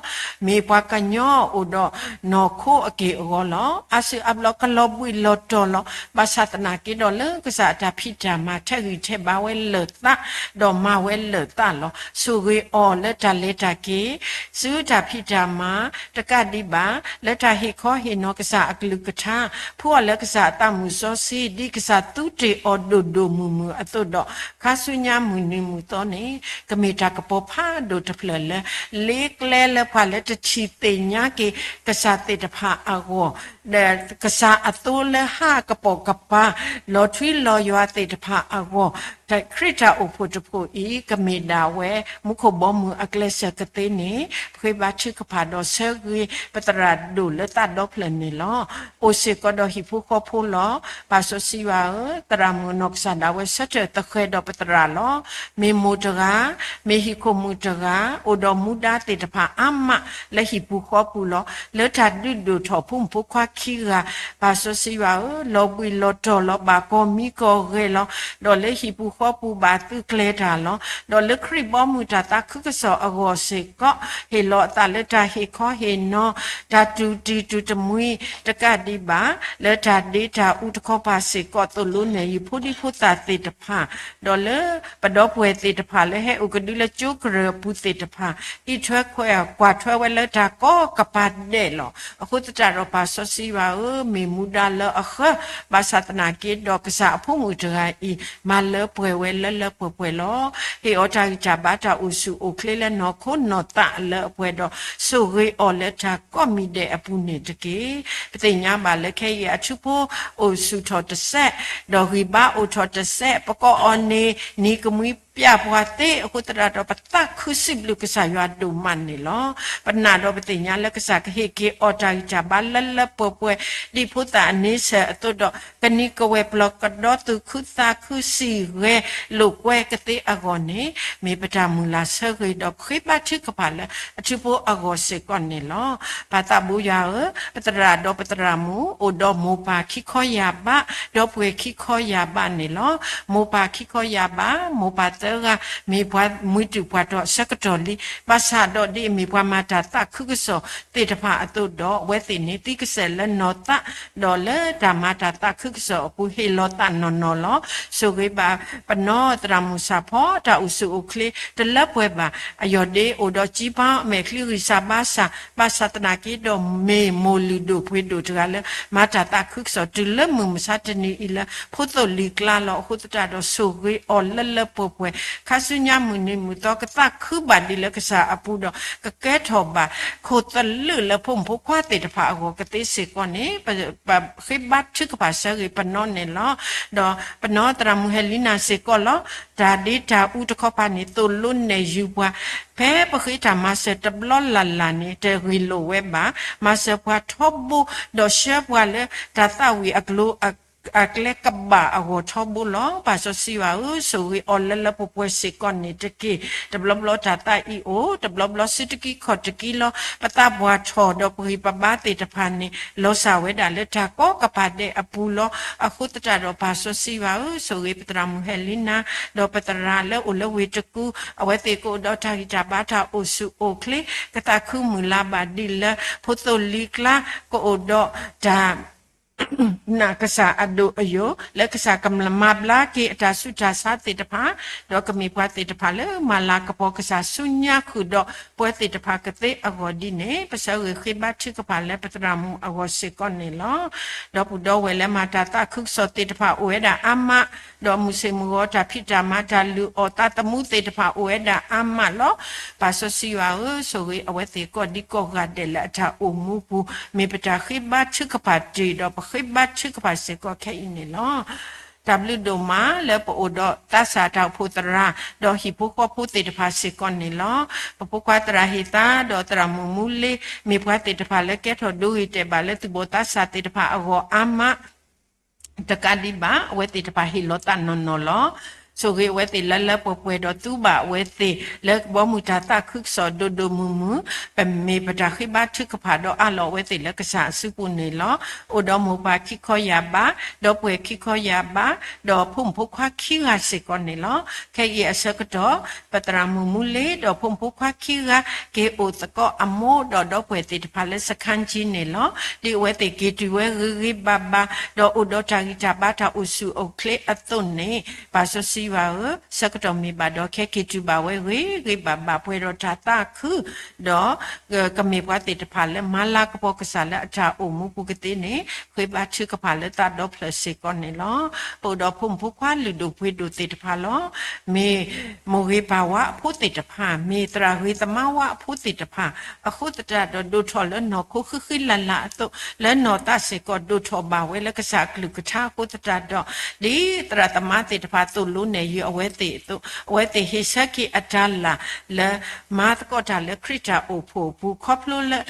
မ့ၢ်ပှၤကညီအိၣ်ဒီးနီၢ်ခိအက့ၢ်အဂီၤလီၤ. အါစုအါဘျီကလီၤဘှံးလီၤတီၤလီၤ. ဘၣ်ဆၣ်သနာ်က့ဒီးလၢကစၢ်အတၢ်ဖံးတၢ်မၤ ထဲးဂံၢ်ထဲးဘါဝဲလၢာ်သး, ဒီးမၤဝဲလၢာ်သးလီၤ. ဆိၣ်ဂ့ၤအီၤလၢတၢ်လဲၤတၢ်က့ၤ, ဆူတၢ်ဖံးတၢ်မၤ, တကးဒံးဘၣ် လၢတၢ်ဟ့ၣ်ခီဟ့ၣ်နီၤကစၢ်အကလုၢ်ကထါ, ဖှူအီၤလၢကစၢ်အသးမုၢ်စီဆှံ, ဒ်ကစၢ်သူတ့ၢ်အီၤဒိၣ်ဒိၣ်မုၢ်မုၢ်အသိးဒီး, ခါဆူညါမုၢ်နံၤမုၢ်သီန့ၣ်, ကမ့ၢ်တၢ်ကပီၤဖးဒိၣ်တဖျၢၣ်လၢ လ့ကျဲလၢပှၤလၢတထံၣ်သ့ၣ်ညါက့ၤကစၢ်သ့ၣ်တဖၣ်အဂီၢ်, ဒီးကစၢ်အသိလၢဟးကပိာ်ကပၤ, လီၤထွံလီၤယွၤသ့ၣ်တဖၣ်အဂီၢ်, ခရံာ်တၢ်အိၣ်ဖှိၣ်တဖှိၣ်အံၤ ကမ့ၢ်ဒၣ်ဝဲ မူခိၣ်ဘီမုၢ်အကျဲစၢၤကသ့န့ၣ်, ပဃ့ဘါထုကဖၣ်ဒီးဆၢဂ့ၤပသရၣ်ဒိၣ်လၢသးဒီဖျၢၣ်န့ၣ်လီၤ. အိၣ်စ့ၢ်ကီးဒီးဟံၣ်ဖိဃီဖိလီၤ. ပၢ်စီဆှံယွၤဧၢ, သရၣ်မုၣ်အနီၢ်ကစၢ်ဒၣ်ဝဲဆၢထၢၣ်သဃဲၤဒီးပသရၣ်လီၤ. မ့ၢ်မိၢ်တဂၤ, မ့ၢ်ဟံၣ်ခိၣ်မုၣ်တဂၤ, အိၣ်ဒီးမူဒါသ့ၣ်တဖၣ်အါမးလၢဟံၣ်ပူၤဃီပူၤလီၤ. လၢတၢ်ဒုးဒိၣ်ထီၣ်ဖိမုၣ်ဖိခွါခံဂၤ, ပၢ်စီဆှံယွၤဧၢ, လီၤဘှံးလီၤတီၤလီၤ, ဘၣ်ကီၢ်မံကီၢ်ဂဲၤလီၤ, ဒီးလၢဟံၣ်ပူၤဃီပူၤဘၣ်သုးကျဲၤတၢ်လီၤ. ဒီးလၢခရံာ်ဘီမုၢ်တၢ်သးခုကစီၣ်အဂီၢ်စ့ၢ်ကီး, ဟ့ၣ်လီၤအသးလၢတၢ်ဟ့ၣ်ခီဟ့ၣ်နီၤ, တၢ်တူၢ်တံၢ်တူၢ်တမှံ, တကးဒံးဘၣ် လၢတၢ်ဒ့တၢ်အူတခီပၤစ့ၢ်ကီး သိၣ်လိနဲၣ်ယုာ်ဖိဒံဖိသၣ်သ့ၣ်တဖၣ်, ဒီးလၢပဒီပုၢ်ဝဲၢ်သ့ၣ်တဖၣ်လၢဟဲအိၣ်ကဒုလၢကၠိကရၢၢ်အပူၤသ့ၣ်တဖၣ်, အံးထွဲကွၢ်ထွဲဝဲလၢတၢ်ကိးကပၤဒဲးလီၤ. အဃိသတးဒီးပၢ်စီဆှံယွၤဧၢ, မ့ၢ်မူဒါလၢအဃၢ, ဘၣ်ဆၣ်သနာ်က့ဒီးကစၢ်အဖိမုၣ်တဂၤအံၤ မၤလၢပှဲၤဝဲလၢလၢပှဲၤပှဲၤလီၤ. ဟ့ၣ်အီၤတၢ်ဂံၢ်တၢ်ဘါတၢ်အိၣ်ဆူၣ်အိၣ်ချ့လၢနီၢ်ခိနီၢ်သးလၢအပှဲၤဒီး, ဆိၣ်ဂ့ၤအီၤလၢတၢ်ကိးမံၤဒဲးအပူၤန့ၣ်တက့ၢ်. ပသ့ၣ်ညါဘၣ်လၢခဲအံၤအထူဖိအိၣ်ဆူၣ်ထီၣ်တစဲး, ဒီးဂံၢ်ဘါအိၣ်ထီၣ်တစဲး, ပကိးအီၤန့ၣ် နံၤကမှံပျၢ်ပှၤသ့, အဃိသတးဒီးပသးခုစံးဘျုးကစၢ်ယွၤဒိၣ်မးန့ၣ်လီၤ. ပနာ်ဒီးပသ့ၣ်ညါလၢကစၢ်ကဟ့ၣ်က့ၤအီၤတၢ်ဂံၢ်တၢ်ဘါလၢလၢပှဲၤပှဲၤ, ဒ်ဖိသၣ်အန့ဆၢၣ်အသိးဒီး, ကနံၤကဝဲၤပျီၤကဒီသူၣ်ခုသးခုစံၣ်ဂဲၤလိာ်ကွဲကသ့အဂီၢ်န့ၣ်, မ့ၢ်ပတၢ်မုၢ်လၢ်ဆၢဂ့ၤဒီးပဃ့ဘါထုကဖၣ်လၢ အထူဖိအဂီၢ်စ့ၢ်ကီးန့ၣ်လီၤ. ပၢ်သးဘိယွၤဧၢ, ပသရၣ်ဒီးပသရၣ်မုၣ် အိၣ်ဒီးမိၢ်ပၢ်ခံခီယၢ်ဘး, ဒီပုၢ်ဝဲၢ်ခံခီယၢ်ဘးန့ၣ်လီၤ. မိၢ်ပၢ်ခံခီယၢ်ဘး, မိၢ်ပၢ်သၢဂၤ မ့ၢ်ပှၤမှံတုာ်ပှၤတီၤအဆၢကတီၢ်လံ. ဘၣ်ဆၣ်ဒီးဒ်အမ့ၢ်ပှၤမၤတၢ်သးခုကစီၣ်သ့ၣ်တဖၣ်အသိးဒီး, အဝဲသ့ၣ်န့ၣ် သံကစၢၢ်လၢနီၢ်သး, ဒီးလၢတၢ်မၤတၢ်သးခုကစီၣ်အပူၤ ဟ့ၣ်လီၤသးနီၢ်နီၢ်လီၤ. ဆိၣ်ဂ့ၤဘၣ်ပနီၢ်သရၣ်မုၣ်စၢ်ဖီ တၢ်အိၣ်ဆူၣ်အိၣ်ချ့တလၢပှဲၤဘၣ်. အယီၢ်ဒ့အိၣ်ဒီးကၠံပၢ် မဲာ်ချံဂံၢ်စၢ်ဘါစၢ်, ဘၣ်ဆၣ်သနာ်က့ဒီးမ့ၢ်မိၢ်လုၢ်ဒိၣ်ပှ့ၤဒိၣ်တဂၤလၢ မၤတၢ်သးခုကစီၣ်တုၤလၢမုၢ်မဆါတနံၤအံၤလၢ ဖိသိၣ်လံၤကျါလီၤ. အဃိသတးဒီးဆိၣ်ဂ့ၤအီၤလၢလၢပှဲၤပှဲၤ, ခါဆူညါမုၢ်နံၤမုၢ်သီ ကသးခုဘၣ်ဒံးလၢကစၢ်အပူၤဒီး ကကဲထီၣ်ဘၣ်ခိၣ်သလုးလၢဖိမုၣ်ဖိခွါသ့ၣ်တဖၣ်အဂီၢ်ကသ့စ့ၢ်ကီးန့ၣ်, ပဃ့ဘါထုကဖၣ်ဆၢဂ့ၤပနီၢ်န့ၣ်လီၤ. ဒီးပနီၢ်သရၣ်မုၣ်ဟဲလံနၤစ့ၢ်ကီးလီၤ. တၢ်ဒ့တၢ်အူတခီပၤန့ၣ် သိၣ်လိနဲၣ်ယုာ်ပှၤ, ဖဲပဃ့တၢ်မၤစၢၤတဘျီလၢ်လၢ်န့ၣ် တဂ့ၤလိာ်ဝဲဘၣ်. မၤစၢၤပှၤထီဘိ, ဒီးဆှၢပှၤလၢတၢ်သးဝံၣ်အကျိၤ အကျဲကဘၣ်အဂီၢ်ထီဘိလီၤ. ပၢ်စီဆှံယွၤဧၢ, ဆိၣ်ဂ့ၤအီၤလၢလၢပှဲၤပှဲၤစ့ၢ်ကီးန့ၣ်တက့ၢ်. တဘျီဘျီတၢ်သးအံၤအိၣ်, တဘျီဘျီစုတကံခီၣ်တကံလီၤ. ပသးပှၢ်ထီၣ်ဒီးပဂံၢ်ပဘါသ့ၣ်တဖၣ်န့ၣ် လီၤစၢ်ဝဲဒၣ်လၢတၢ်ကိးကပၤဒဲးအပူၤလီၤ. အဃိသတးဒီးပၢ်စီဆှံယွၤဧၢ, ဆိၣ်ဂ့ၤပသရၣ်မုၣ်ဟဲလံနၤ, ဒီးပသရၣ်လၢအိၣ်လၢဝ့ၢ်တကူ, အဝဲသ့ၣ်ကအိၣ်ဒီးတၢ်ဂံၢ်တၢ်ဘါတၢ်အိၣ်ဆူၣ်အိၣ်ချ့, ကသးခုမုၢ်လၢ်ဘၣ်ဒံးလၢ ဖိသိၣ်လံၤကျါ ကအိၣ်ဒီးတၢ် နာ်ကစၢ်အဒိၣ်အယိာ် လၢကစၢ်ကမၤဘျါက့ၤအတၢ်ဆူးတၢ်ဆါသ့ၣ်တဖၣ်, ဒီးကမ့ၢ်ပှၤသ့ၣ်တဖၣ်လၢမၤလၤကပီၤကစၢ်ဆူညါဃုာ်ဒီးပဝဲသ့ၣ်တဖၣ်ကသ့အဂီၢ်ဒ်န့ၣ်, ပဆၢဂ့ၤဃ့ဘါထုကဖၣ်လၢပသရၣ်မုၣ်အဂီၢ်စ့ၢ်ကီးန့ၣ်လီၤ. ဒီပုၢ်ဒီဝဲၢ်လၢမၤတၢ်သးခုကစီၣ်သ့ၣ်တဖၣ်အိၣ်ဝဲဒၣ်အါမး, ဒီးမုၢ်ဆ့ၣ်မုၢ်ဂီၤတၢ်ဖံးတၢ်မၤတၢ်လုၢ်အီၣ်သးသမူသ့ၣ်တဖၣ်အိၣ်ဝဲဒၣ်အါမးလီၤ. ပၢ်စီဆှံယွၤဧၢ, ဆိၣ်ဂ့ၤအဝဲသ့ၣ်ကိးဒံကိးဂၤဒဲးလၢအတၢ်အိၣ်မူပူၤ, မ့ၢ်ပတၢ်ဃ့ဘါထုကဖၣ်တ့ၢ်ဒီးပဃ့ဘါထုကဖၣ်စ့ၢ်ကီးခဲအံၤန့ၣ်လီၤ. တၢ်ဘျုးဒိၣ်မးလၢပအိၣ်ဒီးသးစၢ်တၢ်အိၣ်ဖှိၣ်သရၣ်, ဒီးဟံၣ်ဖိဃီဖိသ့ၣ်တဖၣ်စ့ၢ်ကီးန့ၣ်လီၤ. ပဖိခွါသရၣ်ဟ့ၣ်သါ, ဒီးသရၣ်မုၣ်မူလ့, မ့ၢ်ပှၤသ့ၣ်တဖၣ်လၢကဲထီၣ်ဒိဂ့ၤတဲာ်ဘၣ်လၢသူၣ်ဘီၣ်သးစၢ်သ့ၣ်တဖၣ်အဂီၢ်အါမး တကးဒံးဘၣ် အဝဲသ့ၣ်တဖၣ်ဟ့ၣ်လီၤသးနီၢ်နီၢ်လီၤ. ဆိၣ်ဂ့ၤအဝဲသ့ၣ်လၢလၢပှဲၤပှဲၤဒီးသူဘၣ်အဝဲသ့ၣ်လၢကဘီမုၢ်တၢ်သးခုကစီၣ်ဒိၣ်ဒိၣ်မုၢ်မုၢ်, ပမ့ၢ်ပတၢ်ဃ့ဘါထုကဖၣ်ဒီးအးလီၤအဝဲသ့ၣ်လၢကစၢ်အစုပူၤန့ၣ်လီၤ. အိၣ်ဒီးမိၢ်ပၢ်ခံခီယၢ်ဘး, ဒီပုၢ်ဝဲၢ်ခံခီယၢ်ဘး, ဒီးဖိမုၣ်ဖိခွါခံဂၤစ့ၢ်ကီးန့ၣ်လီၤ. ခဲအံၤအဆၢကတီၢ် ပသရၣ်မုၣ်မူလ့ဒီးဖိမုၣ်ဖိခွါခံဂၤ က့ၤအိၣ်သကိးအမိၢ်ဒီးဒီပုၢ်ဝဲၢ်သ့ၣ်တဖၣ်လၢစခါကၠံန့ၣ်လီၤ. ဒ်အဝဲသ့ၣ်က့ၤတုၤဝဲဂ့ၤဂ့ၤဘၣ်ဘၣ် ဒီးအိၣ်ဒီးတၢ်ဂံၢ်တၢ်ဘါတၢ်အိၣ်ဆူၣ်အိၣ်ချ့အသိးန့ၣ် ပၢ်စီဆှံယွၤဧၢ, ဆၢကတီၢ်မ့ၢ်ဘၣ်ဒီးခဲက့ၤတုၤဘၣ်ဝဲဂ့ၤဂ့ၤဘၣ်ဘၣ်ပှဲၤဒီးတၢ်သးခု ဒီး ကမ့ၢ်ပှၤသ့ၣ်တဖၣ်လၢမၤလၤကပီၤကစၢ်လၢအတၢ်အိၣ်မူပူၤကသ့န့ၣ် ဃ့ဘါထုကဖၣ်လၢသးဒီဖျၢၣ်စ့ၢ်ကီးန့ၣ်လီၤ. ပအိၣ်ဒီးဖိမုၣ်ဖိခွါလုၢ်ဒိၣ်ပှ့ၤဒိၣ်သ့ၣ်တဖၣ်လီၤ. မ့ၢ်မိၢ်ဂ့ၤပၢ်ဝါအဖိသ့ၣ်တဖၣ်, မ့ၢ်သရၣ်ဂ့ၤသမါဝါအဖိသ့ၣ်တဖၣ် အဃိသတးဒီးဒိၣ်ထီၣ်လၢနီၢ်ခိဃံဃံလၤလၤအသိး လၢနီၢ်သးစ့ၢ်ကီးဒိၣ်ထီၣ်ဘၣ်ဝဲလၢကစၢ်အကလုၢ်ကထါအဃိသတးဒီး ဒ်သရၣ်သမါသ့ၣ်တဖၣ်သိၣ်လိနဲၣ်ယုာ်အဝဲသ့ၣ်အသိး အဝဲသ့ၣ်ဟ့ၣ်ဆၢက့ၤအတၢ်လၢ်လၢ မၤသကိးတၢ်လၢခရံာ်တၢ်အိၣ်ဖှိၣ်အပူၤ ခီဖျိလၢ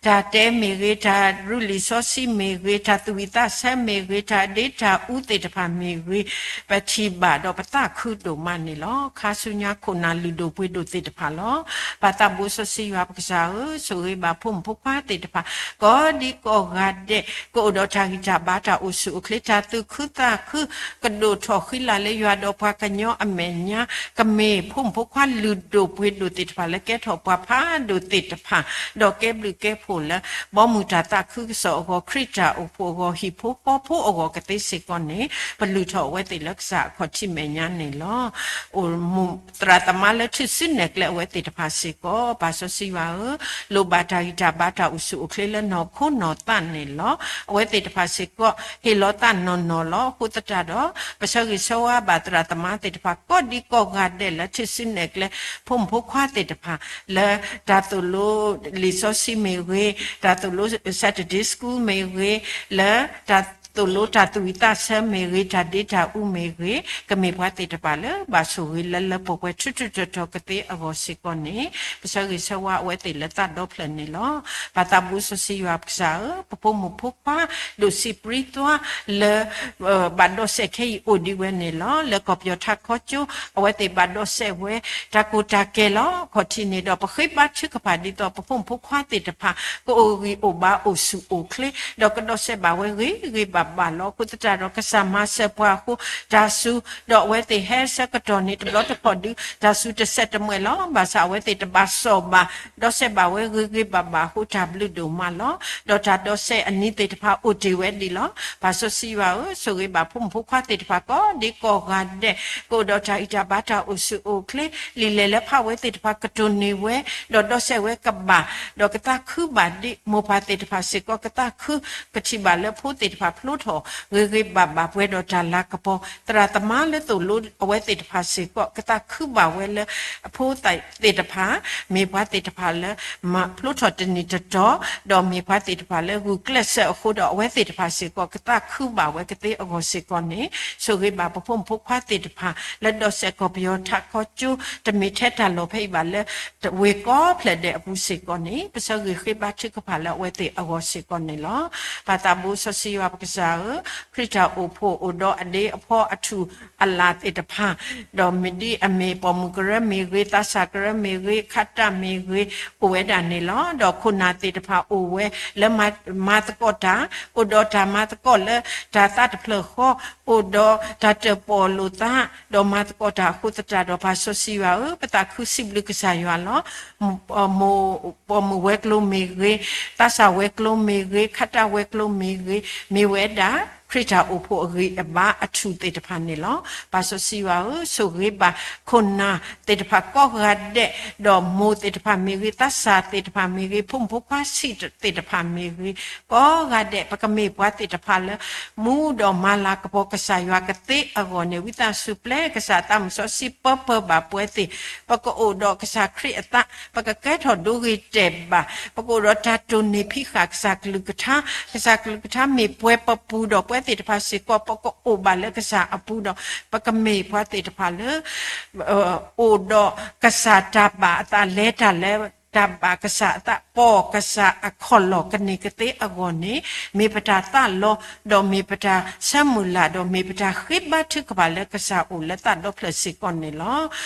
တၢ်တဲမ့ၢ်ဂ့ၤ, တၢ်ရူလံာ်စီဆှံမ့ၢ်ဂ့ၤ, တၢ်သူၣ်ဝံၣ်သးဆၢမ့ၢ်ဂ့ၤ, တၢ်ဒ့တၢ်အူသ့ၣ်တဖၣ်မ့ၢ်ဂ့ၤ, ပထံၣ်ဘၣ်ဒီးပသးခုဒိၣ်မးန့ၣ်လီၤ. ခါဆူညါခိၣ်နၢ်လုၢ်ဒိၣ်ပှ့ၤဒိၣ်သ့ၣ်တဖၣ်လီၤ. ပၢ်သးဘိစီဆှံယွၤပကစၢ်ဧၢ, ဆိၣ်ဂ့ၤဘၣ်ဖိမုၣ်ဖိခွါသ့ၣ်တဖၣ် ကိးဒံကိးဂၤဒဲး ကအိၣ်ဒီးတၢ်ဂံၢ်တၢ်ဘါတၢ်အိၣ်ဆူၣ်အိၣ်ချ့ တၢ်သူၣ်ခုသးခု ကဒိၣ်ထီၣ်ဃံလၤလၢယွၤဒီးပှၤကညီအမဲာ်ညါ ကမ့ၢ်ဖိမုၣ်ဖိခွါလုၢ်ဒိၣ်ပှ့ၤဒိၣ်သ့ၣ်တဖၣ်လၢကဲထီၣ်ပှၤဖးဒိၣ်သ့ၣ်တဖၣ် ဒီးကဲဘျုးကဲဖှိၣ်လၢ ဘီမုၢ်တၢ်သးခုကစီၣ်အဂီၢ် ခရံာ်တၢ်အိၣ်ဖှိၣ်အဂီၢ် ဟံၣ်ဖိဃီဖိအဂီၢ်ကသ့စ့ၢ်ကီးန့ၣ် ပလုၢ်ထီၣ်အဝဲသ့ၣ်လၢကစၢ်အခီၣ်ထံးမဲာ်ညါန့ၣ်လီၤ. အိၣ်မူသရၣ်သမါလၢထူၣ်စုနဲၣ်ကျဲအဝဲသ့ၣ်တဖၣ်စ့ၢ်ကီး ပၢ်စီဆှံယွၤဧၢ, လိၣ်ဘၣ်တၢ်ဂံၢ်တၢ်ဘါတၢ်အိၣ်ဆူၣ်အိၣ်ချ့လၢနီၢ်ခိနီၢ်သးန့ၣ်လီၤ. အဝဲသ့ၣ်တဖၣ်စ့ၢ်ကီး ဟ့ၣ်လီၤသးနီၢ်နီၢ်လီၤ. အဃိသတးဒီး ပဆၢဂ့ၤဆၢဝါဘၣ်သရၣ်သမါသ့ၣ်တဖၣ် ကိးဒံကိးဂၤဒဲးလၢထူၣ်စုနဲၣ်ကျဲ ဖိမုၣ်ဖိခွါသ့ၣ်တဖၣ် လၢတၢ်သိၣ်လိလံာ်စီဆှံမ့ၢ်ဂ့ၤ, တၢ်သိၣ်လိ Saturday School မ့ၢ်ဂ့ၤ, လၢတၢ်သိၣ်လိတၢ်သူၣ်ဝံၣ်သးဆၢမ့ၢ်ဂ့ၤ, တၢ်ဒ့တၢ်အူမ့ၢ်ဂ့ၤ, ကမ့ၢ်ပှၤသ့ၣ်တဖၣ်လၢဘၣ်ဆိၣ်ဂ့ၤလၢလၢပှဲၤပှဲၤထူးထူးတီၤတီၤကသ့အဂီၢ်စ့ၢ်ကီးန့ၣ် ပဆၢဂ့ၤဆၢဝါအဝဲသ့ၣ်လၢသးဒီဖျၢၣ်န့ၣ်လီၤ. ပၢ်သးဘိစီဆှံယွၤပကစၢ်ဧၢ, ပဖိမုၣ်ဖိခွါ ဒိၣ်စံးပြံသွါလၢ ဘၣ်ဒီးစဲးခဲအံၤအိၣ်ဒံးဝဲန့ၣ်လီၤ. လၢကီၢ်ပယီၤထးခီကၠိ အဝဲသ့ၣ်ဘၣ်ဒီးစဲးဝဲ တၢ်ကိၢ်တၢ်ကဲၤလီၤ. ခီၣ်ထံးန့ၣ်ဒီး ပဃ့ဘါထုကဖၣ်ဒ်သိး ပဖိမုၣ်ဖိခွါသ့ၣ်တဖၣ် ကအိၣ်ဂံၢ်အိၣ်ဘါအိၣ်ဆူၣ်အိၣ်ချ့ ဒီးကဒီးစဲးဘၣ်ဝဲဂ့ၤဂ့ၤဘၣ်ဘၣ်လီၤ. အဃိသတးဒီး ကစၢ်မၤစၢၤပှၤအဃိ တၢ်စူၤ ဒီးအဝဲသ့ၣ်ဟဲဆၢကတီၢ်န့ၣ် တဘျီတခီၣ်ဒုး တၢ်စူၤတစဲးတမှဲာ်လီၤ. ဘၣ်ဆၣ်အဝဲသ့ၣ်တဘၣ်စီၣ်ဘၣ် ဒီးစဲးဘၣ်ဝဲဂ့ၤဂ့ၤဘၣ်ဘၣ်အဃိ တၢ်ဘျုးဒိၣ်မးလီၤ. ဒီးတၢ်ဒီးစဲးအနံၤသ့ၣ်တဖၣ်အိၣ်တ့ၢ်ဝဲဒံးလီၤ. ပၢ်စီဆှံယွၤဧၢ, ဆိၣ်ဂ့ၤဘၣ်ဖိမုၣ်ဖိခွါသ့ၣ်တဖၣ် ကိးဒံကိးဂၤဒဲး ကအိၣ်ဒီးတၢ်ဂံၢ်တၢ်ဘါတၢ်အိၣ်ဆူၣ်အိၣ်ချ့ လံာ်လဲၢ်လၢဖးဝဲသ့ၣ်တဖၣ်ကတိၢ်န့ၢ်ဝဲ ဒီးဒီးစဲးဝဲကဘၣ် ဒီးကသးခုဘၣ်ဒံး မိၢ်ပၢ်သ့ၣ်တဖၣ်စ့ၢ်ကီးကသးခု ကထံၣ်ဘၣ်လၢဖိသ့ၣ်တဖၣ်ဖျိထီၣ်ဂ့ၤဂ့ၤဘၣ်ဘၣ်ပှဲၤဒီးတၢ်လၤကပီၤ သရၣ်သမါလၢသိၣ်လိအဝဲသ့ၣ်တဖၣ်စ့ၢ်ကီး ကသးခုဘၣ်ဝဲလၢ အဖိသ့ၣ်တဖၣ် မ့ၢ်ပှၤသ့ၣ်တဖၣ်လၢ ဖျိထီၣ်တနံၤတတီၤ ဒီးမ့ၢ်ပှၤသ့ၣ်တဖၣ်လၢဂုာ်ကျဲးစၢးအဃိဒီး အဝဲသ့ၣ်တဖၣ်စ့ၢ်ကီး ကသးခုဘၣ်ဝဲကသ့အဂီၢ်စ့ၢ်ကီးန့ၣ် ဆိၣ်ဂ့ၤဘၣ်ပဖိမုၣ်ဖိခွါသ့ၣ်တဖၣ် လၢဒီးစဲးကီၢ်ပယီၤထးခီကၠိ တမ့ၢ်ထဲတၢ်လီၢ်ဖဲအံၤဘၣ်လၢ ဝ့ၢ်ကိးဖျၢၣ်ဒဲးအပူၤစ့ၢ်ကီးန့ၣ် ပဆၢဂ့ၤဃ့ဘါထုကဖၣ်လၢအဝဲသ့ၣ်အဂီၢ်စ့ၢ်ကီးန့ၣ်လီၤ. ပၢ်သးဘိစီဆှံယွၤပကစၢ်ဧၢ, ခရံာ်တၢ်အိၣ်ဖှိၣ်အိၣ်ဒီးအဒ့အဖီအထူၣ်အလၢ်သ့ၣ်တဖၣ် ဒီးမ့ၢ်ဒ်အမ့ၢ်ပိာ်မုၣ်ကရၢမ့ၢ်ဂ့ၤ, သးစၢ်ကရၢမ့ၢ်ဂ့ၤ, ခးတၢ်မ့ၢ်ဂ့ၤ, အိၣ်ဝဲဒၣ်န့ၣ်လီၤ. ဒီးခိၣ်နၢ်သ့ၣ်တဖၣ်အိၣ်ဝဲလၢမၤသကိးတၢ်, အိၣ်ဒီးတၢ်မၤသကိးလၢတၢ်သးတဖျၢၣ်ဃီ, အိၣ်ဒီးတၢ်တၢၣ်ပီၣ်လိာ်သး, ဒီးမၤသကိးတၢ်အဃိသတးဒီး ပၢ်စီဆှံယွၤဧၢ, ပသးခုစံးဘျုးကစၢ်ယွၤလီၤ. မိၢ်ပိာ်မုၣ်ဝဲၤကျိၤမ့ၢ်ဂ့ၤ, သးစၢ်ဝဲၤကျိၤမ့ၢ်ဂ့ၤ, ခးတၢ်ဝဲၤကျိၤမ့ၢ်ဂ့ၤ, မ့ၢ်ဝဲဒၣ် ခရံာ်တၢ်အိၣ်ဖှိၣ်အဂံၢ်အဘါအထူၣ်သ့ၣ်တဖၣ်န့ၣ်လီၤ. ပၢ်စီဆှံယွၤဧၢ, ဆိၣ်ဂ့ၤဘၣ်ခိၣ်နၢ်သ့ၣ်တဖၣ်ကိးဂၤဒဲး, ဒီးမိၢ်သ့ၣ်တဖၣ်မ့ၢ်ဂ့ၤ, သးစၢ်သ့ၣ်တဖၣ်မ့ၢ်ဂ့ၤ, ဖိမုၣ်ဖိခွါဆံးသ့ၣ်တဖၣ်မ့ၢ်ဂ့ၤ, ကိးဂၤဒဲး ပကမ့ၢ်ပှၤသ့ၣ်တဖၣ်လၢ မူဒီးမၤလၤကပီၤကစၢ်ယွၤကသ့အဂီၢ်န့ၣ် ဝံသးစူၤပျဲကစၢ်သးမုၢ်စီဆှံပၢပၢဘၣ်ပှဲၤသ့ၣ်, ပကအိၣ်ဒီးကစၢ်ခရံာ်အသး, ပကကဲထီၣ်ဒိဂ့ၤတဲာ်ဘၣ်, ပကအိၣ်ဒီးတၢ်တိၢ်န့ၢ်ဖံးဃာ်ကစၢ်ကလုၢ်ကထါ, ကစၢ်ကလုၢ်ကထါမ့ၢ်ပှဲၤပပူၤဒီး ပဝဲသ့ၣ်တဖၣ်စ့ၢ်ကီး ပကအိၣ်ဘၣ်လၢကစၢ်အပူၤဒီး ပကမ့ၢ်ပှၤသ့ၣ်တဖၣ်လၢ အိၣ်ဒီးကစၢ်တၢ်ဘၣ်အသး လဲၤတၢ်လၢတၢ်ဘၣ်ကစၢ်အသး ပတၢ်ပိာ်ကစၢ်အခီၣ်လီၢ်ကန့ၢ်ကသ့အဂီၢ်န့ၣ် မ့ၢ်ပတၢ်သးလီ ဒီးမ့ၢ်ပတၢ်ဆၢမုၢ်လၢ် ဒီးမ့ၢ်ပတၢ်ဃ့ဘါထုကဖၣ်လၢကစၢ်အအိၣ်လၢသးဒီဖျၢၣ်စ့ၢ်ကီးန့ၣ်လီၤ.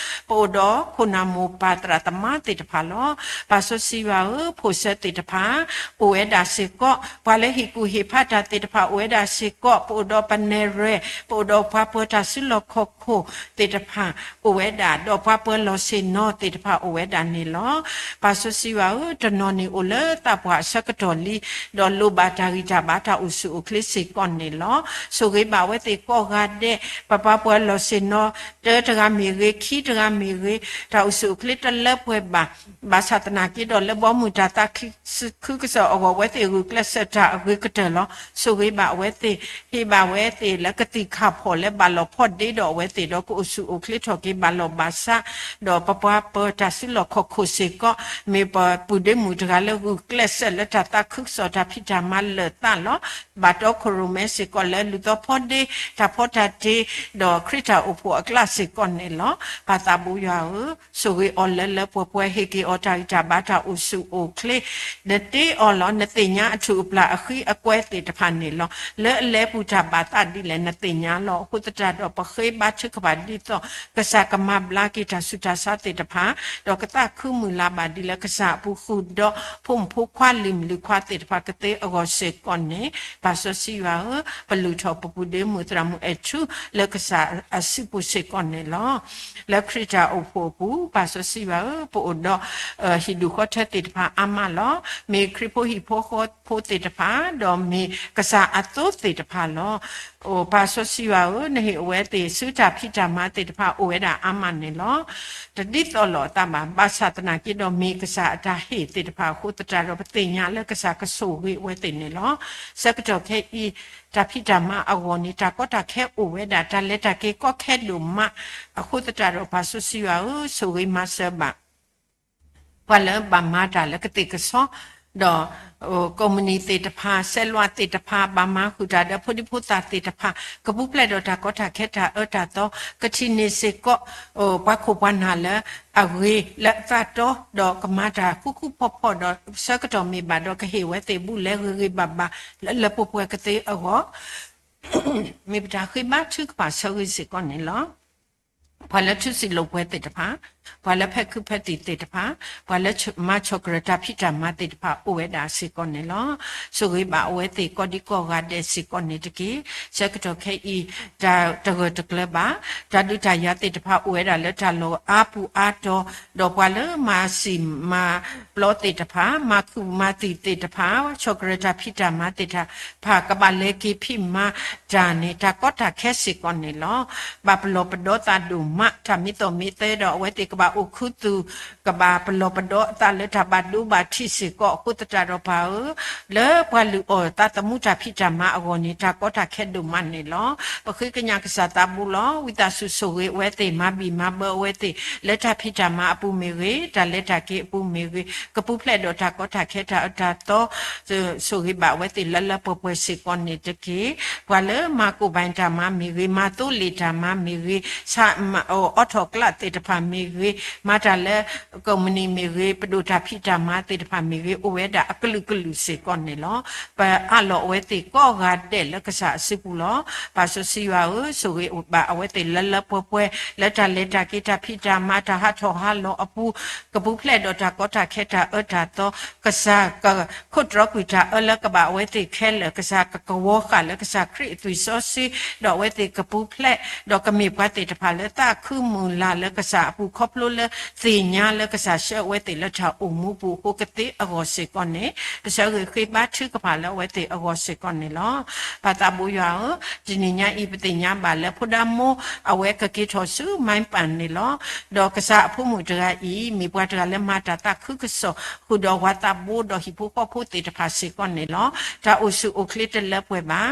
ပအိၣ်ဒီးခိၣ်နၢ်မိၢ်ပၢ်သရၣ်သမါသ့ၣ်တဖၣ်လီၤ. ပၢ်စီဆှံယွၤဧၢ, ဖိၣ်စၢသ့ၣ်တဖၣ် အိၣ်ဝဲဒၣ်စ့ၢ်ကီး, ပှၤလၢဟံၣ်ကူၣ်ဟ့ၣ်ဖးတၢ်သ့ၣ်တဖၣ်အိၣ်ဝဲဒၣ်စ့ၢ်ကီး, ပအိၣ်ဒီးပနဲၣ်ရွဲၣ်, ပအိၣ်ဒီးပှၤပၢၤတၢ်စုလီၢ်ခီၣ်ခိၣ်သ့ၣ်တဖၣ် အိၣ်ဝဲဒၣ်, ဒီးပှၤပၢၤလီၢ်ဆ့ၣ်နီၤသ့ၣ်တဖၣ်အိၣ်ဝဲဒၣ်န့ၣ်လီၤ. ပၢ်စီဆှံယွၤဧၢ, တနီၤန့ၣ်အိၣ်လၢသးပှၢ်အဆၢကတီၢ်လံ, ဒီးလိၣ်ဘၣ်တၢ်ဂံၢ်တၢ်ဘါတၢ်အိၣ်ဆူၣ်အိၣ်ချ့စ့ၢ်ကီးန့ၣ်လီၤ. ဆိၣ်ဂ့ၤဘၣ်အဝဲသ့ၣ်ကိးဂၤဒဲး, ပပှၤပၢၤလီၢ်ဆ့ၣ်နီၤ တၢတဂၤမ့ၢ်ဂ့ၤ, ခံတဂၤမ့ၢ်ဂ့ၤ, တၢ်အိၣ်ဆူၣ်အိၣ်ချ့တလၢပှဲၤဘၣ်, ဘၣ်ဆၣ်သနာ်က့ဒီးလၢဘီမုၢ်တၢ်သးခုကစီၣ်အဂီၢ် အဝဲသ့ၣ်ဂုာ်ကျဲးစၢးတၢ်အဂ့ၤကတၢၢ်လီၤ. ဆိၣ်ဂ့ၤဘၣ်အဝဲသ့ၣ်, ဟ့ၣ်ဘၣ်ဝဲသ့ၣ်လၢကသံၣ်ခၣ်ဖီၣ်လၢဘၣ်လီၢ်ဖီဒ့ဒီးအဝဲသ့ၣ်ဒီးကအိၣ်ဆူၣ်အိၣ်ချ့ထီၣ်က့ၤဘၣ်လီၢ်ဘၣ်စး, ဒီးပပှၤပၢၤတၢ်စုလီၢ်ခီၣ်ခိၣ်စ့ၢ်ကီး, မ့ၢ်ပပုၢ်ဒ့မုၣ်တဂၤလၢဂုာ်ကျဲးစၢးလၢတၢ်သးခုကစီၣ်တၢ်ဖံးတၢ်မၤလၢာ်သးလီၤ. ဘၣ်တီခိၣ်ရိၣ်မဲစ့ၢ်ကီးလၢလူၤသီဖီဒ့, တၢ်ဖီတၢ်တ့, ဒီးခရံာ်တၢ်အိၣ်ဖှိၣ်အကျါစ့ၢ်ကီးန့ၣ်လီၤ. ပၢ်သးဘိယွၤဧၢ, ဆိၣ်ဂ့ၤအီၤလၢလၢပှဲၤပှဲၤ, ဟ့ၣ်က့ၤအီၤတၢ်ဂံၢ်တၢ်ဘါတၢ်အိၣ်ဆူၣ်အိၣ်ချ့, နတ့အီၤလီၤ. နသ့ၣ်ညါအထူၣ်အပျၢ်အဃံအကွဲသ့ၣ်တဖၣ်န့ၣ်လီၤ. လၢအလဲၤပူၤတၢ်ဘၣ်သးဒ်လဲၣ်နသ့ၣ်ညါလီၤ. အဃိသတးဒီးပဃ့ဘါထုကဖၣ်ဒ်သိး ကစၢ်ကမၤဘျါက့ၤတၢ်ဆူးတၢ်ဆါသ့ၣ်တဖၣ်, ဒီးကသးခုမုၢ်လၢ်ဘၣ်ဒ်လၢကစၢ်အပူၤဃုာ်ဒီး ဖိမုၣ်ဖိခွါလုၢ်မုၢ်လုၢ်ခွါသ့ၣ်တဖၣ်ကသ့အဂီၢ်စ့ၢ်ကီးန့ၣ်, ပၢ်စီဆှံယွၤဧၢ, ပလုၢ်ထီၣ်ပပုၢ်ဒ့မုၣ်သရၣ်မုၣ်အဲၣ်ထူလၢကစၢ်အစုပူၤစ့ၢ်ကီးန့ၣ်လီၤ. လၢခရံာ်တၢ်အိၣ်ဖှိၣ်အပူၤ, ပၢ်စီဆှံယွၤဧၢ, ပအိၣ်ဒီး ဟံၣ်ဒူၣ်ဃီထၢသ့ၣ်တဖၣ်အါမးလီၤ. မ့ၢ်ခရံာ်ဖိဟံၣ်ဖိဃီဖိသ့ၣ်တဖၣ်, ဒီးမ့ၢ်ကစၢ်အသိသ့ၣ်တဖၣ်လီၤ. အိ ပၢ်စီဆှံယွၤဧၢ, နဟ့ၣ်အဝဲသ့ၣ်ဆူတၢ်ဖံးတၢ်မၤသ့ၣ်တဖၣ်အိၣ်ဝဲဒၣ်အါမးန့ၣ်လီၤ. တဒ်သိးလိာ်အသးဘၣ်, ဘၣ်ဆၣ်သနာ်က့ဒီး မ့ၢ်ကစၢ်အတၢ်ဟ့ၣ်သ့ၣ်တဖၣ်အဃိသတးဒီး ပသ့ၣ်ညါလၢကစၢ်ကဆိၣ်ဂ့ၤအဝဲသ့ၣ်န့ၣ်လီၤ. ဆၢကတီၢ်ခဲအံၤ တၢ်ဖံးတၢ်မၤအဂီၢ်န့ၣ် တၢ်ကီတၢ်ခဲအိၣ်ဝဲဒၣ်, တၢ်လဲၤတၢ်က့ၤကီခဲဒိၣ်မး, အဃိသတးဒီး ပၢ်စီဆှံယွၤဧၢ, ဆိၣ်ဂ့ၤမၤစၢၤဘၣ် ပှၤလၢဘၣ်မၤတၢ်လၢကသ့ၣ်ကဆီ, ဒီး ကိးမုၢ်နံၤသ့ၣ်တဖၣ်, စဲးလွးသ့ၣ်တဖၣ်, ဘၣ်မၤဃုာ်တၢ်ဒီးဖိဒံဖိသၣ်သ့ၣ်တဖၣ်, ကပူၤဖျဲးဒီးတၢ်ကီတၢ်ခဲတၢ်အၢတၢ်သီ, ကထံၣ်န့ၢ်စ့ၢ်ကီး ပှၤခိၣ်ပှၤနၢ်လၢအဂ့ၤလၢအသးတီ, ဒီးကမၤတၢ်ဃူဃူဖိးဖိးဒီး ဆၢကတီၢ်မ့ၢ်ဘၣ်ဒီး ကဟ့ၣ်ဝဲသ့ၣ်ဘူၣ်လဲၤဂ့ၤဂ့ၤဘၣ်ဘၣ် လၢလၢပှဲၤပှဲၤကသ့အဂီၢ် မ့ၢ်ပတၢ်ဃ့ဘါထုကဖၣ်ဆၢဂ့ၤစ့ၢ်ကီးန့ၣ်လီၤ. ပှၤလၢထူစံာ်လိာ်ပှဲၤသ့ၣ်တဖၣ်, ပှၤလၢဖဲးခုဖဲးသံၣ်သ့ၣ်တဖၣ်, ပှၤလၢမၤဆီၣ်ကရၢၢ်တၢ်ဖံးတၢ်မၤသ့ၣ်တဖၣ် အိၣ်ဝဲဒၣ်စ့ၢ်ကီးန့ၣ်လီၤ. ဆိၣ်ဂ့ၤဘၣ်အဝဲသ့ၣ်ကိးဒံကိးဂၤဒဲးစ့ၢ်ကီးန့ၣ်တက့ၢ်. ဆၢကတီၢ်ခဲအံၤ တၢ်တဂၢၢ်တကျၢၤဘၣ်, တၢ်ဒုးတၢ်ယၤသ့ၣ်တဖၣ်အိၣ်ဝဲဒၣ်လၢတၢ်လီၢ်အါပူၤအါတီၤ, ဒီးပှၤလၢမၤစံၣ်မၤပျီသ့ၣ်တဖၣ်, မၤခုၣ်မၤသံၣ်သ့ၣ်တဖၣ်, ဆီၣ်ကရၢၢ်တၢ်ဖံးတၢ်မၤသ့ၣ်တဖၣ် ကဘၣ်လဲၤက့ၤဖံးမၤတၢ်န့ၣ် တၢ်ကီတၢ်ခဲစ့ၢ်ကီးန့ၣ်လီၤ. ဘၣ်ပလီၢ်ပဒီသးဒိၣ်မး, တၢ်မ့ၢ်သီၣ်မ့ၢ်သဲဒီး အဝဲသ့ၣ်ကဘၣ်အိၣ်ခူသူၣ်, ကဘၣ်ပလီၢ်ပဒီအသးလၢတၢ်ဘၣ်ဒိဘၣ်ထံးစ့ၢ်ကီးအဃိသတးဒီးပၢ်ဧၢ, လၢပှၤလုၢ်အီၣ်သးသမူတၢ်ဖံးတၢ်မၤအဂီၢ်န့ၣ် တၢ်ကီတၢ်ခဲဒိၣ်မးန့ၣ်လီၤ. ပဃ့ကညးကစၢ်သးဘိလီၤ. ဝံသးစူၤဆိၣ်ဂ့ၤအဝဲသ့ၣ်, မၤဘံၣ်မၤဘၢအဝဲသ့ၣ်, လၢတၢ်ဖံးတၢ်မၤအပူၤမ့ၢ်ဂ့ၤ, တၢ်လဲၤတၢ်က့ၤအပူၤမ့ၢ်ဂ့ၤ, ကပူၤဖျဲးဒီးတၢ်ကီတၢ်ခဲတၢ်အၢတၢ်သီ ဆိၣ်ဂ့ၤဘၣ်အဝဲသ့ၣ်လၢလၢပှဲၤပှဲၤစ့ၢ်ကီးန့ၣ်တက့ၢ်. ပှၤလၢမၤကိၢ်ဘၣ်တၢ်မၤမ့ၢ်ဂ့ၤ, မၤသိလ့ၣ်တၢ်မၤမ့ၢ်ဂ့ၤ, ဆးမၤအိၣ်အီထီၣ်ကျးသ့ၣ်တဖၣ်မ့ၢ်ဂ့ၤ, မၤတၢ်လၢကိးမုၢ်နံၤမ့ၢ်ဂ့ၤ, ပဒိၣ်တၢ်ဖံးတၢ်မၤသ့ၣ်တဖၣ်မ့ၢ်ဂ့ၤ, အိၣ်ဝဲဒၣ်အကလုာ်ကလုာ်စ့ၢ်ကီးန့ၣ်လီၤ. ပအးလီၤအဝဲသ့ၣ်ကိးဂၤဒဲးလၢကစၢ်အစုပူၤလီၤ. ပၢ်စီဆှံယွၤဧၢ, ဆိၣ်ဂ့ၤဘၣ်အဝဲသ့ၣ်လၢလၢပှဲၤပှဲၤ လၢတၢ်လဲၤတၢ်က့ၤတၢ်ဖံးတၢ်မၤတၢ်ဟးထီၣ်ဟးလီၤအပူၤ ကပူၤဖျဲးဒီးတၢ်ကီတၢ်ခဲတၢ်အၢတၢ်သီ, ကစၢ်ကခိးတြီကွံာ်တၢ်အၢလၢကဘၣ်အဝဲသ့ၣ်ခဲလၢာ်, ကစၢ်ကကဝီၤဃာ်လၢကစၢ်ခရံာ်အသွံၣ်စီဆှံ, ဒီးအဝဲသ့ၣ်ကပူၤဖျဲး, ဒီးကမ့ၢ်ပှၤသ့ၣ်တဖၣ်လၢသးခုမုၢ်လၢ်လၢကစၢ်အပူၤခီဖျိလၢသ့ၣ်ညါလၢကစၢ်ဆှၢအဝဲသ့ၣ်လၢတၢ်အိၣ်မူပူၤအဃိကသ့အဂီၢ်စ့ၢ်ကီးန့ၣ်, ပဆၢဂ့ၤဃ့ဘါထုကဖၣ်လၢအဝဲသ့ၣ်အဂီၢ်စ့ၢ်ကီးန့ၣ်လီၤ. ပၢ်သးဘိယွၤဧၢ, တနံၤညါအံၤပသ့ၣ်ညါဘၣ်လၢဖိဒၣ်မိၢ်အဝဲကက့ၤထီၣ်ဆူ မၢ်ပၣ်န့ၣ်လီၤ. ဒီးကစၢ်အဖိမုၣ်တဂၤအံၤ မ့ၢ်ပှၤတဂၤလၢမၤတၢ်သးခုကစီၣ် ဃုာ်ဒီးဝၤသးဘိဒီးဟံၣ်ဖိဃီဖိသ့ၣ်တဖၣ်စ့ၢ်ကီးန့ၣ်လီၤ. တၢ်အိၣ်ဆူၣ်အိၣ်ချ့တလၢပှဲၤဘၣ်.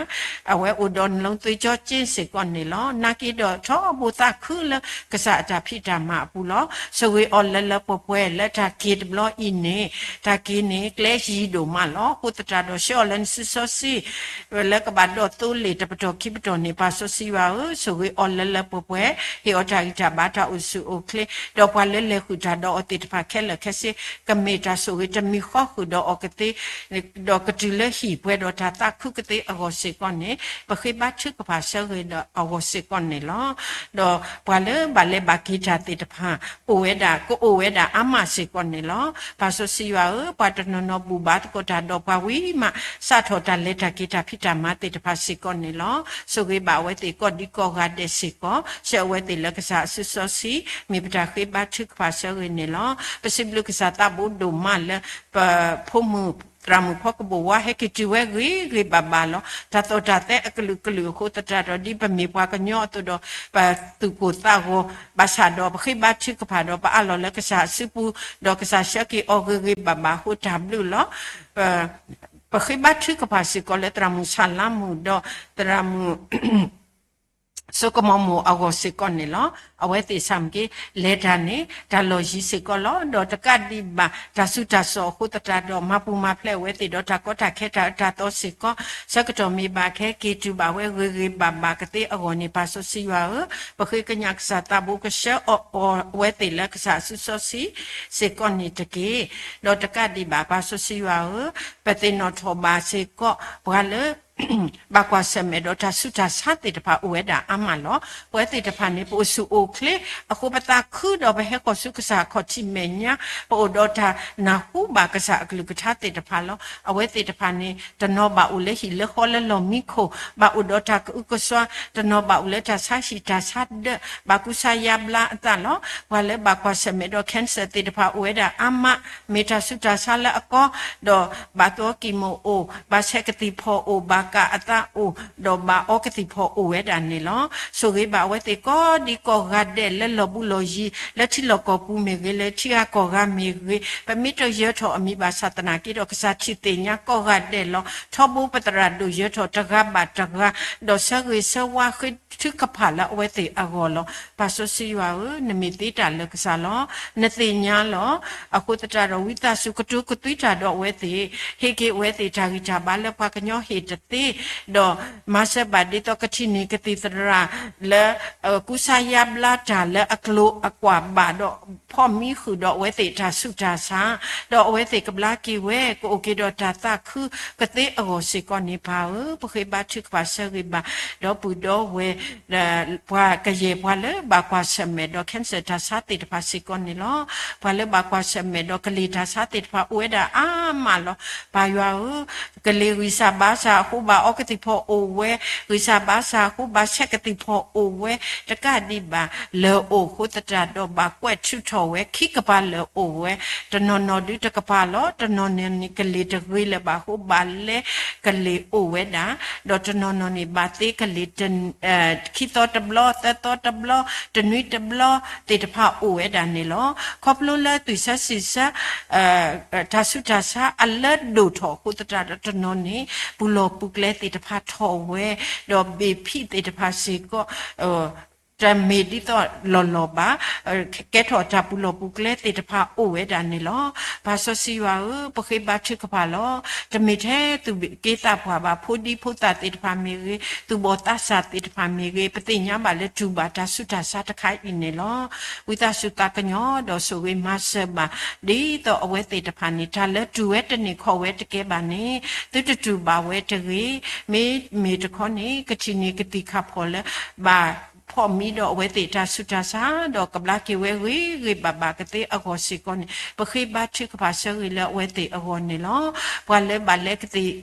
အဝဲအိၣ်ဒီးနလီၤသွံၣ်ကၠီကၠ့စ့ၢ်ကီးန့ၣ်လီၤ. နာ်က့ဒီးထီဘိသးခု လၢကစၢ်အတၢ်ဖံးတၢ်မၤအပူၤလီၤ. ဆိၣ်ဂ့ၤအီၤလၢလၢပှဲၤပှဲၤလၢတၢ်က့ၤတဘျီအံၤန့ၣ်, တၢ်က့ၤန့ၣ် ကျဲယံၤဒိၣ်မးလီၤ. အဃိသတးဒီး ဆှၢအီၤလၢနစုစီဆှံ လၢကဘၣ်ဒီးသိလ့ၣ်တပတီၢ်ခံပတီၢ်န့ၣ်, ပၢ်စီဆှံယွၤဧၢ, ဆိၣ်ဂ့ၤအီၤလၢလၢပှဲၤပှဲၤ, ဟ့ၣ်အီၤတၢ်ဂံၢ်တၢ်ဘါ တၢ်အိၣ်ဆူၣ်အိၣ်ချ့, ဒီးပှၤလၢလဲၤဃုာ်တၢ်ဒီးအီၤသ့ၣ်တဖၣ်ခဲလၢာ်ခဲဆ့ ကမ့ၢ်တၢ်ဆိၣ်ဂ့ၤတမံၤဃီဃုာ်ဒီးအီၤကသ့ ဒီးကတုၤလၢဟံၣ်ပှဲၤဒီးတၢ်သးခုကသ့အဂီၢ်စ့ၢ်ကီးန့ၣ်, ပဃ့ဘါထုကဖၣ်ဆၢဂ့ၤဒီးအဂီၢ်စ့ၢ်ကီးန့ၣ်လီၤ. ဒီးပှၤလၢဘၣ်လဲၤဘၣ်က့ၤတၢ်သ့ၣ်တဖၣ် အိၣ်ဝဲဒၣ် ကအိၣ်ဝဲဒၣ်အါမးစ့ၢ်ကီးန့ၣ်လီၤ. ပၢ်စီဆှံယွၤဧၢ, ပှၤတနီၤနီၤဘူၣ်ဘါသကိးတၢ်ဒီးပှၤဝံၤမး စးထီၣ်တၢ်လဲၤတၢ်က့ၤတၢ်ဖံးတၢ်မၤသ့ၣ်တဖၣ်စ့ၢ်ကီးန့ၣ်လီၤ. ဆိၣ်ဂ့ၤဘၣ်အဝဲသ့ၣ်ကိးဒံကိးဂၤဒဲးစ့ၢ်ကီး, ဆှၢအဝဲသ့ၣ်လၢကစၢ်အစုစီဆှံ, မ့ၢ်ပတၢ်ဃ့ဘါထုကဖၣ်ဆၢဂ့ၤန့ၣ်လီၤ. ပစံးဘျုးကစၢ်သးဘိဒိၣ်မးလၢ ပဖိမုၣ်သရၣ်မုၣ်ဖီကဘိၣ်ဝါ ဟဲက့ၤတုၤဝဲဂ့ၤဂ့ၤဘၣ်ဘၣ်လီၤ. တၢ်သီၣ်တၢ်သဲအကလုာ်ကလုာ်အဃိသတးဒီး ဒ်ပမ့ၢ်ပှၤကညီအသိးဒီး ပသူၣ်ကိၢ်သးဂီၤဘၣ်ဆၣ်ဒီး ပဃ့ဘါထုကဖၣ်ဒီး ပအးလီၤလၢကစၢ်အစုပူၤ, ဒီးကစၢ်ဆှၢက့ၤအီၤဂ့ၤဂ့ၤဘၣ်ဘၣ်အဃိတၢ်ဘျုးလီၤ. ပဃ့ဘါထုကဖၣ်စ့ၢ်ကီးလၢသရၣ်မုၣ်ဆၣ်လါမုၣ်ဒီးသရၣ်မုၣ် စိကမီၤမိၢ်အဂီၢ်စ့ၢ်ကီးန့ၣ်လီၤ. အဝဲသ့ၣ်ဆၣ်မ့ၢ်က့ၤ လဲၤတၢ်န့ၣ် တၢ်လီၢ်ယံၤစ့ၢ်ကီးလီၤ. ဒီးတကးဒံးဘၣ် တၢ်ဆူးတၢ်ဆါအဃိသတးဒီး မၤပူၤမၤဖျဲးအဝဲသ့ၣ်ဒီးတၢ်ကီတၢ်ခဲတၢ်အၢတၢ်သီစ့ၢ်ကီး, ဆၢကတီၢ်မ့ၢ်ဘၣ်ခဲ က့ၤတုၤဘၣ်ဝဲဂ့ၤဂ့ၤဘၣ်ဘၣ်ကသ့အဂီၢ်န့ၣ်, ပၢ်စီဆှံယွၤဧၢ, ပဃ့ကညးကစၢ်သးဘိကဆှၢအီၤအဝဲသ့ၣ်လၢကစၢ်အစုစီဆှံစ့ၢ်ကီးန့ၣ်တက့ၢ်. ဒီးတကးဒံးဘၣ် ပၢ်စီဆှံယွၤဧၢ, ပသ့ၣ်နီၣ်ထီၣ်ဘၣ်စ့ၢ်ကီး ပှၤလၢ ဘၣ်ကွၢ်ဆၢၣ်မဲာ်ဒီးတၢ်ဆူးတၢ်ဆါသ့ၣ်တဖၣ်အိၣ်ဝဲဒၣ်အါမးလီၤ. ပဝဲသ့ၣ်တဖၣ်န့ၣ် ပအိၣ်ဆူၣ်အိၣ်ချ့အဃိ ပသးခုဒီးပဟဲဃီၤဆူကစၢ်ခီၣ်ထံးမဲာ်ညါ, ပအိၣ်ဒီးတၢ်နၢ်ဟူဘၣ်ကစၢ်အကလုၢ်ကထါသ့ၣ်တဖၣ်လီၤ. အဝဲသ့ၣ်တဖၣ်န့ၣ် တနီၤဘၣ်အိၣ်လၢဟံၣ်လၢဃီလၢလီၢ်မံခိၣ်, ဘၣ်အိၣ်ဒီးတၢ်ကအုကစွါ, တနီၤဘၣ်အိၣ်လၢတၢ်ဆါဟံၣ်တၢ်ဆါဒၢး, ဘၣ်ကူစါယါဘျါအသးလီၤ. ပှၤလၢဘၣ်ကွၢ်ဆၢၣ်မဲာ်ဒီး cancer သ့ၣ်တဖၣ်အိၣ်ဝဲဒၣ်အါမး, မ့ၢ်တၢ်ဆူးတၢ်ဆါလၢအကီ, ဒီးဘၣ်သီကံၢ်မိၣ်အိၣ်, ဘၣ်ဆဲးကသံၣ်ဖီၣ်အိၣ်, ဘၣ်ကၣ်အသးအိၣ်, ဒီးဘၣ်အီကသံၣ်ဖီၣ်အိၣ်ဝဲဒၣ်န့ၣ်လီၤ. ဆိၣ်ဂ့ၤဘၣ်အဝဲသ့ၣ်ကိးဒံကိးဂၤဒဲးလၢလီၢ်ဘူးလီၢ်ယံၤ, လၢထံလီၢ်ကီၢ်ပူၤမ့ၢ်ဂ့ၤ, လၢထံဂၤကီၢ်ဂၤမ့ၢ်ဂ့ၤ, ပမ့ၢ်တယၢၤထီၣ်အမံၤဘၣ်ဆၣ်သနာ်က့ဒီး ကစၢ်ထံၣ်သ့ၣ်ညါကိးဂၤဒဲးလီၤ. ထီဘိပသရၣ်ဒိၣ်ယၢၤထီၣ်တဂၤဘၣ်တဂၤ, ဒီးဆၢဂ့ၤဆၢဝါဃ့ထုကဖၣ်လၢအဝဲသ့ၣ်အဂီၢ်လီၤ. ပၢ်စီဆှံယွၤဧၢ, နမ့ၢ်သ့တၢ်လၢကစၢ်လီၤ. နသ့ၣ်ညါလီၤ. အဃိသတးဒီး ဝံသးစူၤကတိၤကသွံတၢ်ဒီးအဝဲသ့ၣ်, ဟ့ၣ်က့ၤအဝဲသ့ၣ်တၢ်ဂံၢ်တၢ်ဘါလၢပှၤကညီဟ့ၣ်တသ့, ဒီးမၤစၢၤဘၣ်ဒ်သိးကထံၣ်န့ၢ်ကသံၣ်သရၣ်လၢ ကူစါယါဘျါတၢ်လၢအကျိၤအကွာ်ဘၣ်ဒီး ဖီၣ်မံဃုာ်ဒီးအဝဲသ့ၣ်တၢ်ဆူးတၢ်ဆါ, ဒီးအဝဲသ့ၣ်ကဘျါက့ၤဝဲ ကအိၣ်က့ၤဒီးတၢ်သးခုကသ့အဂီၢ်စ့ၢ်ကီးန့ၣ် ပၢ်ဧၢ, ပဃ့ဘါထုကဖၣ်ဆၢဂ့ၤဘၣ် ဒီပုၢ်ဒီဝဲၢ် ပှၤကယဲၢ်ပှၤလၢဘၣ်ကွၢ်ဆၢၣ်မဲာ်ဒီး cancer တၢ်ဆါသ့ၣ်တဖၣ်စ့ၢ်ကီးန့ၣ်လီၤ. ပှၤလၢဘၣ်ကွၢ်ဆၢၣ်မဲာ်ဒီးကလ့ၢ်တၢ်ဆါသ့ၣ်တဖၣ်အိၣ်ဝဲဒၣ်အါမးလီၤ. ပၢ်ယွၤဧၢ, ကလ့ၢ်ဂံၢ်စၢ်ဘါစၢ်အဃိဘၣ်အီကသံၣ်ဖီၣ်အိၣ်ဝဲ, ဂံၢ်စၢ်ဘါစၢ်အဃိဘၣ်ဆဲးကသံၣ်ဖီၣ်အိၣ်ဝဲ, တကးဒံးဘၣ် လၢၢ်အိၣ်အဃိသတးဒီးဘၣ်ကွဲးထုးထီၣ်ဝဲ, ခံကပၤလၢၢ်အိၣ်ဝဲ, တနီၤနီၤဒုးတကပၤလီၤ. တနီၤနီၤန့ၣ် ကလ့ၢ်တဂ့ၤလၢၤဘၣ်အဃိ ဘၣ်လဲကလ့ၢ်အိၣ်ဝဲဒၣ်, ဒီးတနီၤနီၤန့ၣ် ဘၣ်သ့ကလ့ၢ် ခံသီတဘျီ, သၢသီတဘျီ, တနွံတဘျီသ့ၣ်တဖၣ်အိၣ်ဝဲဒၣ်န့ၣ်လီၤ. ခီဖျိလၢသွံၣ်ဆၢစံၣ်ဆၢ တၢ်ဆူးတၢ်ဆါအလၢဒိၣ်ထီၣ်အဃိသတးဒီး တနီၤန့ၣ် ပူၤလီၢ်ပူၤကျဲသ့ၣ်တဖၣ်ထီၣ်ဝဲ, ဒီးဘ့ၣ်ဖံးသ့ၣ်တဖၣ်စ့ၢ်ကီး တမ့ၢ်ဒ်သိးလီၢ်လီၢ်ဘၣ်, ကဲထီၣ်တၢ်ပူၤလီၢ်ပူၤကျဲသ့ၣ်တဖၣ်အိၣ်ဝဲဒၣ်န့ၣ်လီၤ. ပၢ်စီဆှံယွၤဧၢ, ပဃ့ဘါထုကဖၣ်လီၤ. တမ့ၢ်ထဲသူၣ်က့သးပှၢ်ဘၣ်, ဖိဒံဖိသၣ်သ့ၣ်တဖၣ်မ့ၢ်ဂ့ၤ, သူၣ်ဘီၣ်သးစၢ်သ့ၣ်တဖၣ်မ့ၢ်ဂ့ၤ, ပသ့ၣ်ညါဘၣ်လၢတူၢ်ဘၣ်တၢ်ဆူးတၢ်ဆါတခါအံၤန့ၣ်လီၤ. ဝံသးစူၤသးကညီၤဒီးဆိၣ်ဂ့ၤမၤစၢၤဘၣ် ဒ်သိးအဝဲသ့ၣ်တဖၣ်န့ၣ် တၢ်လၢတူၢ်ဝဲတန့ၢ်ခီၣ်ဝဲတကဲဘၣ်န့ၣ် သုတတူၢ်ဘၣ်ဝဲတဂ့ၤ. မ့မ့ၢ်တခီန့ၣ် ကထံၣ်န့ၢ်ကသံၣ်ခၣ်ဖီၣ်လၢ ဘၣ်ဖီၣ်မံဒီးအဝဲသ့ၣ်တၢ်ဆူးတၢ်ဆါ, ဒီးကဘျါက့ၤဝဲဂ့ၤဂ့ၤဘၣ်ဘၣ်ကသ့အဂီၢ်စ့ၢ်ကီးန့ၣ် ပဃ့ဘါထုကဖၣ်ဆၢဂ့ၤလၢအဝဲသ့ၣ်အဂီၢ်န့ၣ်လီၤ. ပှၤလၢဘၣ်လဲကသံၣ်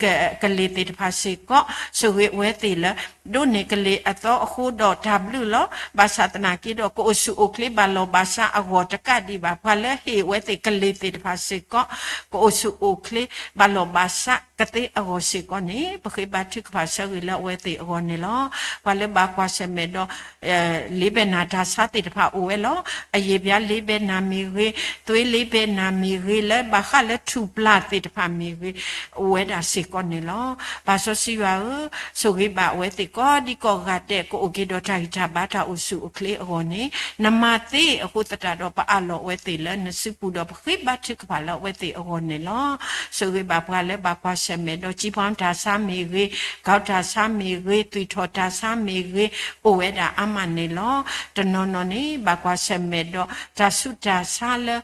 ကလ့ၢ်သ့ၣ်တဖၣ်စ့ၢ်ကီး ဆိၣ်ဂ့ၤအဝဲသ့ၣ်လၢ ဒိးန့ၢ်ကလ့ၢ်အသီအဃိဒီးတၢ်ဘျုးလီၤ. ဘၣ်ဆၣ်သနာ်က့ဒီး ကအိၣ်ဆူၣ်အိၣ်ချ့ဘၣ်လီၢ်ဘၣ်စးအဂီၢ်တကးဒံးဘၣ် ပှၤလၢဟ့ၣ်အဝဲသ့ၣ်ကလ့ၢ်သ့ၣ်တဖၣ်စ့ၢ်ကီး ကအိၣ်ဆူၣ်အိၣ်ချ့ဘၣ်လီၢ်ဘၣ်စးကသ့အဂီၢ်စ့ၢ်ကီးန့ၣ် ပဃ့ဘါထုကဖၣ်ဆၢဂ့ၤလၢအဝဲသ့ၣ်အဂီၢ်န့ၣ်လီၤ. ပှၤလၢဘၣ်ကွၢ်ဆၢၣ်မဲာ်ဒီး လ့ဘဲနၢ်တၢ်ဆါသ့ၣ်တဖၣ်အိၣ်ဝဲလီၤ. အယံာ်ဘျါလ့ဘဲနၢ်မ့ၢ်ဂ့ၤ, သွေးလ့ဘဲနၢ်မ့ၢ်ဂ့ၤ, လၢဘၣ်ဃးလၢထူၣ်ပျၢ်သ့ၣ်တဖၣ်မ့ၢ်ဂ့ၤ, အိၣ်ဝဲဒၣ်စ့ၢ်ကီးန့ၣ်လီၤ. ပၢ်စီဆှံယွၤဧၢ, ဆိၣ်ဂ့ၤဘၣ်အဝဲသ့ၣ် ကိးဒံကိးဂၤဒဲး ကအိၣ်က့ၤဒီးတၢ်ဂံၢ်တၢ်ဘါ တၢ်အိၣ်ဆူၣ်အိၣ်ချ့အဂီၢ်န့ၣ် နမၤသ့အဃိသတးဒီး ပအးလီၤအဝဲသ့ၣ်လၢနစုပူၤဒီး ပဃ့ဘါထုကဖၣ်လၢအဝဲသ့ၣ်အဂီၢ်န့ၣ်လီၤ. ဆိၣ်ဂ့ၤဘၣ်ပှၤလၢဘၣ်ကွၢ်ဆၢၣ်မဲာ်ဒီး ကၠံပှၤတၢ်ဆါမ့ၢ်ဂ့ၤ, ကီတၢ်ဆါမ့ၢ်ဂ့ၤ, သွံၣ်ထီၣ်တၢ်ဆါမ့ၢ်ဂ့ၤ, အိၣ်ဝဲဒၣ်အါမးန့ၣ်လီၤ. တနီၤနီၤန့ၣ် ဘၣ်ကွၢ်ဆၢၣ်မဲာ်ဒီး တၢ်ဆူးတၢ်ဆါလၢ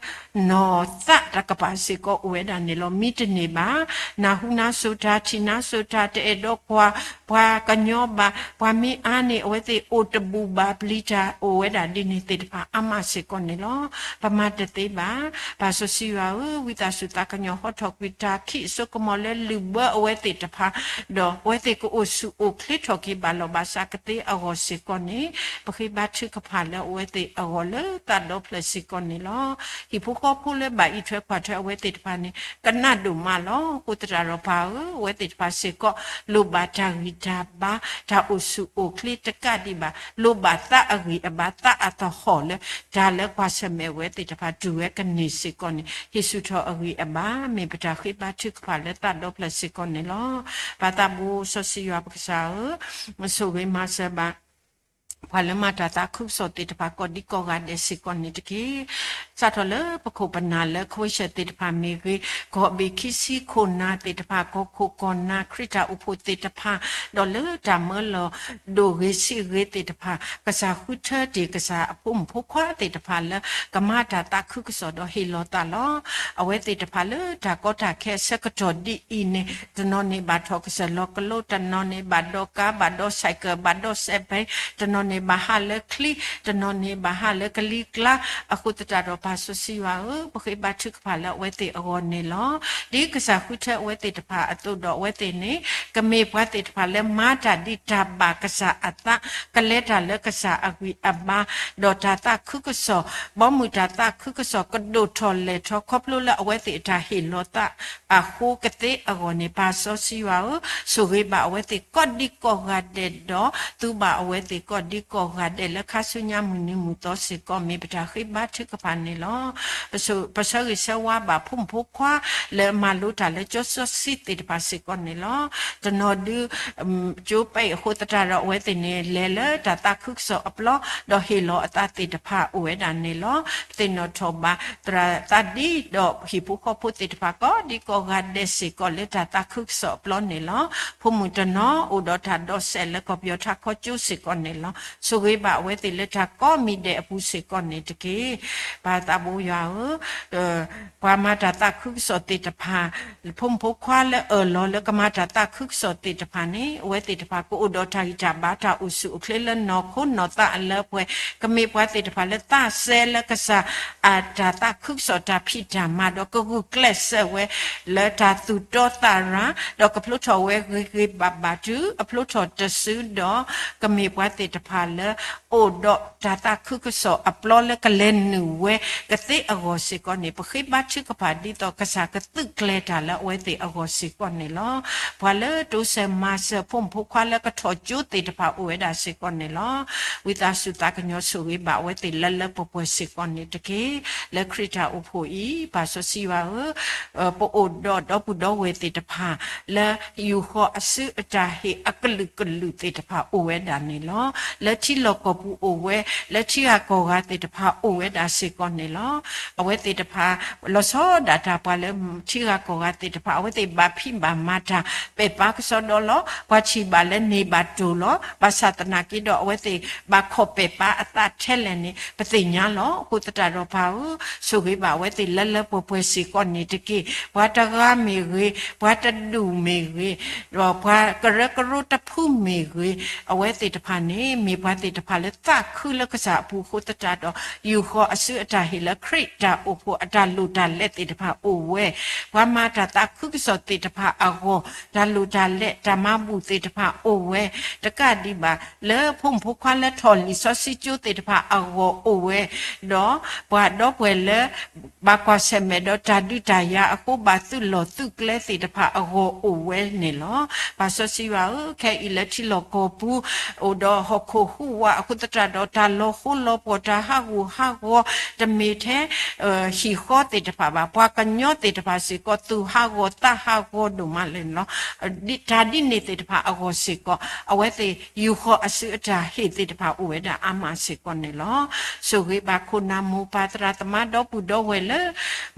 နီၢ်သးတကပၤစ့ၢ်ကီးအိၣ်ဝဲဒၣ်န့ၣ်လီၤ. မံတန့ၢ်ဘၣ်, နၢ်ဟူနၢ်စိၤတၢ်, ထံၣ်နၢ်စိၤတၢ်, တအဲၣ်ဒိးကွၢ် ပှၤကညီဘၣ်, ပှၤမ့ၢ်အါန့ၢ် အဝဲသ့ၣ်အိၣ်တဘူၣ်ဘၣ်ပျံၤတၢ် အိၣ်ဝဲဒၣ်ဒ်န့ၣ်သ့ၣ်တဖၣ်အါမးစ့ၢ်ကီးန့ၣ်လီၤ. ပမၤတသ့ဘၣ်. ပၢ်စီဆှံယွၤဧၢ, ဝံသးစူၤသးကညီၤဟီထီၣ်ကွံာ်တၢ်ခံးအစိကမီၤလၢလုၢ်ဘၢအဝဲသ့ၣ်တဖၣ်, ဒီးအဝဲသ့ၣ်ကအိၣ်ဆူၣ်အိၣ်ချ့ထီၣ်က့ၤဘၣ်လီၤဘၣ်စးကသ့အဂီၢ်စ့ၢ်ကီးန့ၣ်, ပဃ့ဘါထုကဖၣ်လၢအဝဲသ့ၣ်အဂီၢ်လၢသးဒီဖျၢၣ်စ့ၢ်ကီးန့ၣ်လီၤ. ဟံၣ်ဖိဃီဖိလၢဘၣ်အံးထွဲကွၢ်ထွဲအဝဲသ့ၣ်တဖၣ်န့ၣ် ကနၣ်ဒိၣ်မးလီၤ. အဃိသတးဒီးပၢ်ဧၢ, အဝဲသ့ၣ်တဖၣ်စ့ၢ်ကီး လိၣ်ဘၣ်တၢ်ဂံၢ်တၢ်ဘါ, တၢ်အိၣ်ဆူၣ်အိၣ်ချ့တကးဒံးဘၣ်, လိၣ်ဘၣ်သးအဂံၢ်အဘါ သးအသဟီၣ်လၢ တၢ်လၢကွၢ်ဆၢၣ်မဲာ်အဝဲသ့ၣ်တဖၣ် တုၤဝဲကန့ၢ်စ့ၢ်ကီးန့ၣ် ဟ့ၣ်ဆူၣ်ထီၣ်အဂံၢ်အဘါ မ့ၢ်ပတၢ်ဃ့ဘါထုကဖၣ်လၢသးဒီဖျၢၣ်စ့ၢ်ကီးန့ၣ်လီၤ. ပၢ်သးဘိစီဆှံယွၤပကစၢ်ဧၢ, ဆိၣ်ဂ့ၤမၤစၢၤဘၣ် ပှၤလၢမၤတၢ်သးခုကစီၣ်သ့ၣ်တဖၣ် ကိးဒံကိးဂၤဒဲးစ့ၢ်ကီးန့ၣ်တက့ၢ်. စးထီၣ်လၢပခိၣ်ပနၢ်လၢ ခွဲးရှၢၣ်သ့ၣ်တဖၣ်မ့ၢ်ဂ့ၤ, ကီၢ်ဘ့ၣ်ခံဆံခိၣ်နၢ်သ့ၣ်တဖၣ်, ကီၢ်ခိၣ်ကီၢ်နၢ် ခရံာ်တၢ်အိၣ်ဖှိၣ်သ့ၣ်တဖၣ်, ဒီးလၢတၢ်မၢလီၤဒိၣ်ဂ့ၤဆံးဂ့ၤသ့ၣ်တဖၣ်, ကစၢ်ဃုထၢတ့ၢ်ကစၢ်အဖိမုၣ်ဖိခွါသ့ၣ်တဖၣ်လၢ ကမၤတၢ်သးခုကစီၣ်ဒီးဟ့ၣ်လီၤသးလီၤ. အဝဲသ့ၣ်တဖၣ်လၢတၢ်ကီတၢ်ခဲအဆၢကတီၢ်ဒ်အံၤန့ၣ် တနီၤန့ၣ်ဘၣ်ထီၣ်ကစၢၢ်လီၤကလိ, တနီၤန့ၣ်ဘၣ်ဒိးကါ, ဘၣ်ဒိး cycle, ဘၣ်ဒိး စဲးဘဲ, တနီၤန့ၣ်ဘၣ်ဟးလၢချံ, တနီၤန့ၣ်ဘၣ်ဟးလၢကလံၤကျါ, အဃိသတးဒီးပၢ်စီဆှံယွၤဧၢ, ပဃ့ဘါထုကဖၣ်လၢအဝဲသ့ၣ်အဂီၢ်န့ၣ်လီၤ. ဒ်ကစၢ်ဃုထၢအဝဲသ့ၣ်တဖၣ်အသိးဒီး အဝဲသ့ၣ်န့ၣ် ကမ့ၢ်ပှၤသ့ၣ်တဖၣ်လၢမၤတၢ်ဒ်တၢ်ဘၣ်ကစၢ်အသး, ကလဲၤတၢ်လၢကစၢ်အဂံၢ်အဘါ, ဒီးတၢ်သးခုကစီၣ်, ဘီမုၢ်တၢ်သးခုကစီၣ် ကဒိၣ်ထီၣ်လဲၢ်ထီၣ် ခီဖျိလၢအဝဲသ့ၣ်အတၢ်ဟ့ၣ်လီၤသးအဃိကသ့အဂီၢ်န့ၣ် ပၢ်စီဆှံယွၤဧၢ, ဆိၣ်ဂ့ၤဘၣ်အဝဲသ့ၣ်ကိးဒံကိးဂၤဒဲးဒီး သူဘၣ်အဝဲသ့ၣ်ကိးဒံကိးဂၤဒဲးလၢခါဆူညါမုၢ်နံၤမုၢ်သီစ့ၢ်ကီး မ့ၢ်ပတၢ်ဃ့ဘါထုကဖၣ်န့ၣ်လီၤ. ပဆၢဂ့ၤဆၢဝါဘၣ်ဖိမုၣ်ဖိခွါလၢမၤလိတၢ်လၢကၠိစီဆှံသ့ၣ်တဖၣ်စ့ၢ်ကီးန့ၣ်လီၤ. တနီၤဒုး ကၠိပဲအံၤအဃိသတးဒီး အဝဲသ့ၣ်န့ၣ် လဲၤလၢတၢ်သးခုကစီၣ်အပျီ ဒီးဟ့ၣ်လီၤအသးသ့ၣ်တဖၣ်အိၣ်ဝဲဒၣ်န့ၣ်လီၤ. ပသ့ၣ်နီၣ်ထီၣ်ဘၣ်သရၣ်သးဒ့ဒီးဟံၣ်ဖိဃီဖိသ့ၣ်တဖၣ် ကိးဒံကိးဂၤဒဲးစ့ၢ်ကီးလၢတၢ်သးခုကစီၣ်အပျီန့ၣ်လီၤ. ဖိမုၣ်တနီၤအိၣ်ဒီးတၢ်ဒိးစဲးလၢကီၢ်ပယီၤထးခီကၠိစ့ၢ်ကီးန့ၣ်လီၤ. ဆိၣ်ဂ့ၤဘၣ်အဝဲသ့ၣ်လၢတၢ်ကိးမံၤဒဲးအပူၤစ့ၢ်ကီးန့ၣ်တက့ၢ်. ပၢ်သးဘိယွၤဧၢ, ပှၤမၤတၢ်သးခုကစီၣ်သ့ၣ်တဖၣ် ဖိမုၣ်ဖိခွါလၢအၢၣ်လီၤလၢကမၤတၢ်သးခုကစီၣ်သ့ၣ်တဖၣ်န့ၣ် အဝဲသ့ၣ်တဖၣ်ကအိၣ်ဒီးတၢ်ဂံၢ်တၢ်ဘါ တၢ်အိၣ်ဆူၣ်အိၣ်ချ့လၢနီၢ်ခိနီၢ်သးအလၢပှဲၤ, ကမ့ၢ်ပှၤသ့ၣ်တဖၣ်လၢသးစဲလၢကစၢ်အတၢ်သးခုကစီၣ်တၢ်ဖံးတၢ်မၤဒီး ကဂုာ်ကျဲးစၢးဝဲ လၢတၢ်သူၣ်တီသးရၤ, ဒီးကဖျိထီၣ်ဝဲဂ့ၤဂ့ၤဘၣ်ဘၣ်တုၤအဖျိထီၣ်တစုဒီး ကမ့ၢ်ပှၤသ့ၣ်တဖၣ်လၢ အိၣ်ဒီးတၢ်သးခုကစီၣ်အပျီလၢကလဲၤနုာ်ဝဲကသ့အဂီၢ်စ့ၢ်ကီးန့ၣ် ပဃ့ဘါထုကဖၣ်ဒ်သိးကစၢ်ကသုးကျဲၤတၢ်လၢအဝဲသ့ၣ်အဂီၢ်စ့ၢ်ကီးန့ၣ်လီၤ. ပှၤလၢတိစၢၤမၤစၢၤဖိမုၣ်ဖိခွါလၢကထီၣ်ကၠိသ့ၣ်တဖၣ်အိၣ်ဝဲဒၣ်စ့ၢ်ကီးန့ၣ်လီၤ. ဝံသးစူၤသးကညီၤဆိၣ်ဂ့ၤဘၣ်အဝဲသ့ၣ်လၢလၢပှဲၤပှဲၤစ့ၢ်ကီးန့ၣ်တက့ၢ်. လၢခရံာ်တၢ်အိၣ်ဖှိၣ်အံၤ ပၢ်စီဆှံယွၤဧၢ, ပအိၣ်ဒီးဒီပုၢ်ဒီဝဲၢ်သ့ၣ်တဖၣ် လၢယူာ်ဃီၤအစုအတၢ်ဟ့ၣ်အကလုာ်ကလုာ်သ့ၣ်တဖၣ်အိၣ်ဝဲဒၣ်န့ၣ်လီၤ. လၢထံလီၢ်ကီၢ်ပူၤအိၣ်ဝဲ, လၢထံဂၤကီၢ်ဂၤသ့ၣ်တဖၣ်အိၣ်ဝဲဒၣ်စ့ၢ်ကီးန့ၣ်လီၤ. အဝဲသ့ၣ်တဖၣ် လီၤဆီဒၣ်တၢ်ပှၤလၢထံဂၤကီၢ်ဂၤသ့ၣ်တဖၣ် အဝဲသ့ၣ်ဘၣ်ဖံးဘၣ်မၤတၢ် ပဲာ်ပာ်ကစီဒီလီၤ. ပှၤထံၣ်ဘၣ်လၢန့ၢ်ဘၣ်တိၢ်လီၤ. ဘၣ်ဆၣ်သနာ်က့ဒီး အဝဲသ့ၣ်ဘၣ်ခီၣ်ပဲာ်ပာ်အသးထဲလဲၣ်န့ၣ် ပသ့ၣ်ညါလီၤ. အဃိသတးဒီးပၢ်ဧၢ, ဆိၣ်ဂ့ၤဘၣ်အဝဲသ့ၣ်လၢလၢပှဲၤပှဲၤစ့ၢ်ကီးန့ၣ်တက့ၢ်. ပှၤတဂၤမ့ၢ်ဂ့ၤ, ပှၤတဒူၣ်မ့ၢ်ဂ့ၤ, ဒီးပှၤကရၢကရိတဖုမ့ၢ်ဂ့ၤ, အဝဲသ့ၣ်တဖၣ်န့ၣ် မ့ၢ်ပှၤသ့ၣ်တဖၣ်လၢသးခုလၢကစၢ်အပူၤအဃိသတးဒီး ယူာ်ဃီၤအစုအတၢ်ဟ့ၣ်လၢခရံာ်တၢ်အိၣ်ဖှိၣ်အတၢ်လိၣ်တၢ်လဲသ့ၣ်တဖၣ်အိၣ်ဝဲ, ပှၤမၤတၢ်သးခုကစီၣ်သ့ၣ်တဖၣ်အဂီၢ် တၢ်လိၣ်တၢ်လဲတၢ်မၤဘူၣ်သ့ၣ်တဖၣ်အိၣ်ဝဲ, တကးဒံးဘၣ် လၢဖိမုၣ်ဖိခွါလၢထီၣ်လံာ်စီဆှံကၠိသ့ၣ်တဖၣ်အဂီၢ်အိၣ်ဝဲ, ဒီးပှၤဒီပုၢ်ဝဲၢ်လၢ ဘၣ်ကွၢ်ဆၢၣ်မဲာ်ဒီးတၢ်ဒုးတၢ်ယၤအဃိ ဘၣ်သုးလီၢ်သုးကျဲသ့ၣ်တဖၣ်အဂီၢ်အိၣ်ဝဲန့ၣ်လီၤ. ပၢ်စီဆှံယွၤဧၢ, ခဲအံၤလၢထံလီၢ်ကီၢ်ပူၤ အိၣ်ဒီးဟီၣ်ခိၣ်ဟူးဝးအဃိသတးဒီး တၢ်လီၤဃိလီၤပှီၢ် တၢ်ဟးဂူာ်ဟးဂီၤ တမ့ၢ် တမ့ၢ်ထဲ ဟံၣ်ဃီသ့ၣ်တဖၣ်ဘၣ်, ပှၤကညီသ့ၣ်တဖၣ်စ့ၢ်ကီး သူၣ်ဟးဂီၤသးဟးဂီၤဒိၣ်မးလၢာ်န့ၣ်လီၤ. တၢ်ဒ်န့ၣ်သ့ၣ်တဖၣ်အဂီၢ်စ့ၢ်ကီး အဝဲသ့ၣ်ယူာ်ဃီၤအစုအတၢ်ဟ့ၣ်သ့ၣ်တဖၣ်အိၣ်ဝဲဒၣ်အါမးစ့ၢ်ကီးန့ၣ်လီၤ. ဆိၣ်ဂ့ၤဘၣ်ခိၣ်နၢ်မိၢ်ပၢ်သရၣ်သမါဒီပုၢ်ဒီဝဲၢ်လၢ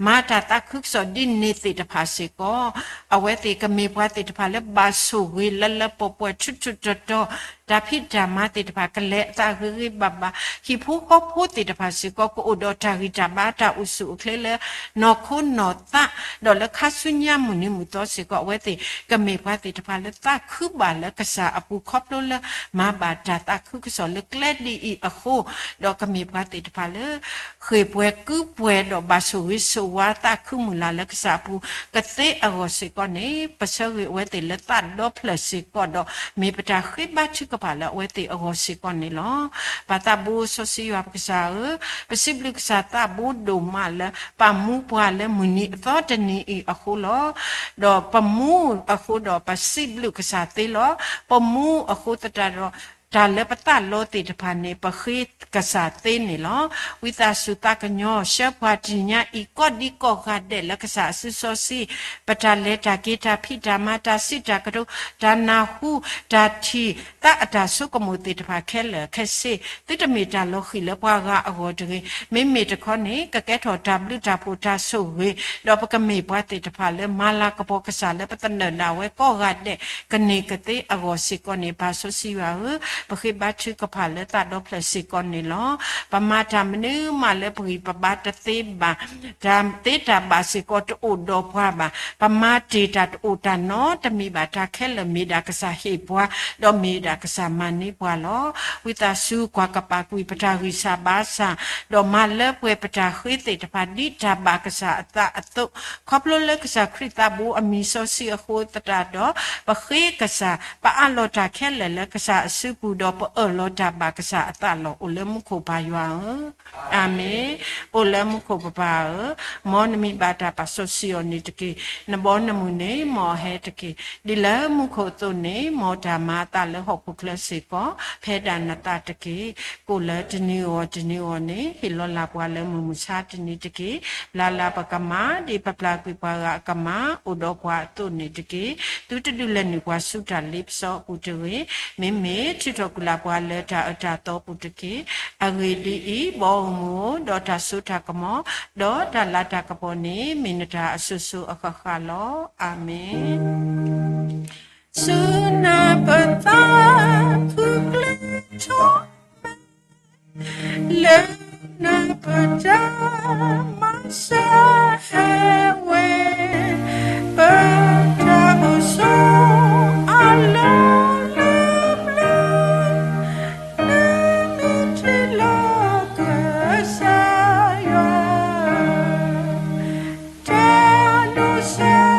မၤတၢ်သးခုကစီၣ်ဒ်န့ၣ်သ့ၣ်တဖၣ်စ့ၢ်ကီး အဝဲသ့ၣ်ကမ့ၢ်ပှၤသ့ၣ်တဖၣ်လၢဘၣ်ဆိၣ်ဂ့ၤလၢလၢပှဲၤပှဲၤထူးထူးတီၤတီၤ, တၢ်ဖံးတၢ်မၤသ့ၣ်တဖၣ်ကလဲၤအသးဂ့ၤဂ့ၤဘၣ်ဘၣ်, ဟံၣ်ဖိဃီဖိသ့ၣ်တဖၣ်စ့ၢ်ကီး ကအိၣ်ဒီးတၢ်ဂံၢ်တၢ်ဘါတၢ်အိၣ်ဆူၣ်အိၣ်ချ့လၢ နီၢ်ခိနီၢ်သး, ဒီးလၢခါဆူညါမုၢ်နံၤမုၢ်သီစ့ၢ်ကီး အဝဲသ့ၣ်ကမ့ၢ်ပှၤသ့ၣ်တဖၣ်လၢသးခုဘၣ်လၢကစၢ်အပူၤ ခီဖျိလၢမၤဘၣ်တၢ်သးခုကစီၣ်လၢကျဲဒ်အံၤအဃိ, ဒီးကမ့ၢ်ပှၤသ့ၣ်တဖၣ်လၢ ဃ့ၢ်ပှဲၤကုၢ်ပှဲၤဒီးဘၣ်ဆိၣ်ဂ့ၤဆိၣ်ဝါသးခုမုၢ်လၢ်လၢကစၢ်အပူၤ ကသ့အဂီၢ်စ့ၢ်ကီးန့ၣ် ပဆၢဂ့ၤအဝဲသ့ၣ်လၢသးဒီဖျၢၣ်စ့ၢ်ကီးဒီး မ့ၢ်ပတၢ်ဃ့ဘါထုကဖၣ်လၢအဝဲသ့ၣ်အဂီၢ်စ့ၢ်ကီးန့ၣ်လီၤ. ပၢ်သးဘိစီဆှံယွၤပကစၢ်ဧၢ, ပစံးဘျုးကစၢ်သးဘိဒိၣ်မးလၢ ပာ်မူပှၤလၢမုၢ်နံၤအသီတနံၤအံၤအဃိလီၤ. ဒီးပမူအဃိဒီးပစံးဘျုးကစၢ်သ့လီၤ. ပမူအဃိသတးဒီး တၢ်လၢပသးလီသ့ၣ်တဖၣ်န့ၣ် ပဃ့ကစၢ်သ့န့ၣ်လီၤ. ဝံသးစူၤသးကညီၤ ဆှၢပှၤတနံၤညါအံၤ ကိးဒံကိးဂၤဒဲးလၢကစၢ်အစုစီဆှံ ပတၢ်လဲၤတၢ်က့ၤ တၢ်ဖံးတၢ်မၤ တၢ်စံးတၢ်ကတိၤ တၢ်နၢ်ဟူ တၢ်ထံၣ် သးအတၢ်ဆိကမိၣ်သ့ၣ်တဖၣ်ခဲလၢာ်ခဲဆ့ သုတမ့ၢ်တၢ်လီၤဃံၤလၢပှၤဂၤအဂီၢ်တဂ့ၤ. မ့မ့ၢ်တခီန့ၣ် ကကဲထီၣ်တၢ်ဘျုးတၢ်ဖှိၣ်တၢ်ဆိၣ်ဂ့ၤ ဒီးပကမ့ၢ်ပှၤသ့ၣ်တဖၣ်လၢမၤလၤကပီၤကစၢ်လၢပသနၢၣ်ဒၣ်ဝဲကိးဂၤဒဲး ကန့ၢ်ကသ့အဂီၢ်စ့ၢ်ကီးန့ၣ် ပၢ်စီဆှံယွၤဧၢ, ပဃ့ဘါထုကဖၣ်လၢသးဒီဖျၢၣ်စ့ၢ်ကီးန့ၣ်လီၤ. ပမၤတၢ်မနုၤမးလၢပဂံၢ်ပဘါတသ့ဘၣ်, တၢ်သ့တၢ်ဘၣ်စ့ၢ်ကီးတအိၣ်ဒီးပှၤဘၣ်. ပမၤတ့ၢ်တၢ်တအိၣ်တၢ်နီတမံၤဘၣ်, တၢ်ခဲလၢာ်မ့ၢ်ဒၣ်ကစၢ်ဟ့ၣ်ပှၤ, ဒီးမ့ၢ်ဒၣ်ကစၢ်မၤန့ၢ်ပှၤလီၤ. ဝံသးစူၤကွၢ်ကပာ်ကွံာ်ပတၢ်ဂံၢ်စၢ်ဘါစၢ်, ဒီးမၤလၢပှဲၤပတၢ်ဃ့သ့ၣ်တဖၣ် ဒ်တၢ်ဘၣ်ကစၢ်အသးအသိး, ခီဖျိလၢကစၢ်ခရံာ်သးဘိအမံၤစီဆှံအဃိသတးဒီး, ပဃ့ကစၢ်ပအးလီၤတၢ်ခဲလၢာ်လၢကစၢ်အစုပူၤဒီးပအၢၣ်လီၤတၢ်ဘၣ်ကစၢ်အသးလီၤ. အိၣ်လၢမူခိၣ်ပၢ်ယွၤဧၢ, အၤမ့ၣ်. အိၣ်လၢမူခိၣ်ပပၢ်ဧၢ, မ်နမံၤဘၣ်တၢ်ပာ်စီဆှံအီၤန့ၣ်တက့ၢ်. နဘီနမုၢ်န့ၣ်မ်အဟဲတက့ၢ်. ဒ်လၢမူခိၣ်အသိးန့ၣ် မ်တၢ်မၤအသးလၢဟီၣ်ခိၣ်ချၢစ့ၢ်ကီး ဖဲဒၣ်နသးတက့ၢ်. ကိၣ်လၢတနံၤအဂီၢ်တနံၤအဂီၢ်န့ၣ် ဟ့ၣ်လီၤလၢ်ပှၤလၢမုၢ်မဆါတနံၤတက့ၢ်. ပျၢ်လၢ်ပကမၣ် ဒ်ပပျၢ်ကွံာ်ပှၤဂၤအကမၣ် အိၣ်ဒီးပှၤအသိးန့ၣ်တက့ၢ်. သုတဒုးလဲၤနုာ်ပှၤဆူတၢ်လ့ပစီအပူၤတဂ့ၤ. မ့မ့ၢ်ထုးထီၣ်ကွံာ်လၢ်ပှၤလၢတၢ်အၢတၢ်သီပူၤတက့ၢ်. အဂ့ၢ်ဒ်အံၤ, ဘီဧိၤမုၢ်ဧိၤ, ဒီးတၢ်စိတၢ်ကမီၤ, ဒီးတၢ်လၤတၢ်ကပီၤန့ၣ် မ့ၢ်နတၢ်အစိၤစိၤအဃၣ်ဃၣ်လီၤ. အၤမ့ၣ်. ဆူနၢ်ပသးထူၣ်ကျဲထီၣ် လၢနပတၢ်မၤစၢၤဟဲဝဲ, ပတၢ်အိၣ်ဆိးအလီၢ်လၢပျၢၤ, လၢမ့ၢ်ထံၣ်လီၤကစၢ်ယွၤ တၢ်ဒိးစၢ်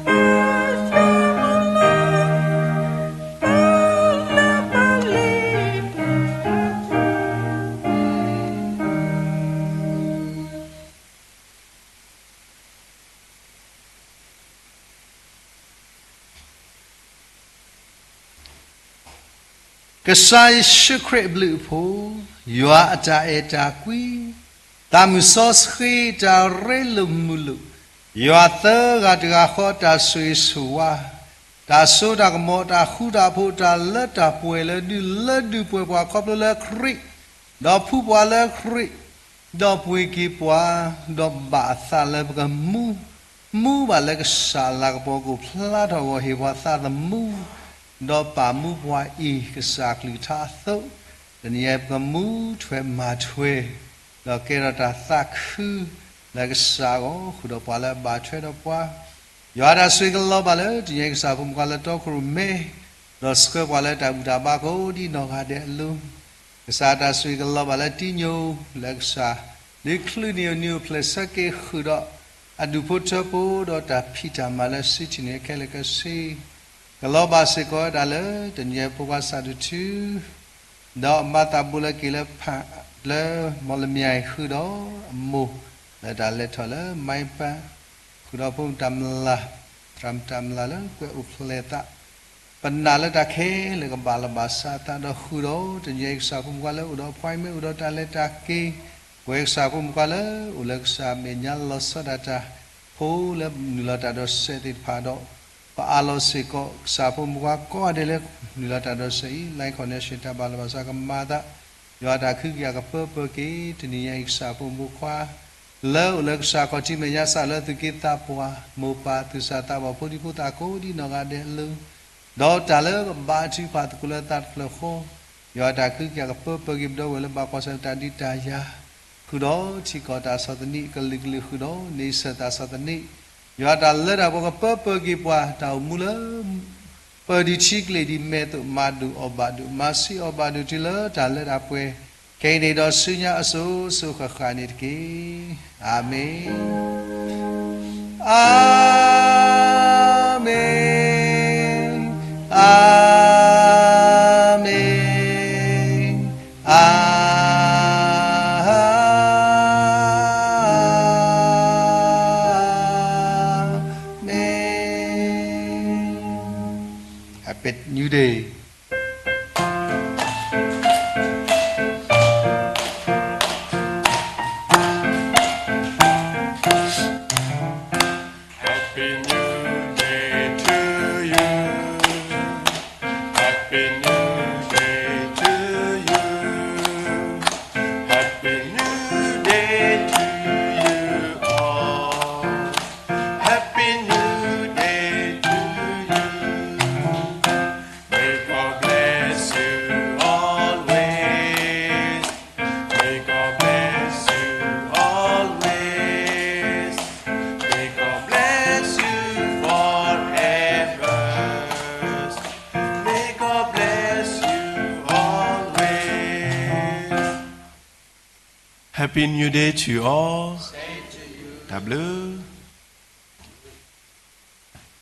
ပတၢ်မၤလၤ ပလၢပလံၤ ကစၢ်ယ့ၣ်ၡူးခရံာ်အဘျုးအဖှိၣ်, ယွၤအတၢ်အဲၣ်တၢ်ကွံ, သးမုၢ်စီဆှံတၢ်ရ့လိာ်မုာ်လိာ်, ယွၤသၢဂၤတဂၤဃီတၢ်ဆိၣ်ဂ့ၤဆိၣ်ဝါ, တၢ်စိတၢ်ကမီၤ တၢ်ဃူတၢ်ဖိး တၢ်လၢတၢ်ပှဲၤလၢဒုးလၢဒုးပှဲၤပှၤခီဖျိလၢခရံာ်, ဒီးဖှူပှၤလၢခရံာ်, ဒီးပှ့ၤက့ၤပှၤ, ဒီးဘၣ်အသးလၢပကမူ မူဘၣ်လၢကစၢ်အလၤကပီၤ ကအိၣ်ဖျါထီၣ်အဂီၢ် ဟ့ၣ်ပှၤသးသမူ, ဒီးပာ်မူပှၤအံၤ ကစၢ်အကလုၢ်ကထါအသိး, တနံၤအံၤပကမူထွဲမၤထွဲ, ဒီးကဲထီၣ်တၢ်သးခု လၢကစၢ်အဂီၢ် ဃုာ်ဒီးပှၤလၢအဘၣ်ထွဲဒီးပှၤ, ယွၤတၢ်ဆိၣ်ဂ့ၤကလီၤဘၣ်လၢတနံၤအံၤ ကစၢ်ဖိမုၣ်ခွါလၢတီခိၣ်ရိၣ်မဲ, ဒီးဆှၢပှၤလၢတၢ်ဘူၣ်တၢ်ဘါကိးဒံးနီၢ်ဂၤဒဲးအလိၤ, ကစၢ်တၢ်ဆိၣ်ဂ့ၤကလီၤဘၣ်လၢတံညိၣ် လၢကစၢ် ဒ်ချုးန့ၣ်အိၣ်န့ၣ်အိၣ်ဖျဲၣ်ဆၢက့ၤဃုာ်ဒီး အဒူၣ်ဖိထၢဖိ ဒီးတၢ်ဖံးတၢ်မၤလၢစုထံၣ်န့ၣ်ခဲလၢာ်ခဲဆ့, ကလီၤဘၣ်စ့ၢ်ကီးဝဲဒၣ်လၢတနံၤအံၤ ဖိခွါစးဒုးထု ဒီးမၤသးဘိလၢက့ၤလၢဖး လၢမီၣ်လမၠဲၣ်ဃုာ်ဒီးအမိၢ် လၢတၢ်လဲၤထီၣ်လၢမါပၢ်, ဃုာ်ဒီးဖိမုၣ်တၢ်မျၢ်, သရၣ်မုၣ်တၢ်မျၢ်လၢကွဲးအိၣ်ဖျဲၣ်သး, ပနာ်လၢတၢ်ခဲလၢာ်ကဘၣ်လီၤဘၣ်စးအသး ဒီးဃုာ်ဒီးတနံၤအံၤ ကစၢ်ဖိမုၣ်ခွါလၢအိၣ်ဒီးအဖိအမ့ၢ်အိၣ်ဒီးတၢ်လဲၤတၢ်က့ၤ, ပဝဲကစၢ်ဖိမုၣ်ခွါလၢအိၣ်လၢကစၢ်မဲာ်ညါလီၤဆီဒၣ်တၢ်ဖိလၢနုာ်လီၤတၢ်ဒီးစဲးသ့ၣ်တဖၣ်ဒီး ပအးလီၤစ့ၢ်ကီး ကစၢ်ဖိမုၣ်ခွါကိးဂၤဒဲးလၢနုာ်လီၤတၢ်ဒီးစဲးအံၤ Life Connection တၢ်ဘၣ်လီၤဘၣ်စးကမၤအသး ယွၤတၢ်ခုကယာ်ကပၢပၢက့ၤ တနံၤညါအံၤကစၢ်ဖိမုၣ်ခွါ လၢအိၣ်လၢကစၢ်ခီၣ်ထံးမဲာ်ညါ စးလၢသုးက့သးပှၢ် မိၢ်ပၢ် သူၣ်စၢ်သးဘီၣ် ဖိဒံဖိသၣ်ကိးဒံနီၢ်ဂၤဒဲးအလိၤ ဒီးတၢ်လၢပဘါထုကဖၣ်သကိးလၢသးတဖျၢၣ်ဃီ ယွၤတၢ်ခုကယာ်ကပၢပၢက့ၤပဒီပုၢ်ဝဲၢ်လၢဘၣ်ကွၢ်ဆၢၣ်တၢ်ဒုးတၢ်ယၤ ဃုာ်ဒီးထံကီၢ်တၢ်ဆီၣ်သနံး ကလုာ်ကလုာ်ဃုာ်ဒီးန့ဆၢၣ်တၢ်ဆီၣ်သနံး ယွၤတၢ်လၢတၢ်ပှဲၤကပၢပၢက့ၤပှၤ တၢ်အိၣ်မူလၢ ပၢၢ်ဒံးထံကျ့ၣ်ဒံးမဲာ်သိး မၤဒိၣ်အီၣ်ဘၣ်ဒိၣ် မၤဆံးအီၣ်ဘၣ်ဒိၣ်တုၤလၢတၢ်လၢတၢ်ပှဲၤ ခဲအံၤန့ၣ်ဒီးဆူညါအစိၤစိၤဃၣ်ဃၣ်န့ၣ်တက့ၢ်. အၤမ့ၣ်. အၤမ့ၣ်, အၤမ့ၣ်, အၤမ့ၣ်. Happy New Day. Happy New Day to you. Happy New Day to you. Happy New Day to you all. Happy New Day to you. May God bless you always. May God bless you always. May God bless you forever. May God bless you always. Happy New Day to you all. တၢ်ဘျုး